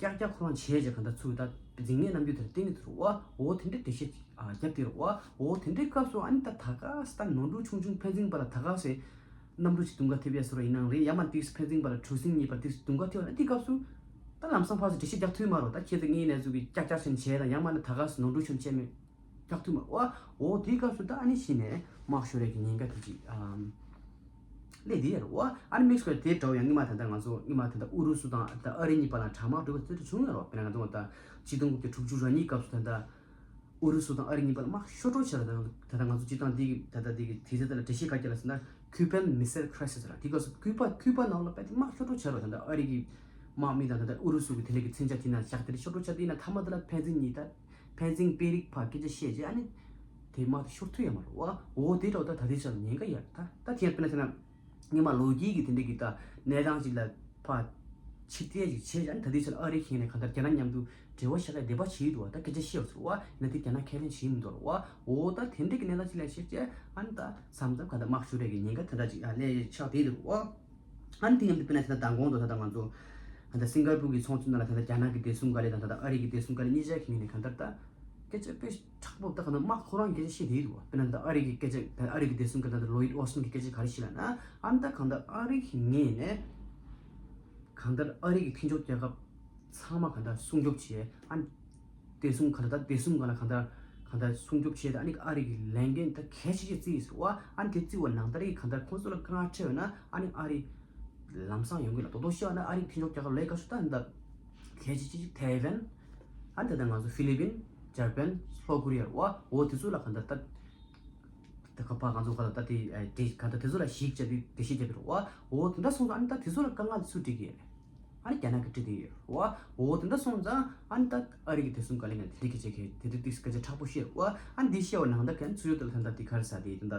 ཀྱག་ཀྱག་ཁོ་རང་བྱས་རྗེས་གང་ལྟར་ཚུར་ད་འཛིང་ནས་རྣམ་འགྱུར་དེར་བསྟན་གྱི་འདུག་བ། འོ་དེ་འདྲའི་འགྲེལ་བཤད་ཅིག་ཨ་བརྒྱབ་སྟེ་རུ་བ། འོ་དེ་འདྲའི་སྐབས་སུ་ཨ་ནི་ད་ད་ག་ས་ད་ནོར་འཁྲུལ་ཆུང་ཆུང་ཕན་ཚུན་བར་ལ་ད་ག་སེ་གནམ་གྲུ་ཞིག་དུང་དཀར་ཐེབས་ཡས་སོ་ར་ཡིན་ནའང་རེད། ཡང་མ་ཏིག་ཕན་ཚུན་བར་ལ་གྲུ་གཟིངས་གཉིས་བར་ཏིག་དུང་དཀར་ཐེབས་ཡས་ན་དེའི་སྐབས་སུ་ད་ལམ་སང་ཕར་ཚུར་འགྲེལ་བཤད་རྒྱག་ཐུབ་མ་རེད། ད་ཁྱེད་ཚོ་ངའི་གནས་ཚུལ་གྱི་ཀྱག་ཀྱག་ཞིག་བྱས་དང་ཡང་མ་ན་ད་ག་སེ་ནོར་འཁྲུལ་ཆུང་ཆེ་མེད་རྒྱག་ཐུབ་མ་རེད་བ། འོ་དེའི་སྐབས་སུ་ད་ཨ་ནི་གཞི་ནས་དམག་ཤོར་ཡས་ཀྱི་ཉེན་ཁ་དེ་ཅིག་ཨམ། སླེབས་བསྡད་ཡོད་རེད་བ། ཨ་ནི་དམིགས་བསལ་དེ་འདྲ་བོ་ཡང་སྔོན་མ་ད་ལྟ་ང་ཚོ་སྔོན་མ་ད་ལྟ་ཨུ་རུ་སུ་དང་ད་ཨ་རི་གཉིས་བར་ལ་དྲག་དམག་འགྲོ་བ་དེ་འདྲ་བྱུང་ཡོད་རེད་བ། དཔེར་ན་ང་ཚོ་ད་ཆིག་སྟོང་དགུ་བརྒྱ་དྲུག་ཅུ་རེ་གཉིས་སྐབས་སུ་ད་ལྟ་ཨུ་རུ་སུ་དང་ཨ་རི་གཉིས་བར་ལ་དམག་ཤོར་སྤྲོ་ཆེ་རེད། ད་ད་ལྟ་ང་ཚོ་སྤྱིར་བཏང་འདི་གི་ད་ལྟ་འདི་གི་དུས་ཚོད་དེ་ལ་འགྲེལ་བཤད་ག་རེ་རྒྱག་ལ་ཟེར་ན་ཁུ་པན་མི་སེལ་ཁ་ར་སིས་ལ་དེ་སྐབས་སུ་ཁུ་པ་ཁུ་པ་ནང་ལ་དཔེ་དེ་དམག་ཤོར་སྤྲོ་ཆེ་རེད་བ། ད་ལྟ་ཨ་རི་གི་དམག་མི་དང་ད་ལྟ་ཨུ་རུ་སུ་གི་དེ་འདྲ་གི་མཚོན་ཆ་དེ་ན་བཞག་དེ་འདྲ་ཤོར་སྤྲོ་ཆེ་དེ་ན་མཐའ་མ་དེ་ལ་ཕན་ཚུན་གཉིས་ད། ཕན་ཚུན་དཔོན་རིགས་ཕར་སྐད་ཆ་བཤད་རྗེས་ཨ་ནི་དེ་དམག་དེ་ཤོར་ཐུབ་ཡོད་མ་རེད་བ། འོ་དེ་འདྲ་ད་ད་ལྟའི་ཆར་ཉེན་ཁ་ཡོད་རེད། ད་ད་དེ་ཡང་དཔེར་ན་བྱས་ན་སྔོན་མ་ལོ་རྒྱུས་ཀྱི་དེ་འདྲ་གི་ད་གནས་སྟངས་ཅིག་ལ་ཕར་ཕྱིར་བལྟས་ཅིག་བྱས་ཨ་ནི་ད་ལྟའི་ཆར་ཨ་རི་ཁེངས་ནས་གང་ལྟར་རྒྱ་ནག་མཉམ་དུ་འབྲེལ་བ་བཞག་ཡ་འདོད་པ་བྱེད་ཡོད་འདུག་བ། ད་སྐད་ཆ་བཤད་ཚུལ་བ་ཡིན་ན་དེ་རྒྱ་ནག་ཁས་ལེན་བྱེད་མི་འདུག་རེད་བ། འོ་ད་དེ་འདྲ་གི་གནས་སྟངས་ཅིག་ལ་བཤད་རྗེས་ཨ་ནི་ད་མཚམས་མཚམས་གང་ལྟར་དམག་ཤོར་ཡ་གི་ཉེན་ཁ་དེ་འདྲ་ཅིག་ཨ་སླེབས་ཆགས་བསྡད་འདུག་བ། ཨ་ནི་དེ་མཉམ་དུ་དཔེར་ན་ད་ལྟ་མདང་དགོང་དུ་ད་ལྟ་ང་ཚོ་ད་ལྟ་སིང་ག་པུར་གྱི་ཚོགས་འདུ་ནང་ལ་ད་ལྟ་རྒྱ་ནག་གི་བདེ་སྲུང་བཀའ་བློན་དང་ད་ལྟ་ཨ་རི་གི་བདེ་སྲུང་བཀའ་བློན་གཉིས་ཆ་གིས་ནས་གང་ལྟར་ད་སྐད་ཆ་དཔེ་དྲག་པོ་ད་གང་ལྟར་དམག་ཁོ་རང་སྐད་ཆ་བཤད་བསྡད་ཡོད་འདུག་བ། དཔེར་ན་ད་ལྟ་ཨ་རི་གི་སྐད་ཆ་ད་ཨ་རི་གི་བདེ་སྲུང་བཀའ་བློན་ད་ལྟ་ལོ་ཡིད་ཨོ་སི་ཊིན་གྱི་སྐད་ཆ་ག་རེ་ཞིག་ལབ་ན་ཨ་ནི་ད་གང་ལྟར་ཨ་རི་གི་ངོས་ནས་གང་ལྟར་ཨ་རི་གི་མཐུན་ཕྱོགས་རྒྱལ་ཁབ་ཚང་མ་གང་ལྟར་སྲུང་སྐྱོབ་བྱས་ཨ་ནི། བདེ་སྲུང་ག་ལ་ད་བདེ་སྲུང་ག་ལ་གང་ལྟར་གང་ལྟར་སྲུང་སྐྱོབ་བྱས་ཏེ་ཨ་ནི་ཨ་རི་གི་ལས་འགན་ད་གལ་ཆེ་ཤོས་བརྩིས་ཟེར་བ། ཨ་ནི་དེ་བརྩི་བ་ནང་ལྟར་གི་གང་ལྟར་ཁོང་ཚོ་ལ་དཀའ་ངལ་འཕྲད་ཡོད་ན་ཨ་ནི་ཨ་རི་ལམ་སང་ཡོང་གི་ལ་དོ་དོ་ཤི་བ་ན་ཨ་རི་གི་མཐུན་ཕྱོགས་རྒྱལ་ཁབ་ལས་ཀ་ཤུ་ད་ད་གལ་ཆེ་ཆེ་ཐའེ་ཝན། ཨ་ནི་ད་ང་ཚོ་ཧྥི་ལི་པིན། འཇར་པན། ལྷོ་ཀོ་རི་ཡ་བ་འོ་དེ་ཚོ་ལ་གང་ལྟར་ད། ད་ག་པ་ང་ཚོ་ག་ལ་ད་དེ་དེ་ག་ད་དེ་ཚོ་ལ་ཞིག་བྱ་དེ་དེ་ཞིག་བྱ་དེ་རུ་བ་འོ་དེ་འདྲ་སོང་ཙང་ཨ་ནི་ད་དེ་ཚོ་ལ་དཀའ་ངལ་ཚུར་སྒྲིག་གི་ཡོད་རེད། ཨ་ནི་རྒྱ་ནག་གི་ཁྲིད་དེ་ཡོད་རེད་བ། འོ་དེ་འདྲ་སོང་ཙང་ཨ་ནི་ད་ཨ་རི་གི་བདེ་སྲུང་བཀའ་བློན་ཡང་དེ་འདྲ་སྐད་ཆ་གལ་དེ་འདྲ་ཏིག་སྐད་ཆ་དྲག་པོ་བཤད་རེད་བ། ཨ་ནི་འདི་བཤད་བ་ནང་ད་གན་ཚུར་ཡོད་དེ་ལ་ད་ད་དེ་ག་རེ་ཟ་དེ་ད་ད་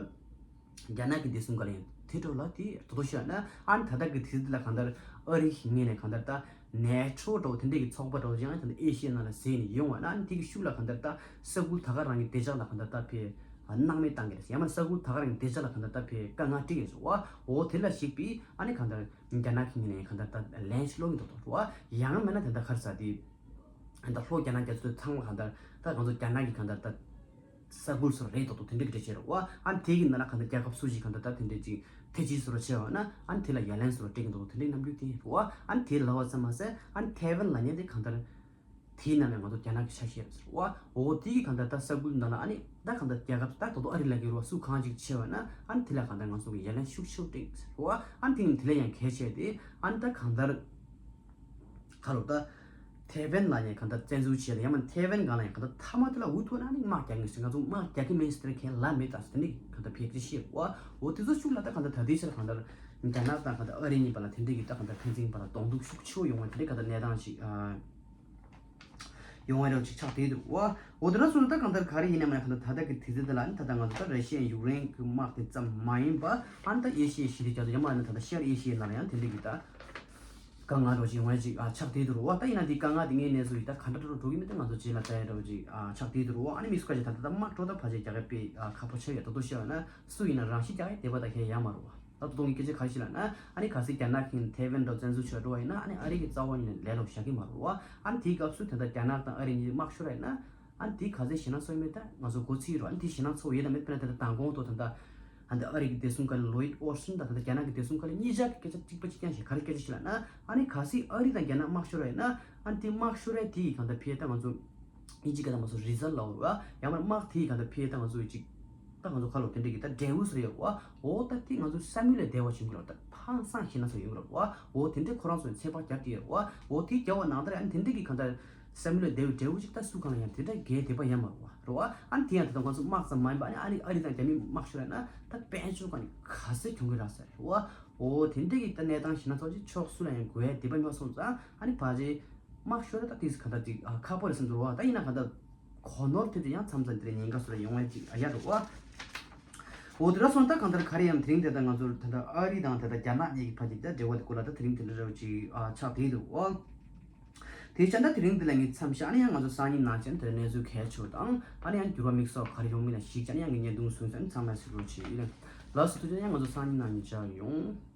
རྒྱ་ནག་གི་བདེ་སྲུང་བཀའ་བློན་ཡང་དེ་འགྲོ་ལ་དེ་དོ་དོ་ཤོད་ན་ཨ་ནི་ད་ད་གི་དེ་ལ་གང་ལྟར་ཨ་རི་གི་ངོས་ནས་གང་ལྟར་ད་ནེ་ཊོ་འགྲོ་དེ་འདྲ་གི་ཚོགས་པ་འགྲོ་ཡང་ད་ཨེ་ཤི་ཡ་ནང་ལ་ཟེར་ནས་ཡོང་བ་ན་ཨ་ནི་དེ་གི་ཤུགས་ལ་གང་ལྟར་ད་ས་ཁུལ་ད་ག་རང་གི་བདེ་འཇགས་ལ་གང་ལྟར་ད་ཕེ། སྣང་མེད་བཏང་གི་རེད། ཡང་མིན་ས་ཁུལ་ད་ག་རང་བདེ་འཇགས་ལ་གང་ལྟར་ད་ཕའི་དཀའ་ངལ་འཕྲད་ཀྱི་རེད་བ། འོ་དེ་ལ་གཞིགས་པའི་ཨ་ནི་གང་ལྟར་རྒྱ་ནག་གི་ངོས་ནས་གང་ལྟར་ད་ལན་ཞིག་སློག་གི་འདུག་འདུག་བ། ཡང་མིན་ན་དེ་འདྲ་ག་རེ་ཟེར་དེ། ད་ལྷོ་རྒྱ་ནག་རྒྱ་མཚོ་ཚང་མ་གང་ལྟར་ད་གང་ཚོ་རྒྱ་ནག་གི་གང་ལྟར་ད་ས་ཁུལ་སོགས་རེད་འདུག་འདུག་དེ་འདྲ་གི་འདྲ་བྱས་རེད་བ། ཨ་ནི་དེ་གི་ནང་ལ་གང་ལྟར་རྒྱལ་ཁབ་སུ་ཞིག་གང་ལྟར་ད་དེ་འདྲ་ཅིག་ཐེ་ཇུས་སོགས་བྱས་པ་ན་ཨ་ནི་དེ་ལ་ཡ་ལན་སོགས་སྤྲད་ཀྱི་འདུག་འདུག་དེ་འདྲའི་རྣམ་འགྱུར་དེ་རེད་བ། ཨ་ནི་དེ་ལབ་པ་ཙམ་མ་ཟད་ཨ་ནི་ཐའེ་ཝན་ལབ་མཁན་དེ་གང་ལྟར། དེའི་ནང་ནས་ང་ཚོ་རྒྱ་ནག་གི་ཆ་ཤས་རེད་ཟེར་བ། འོ་དེ་གི་གང་ལྟར་ད་ས་ཁུལ་ནང་ལ་ཨ་ནི་ད་གང་ལྟར་རྒྱལ་ཁབ་ད་ད་དུང་ཨ་རི་ལ་གི་རུ་བ་སུ་གང་ཅིག་ཆེ་བ་ན་ཨ་ནི་དེ་ལ་གང་ལྟར་ང་ཚོ་གི་ཡ་ལན་ཤུགས་ཆེ་བོ་སྤྲད་ཟེར་བ། ཨ་ནི་དེ་ནི་དེ་ལ་ཡང་གལ་ཆེ་དེ་ཨ་ནི་ད་གང་ལྟར་ཁ་ལོ་ད་ཐའེ་ཝན་ལ་ཡང་གང་ལྟར་བཙན་འཛུལ་བྱས་ལ་ཡང་མིན་ཐའེ་ཝན་སྒང་ལ་ཡང་གང་ལྟར་མཐའ་མ་དེ་ལ་འུ་ཐུག་ན་ཨ་ནི་དམག་རྒྱག་ངེས་ཟེར། ང་ཚོ་དམག་རྒྱག་གི་མིན་ཟེར་དེ་གང་ལ་མེད་ད་ཟེར་དེ་ནི་གང་ལྟར་ཕེབས་ཀྱི་ཤེས་བ། འོ་དེ་ཚོ་ཤུགས་ལ་ད་གང་ལྟར་ད་ལྟའི་ཆར་གང་ལྟར་རྒྱ་ནག་དང་གང་ལྟར་ཨ་རི་གཉིས་བར་ལ་དེ་འདྲ་གི་ད་གང་ལྟར་ཕན་ཚུན་བར་ལ་གདོང་ཐུག་ཤུགས་ཆེ་བོ་ཡོང་བ་དེ་འདྲ་གང་ལྟར་གནས་སྟངས་ཤིག་ཨ། ཡོང་བ་རེད་ཅིག་ཆགས་བསྡད་འདུག་བ། འོ་དེ་འདྲ་སོང་ན་ད་གང་ལྟར་ག་རེ་ཡིན་ནའི་མ་གང་ལྟར་ད་ལྟ་གི་དུས་ཚོད་འདི་ལ་ནི་ད་ལྟ་ང་ཚོ་ད་ར་ཤི་ཡ་ཡུཀ་རེན་གྱི་དམག་དེ་ཙམ་མ་ཡིན་པ་ཨ་ནི་ད་ཨེ་ཤི་ཡའི་ཞི་བདེ་རྒྱ་མཚོ་ཡང་མ་ནི་ད་ལྟ་ཤར་ཨེ་ཤི་ཡའི་ནང་ལ་ཡང་དེ་འདྲ་གི་ད་དཀའ་ངལ་འདྲ་ཅིག་ཡོང་བ་ཅིག་ཨ་ཆགས་བསྡད་འདུག་བ། ད་ཡིན་ན་དེ་དཀའ་ངལ་དེ་ངའི་གནས་ཚུལ་ཡིན་ད་ག་འདྲ་འགྲོ་འགྲོ་གི་མིན་ད་ང་ཚོ་རྗེས་ལ་ལྟ་ཡ་འདྲ་ཅིག་ཨ་ཆགས་བསྡད་འདུག་བ། ཨ་ནི་མི་སུ་ཁ་ཅིག་ད་ལྟ་ད་དམག་འགྲོ་ད་ཕལ་ཆེར་རྒྱག་གི་དཔེ་ཨ་ཁག་པོ་ཆགས་ཡོད། ད་དུང་བཤད་པ་ན་སུ་ཡིན་ན་རང་ཤི་རྒྱག་གི་དེ་བ་ད་གས་ཡ་མ་རུ་བ། ད་དུང་སྐད་ཆ་ག་རེ་ཞིག་ལབ་ན་ཨ་ནི་གལ་སྲིད་རྒྱ་ནག་གིས་ཐའེ་ཝན་འདྲ་བཙན་འཛུལ་བྱས་འགྲོ་བ་ཡིན་ན་ཨ་ནི་ཨ་རི་གི་རྩ་བ་ཉིད་ནས་ལས་སླ་བོ་བཞག་གི་མ་རེད་བ། ཨ་ནི་དེའི་སྐབས་སུ་དེ་འདྲ་རྒྱ་ནག་དང་ཨ་རི་གཉིས་དམག་ཤོར་བ་ཡིན་ན་ཨ་ནི་དེ་ག་ཚོད་ཞེད་སྣང་ཚ་བོ་ཡོད་མེད་ད་ང་ཚོ་མགོ་ཚོད་རེད་བ། ཨ་ནི་དེ་ཞེད་སྣང་ཚ་བོ་ཡོད་དམ་མེད་དཔེར་ན་དེ་འདྲ་མདང་དགོང་ཐོག་དེ་འདྲ་ཨ་ནི་ཨ་རི་གི་བདེ་སྲུང་བཀའ་བློན་ལོ་ཡིད་ཨོ་སིན་དང་དེ་འདྲ་རྒྱ་ནག་གི་བདེ་སྲུང་བཀའ་བློན་གཉིས་ཆ་གི་སྐད་ཆ་གཅིག་པ་གཅིག་རྐྱང་ཞིག་ག་རེ་སྐད་ཆ་ཞིག་ལབ་ན་ཨ་ནི་གལ་སྲིད་ཨ་རི་དང་རྒྱ་ནག་དམག་ཤོར་བ་ཡིན་ན་ཨ་ནི་དེ་དམག་ཤོར་བ་དེ་ཡི་གང་ལྟར་ཕལ་ཆེར་ད་ང་ཚོ་ཨིན་ཇི་སྐད་དང་མ་སོ་རི་ཛལ་ལབ་རེད་བ། ཡང་མིན་དམག་དེ་ཡི་གང་ལྟར་ཕལ་ཆེར་ད་ང་ཚོ་ཡི་ཅིག་ད་ང་ཚོ་ཁ་ལོ་དེ་འདྲ་གི་ད་འབྲས་བུ་ཟེར་ཡོད་བ། འོ་ད་དེ་ང་ཚོ་བསམ་ཡུལ་ལས་འདས་པ་བྱུང་གི་རེད། ད་ཧང་སང་ཞེད་སྣང་ཚ་བོ་ཡོང་གི་རེད་བ། འོ་དེ་འདྲ་ཁོ་རང་ཚོ་ཚོད་དཔག་བརྒྱབ་ཀྱི་ཡོད་བ། འོ་དེ་རྒྱབ་པ་ནང་ལྟར་ཨ་ནི་དེ་འདྲ་གི་གང་ལྟར་བསམ་ཡུལ་ལས་འདས་པའི་འབྲས་བུ་ཅིག་ད་སུ་གང་ལ་ཡང་དེ་འདྲ་གས་དེ་པ་ཡང་མ་རེད་བ། རེད་བ། ཨ་ནི་དེ་ཡང་ད་ལྟ་ང་ཚོ་དམག་ཙམ་མ་ཡིན་པ་ཨ་ནི་ཨ་རི་ཨ་རི་དང་རྒྱ་མི་དམག་ཤོར་ཡ་ན་ད་དཔལ་འབྱོར་གང་ནས་ག་ཚད་གྱོང་གི་རག་ས་རེད་བ། འོ་དེ་འདྲ་གི་ད་གནས་སྟངས་ཞེད་སྣང་ཚ་བོ་ཅིག་ཕྱོགས་སུ་ལ་ཡང་དགོས་ཡ་དེ་པ་མ་སོང་ཙང་ཨ་ནི་ཕལ་ཆེར་དམག་ཤོར་ད་ཏིས་ག་ད་ཅིག་ཨ་ཁག་པོ་རེད་བསམ་འདུག་བ། ད་ཡིན་ན་ག་ད་གོ་ནོར་ཐེབས་ཏེ་ཡང་མཚམས་མཚམས་དེ་འདྲ་ཉེན་ཁ་སོགས་ལ་ཡོང་བ་ཅིག་ཨ་ཡ་འདུག་བ། འོ་དེ་འདྲ་སོང་ད་གང་ལྟར་ག་རེ་ཡང་དེ་རིང་དེ་ད་ང་ཚོར་ད་ལྟ་ཨ་རི་དང་དེ་ད་རྒྱ་ནག་གཉིས་ཀྱི་བར་གྱི་ད་འབྲེལ་བ་དེ་སྐོར་ལ་ད་དེ་རིང་དེ་འདྲ་རེ་བ་ཅིག་ཨ་ཆགས་བསྡད་འདུག་བ། དེ་ཆ་ད་དེ་རིང་འདི་ལ་ངས་མཚམས་བཞག་ཨ་ནི་ཡང་ང་ཚོ་སང་ཉིན་ནང་ཆེན་དེར་གནས་ཚུལ་གལ་ཆེ་བ་དང་ཨ་ནི་ཡང་འགྱུར་བ་དམིགས་བསལ་ག་རེ་ཡོང་མིན་ལ་གཞིགས་ཀྱང་ཡང་ངས་བརྙན་ཐུང་བཟོས་ཚར་ནས་ཚང་མས་གཟིགས་རོགས་བྱེད། ལགས་སོ་ཐུགས་རྗེ་ཆེ། ཡང་ང་ཚོ་སང་ཉིན་ནང་ཉིན་མཇལ་ཡོང་།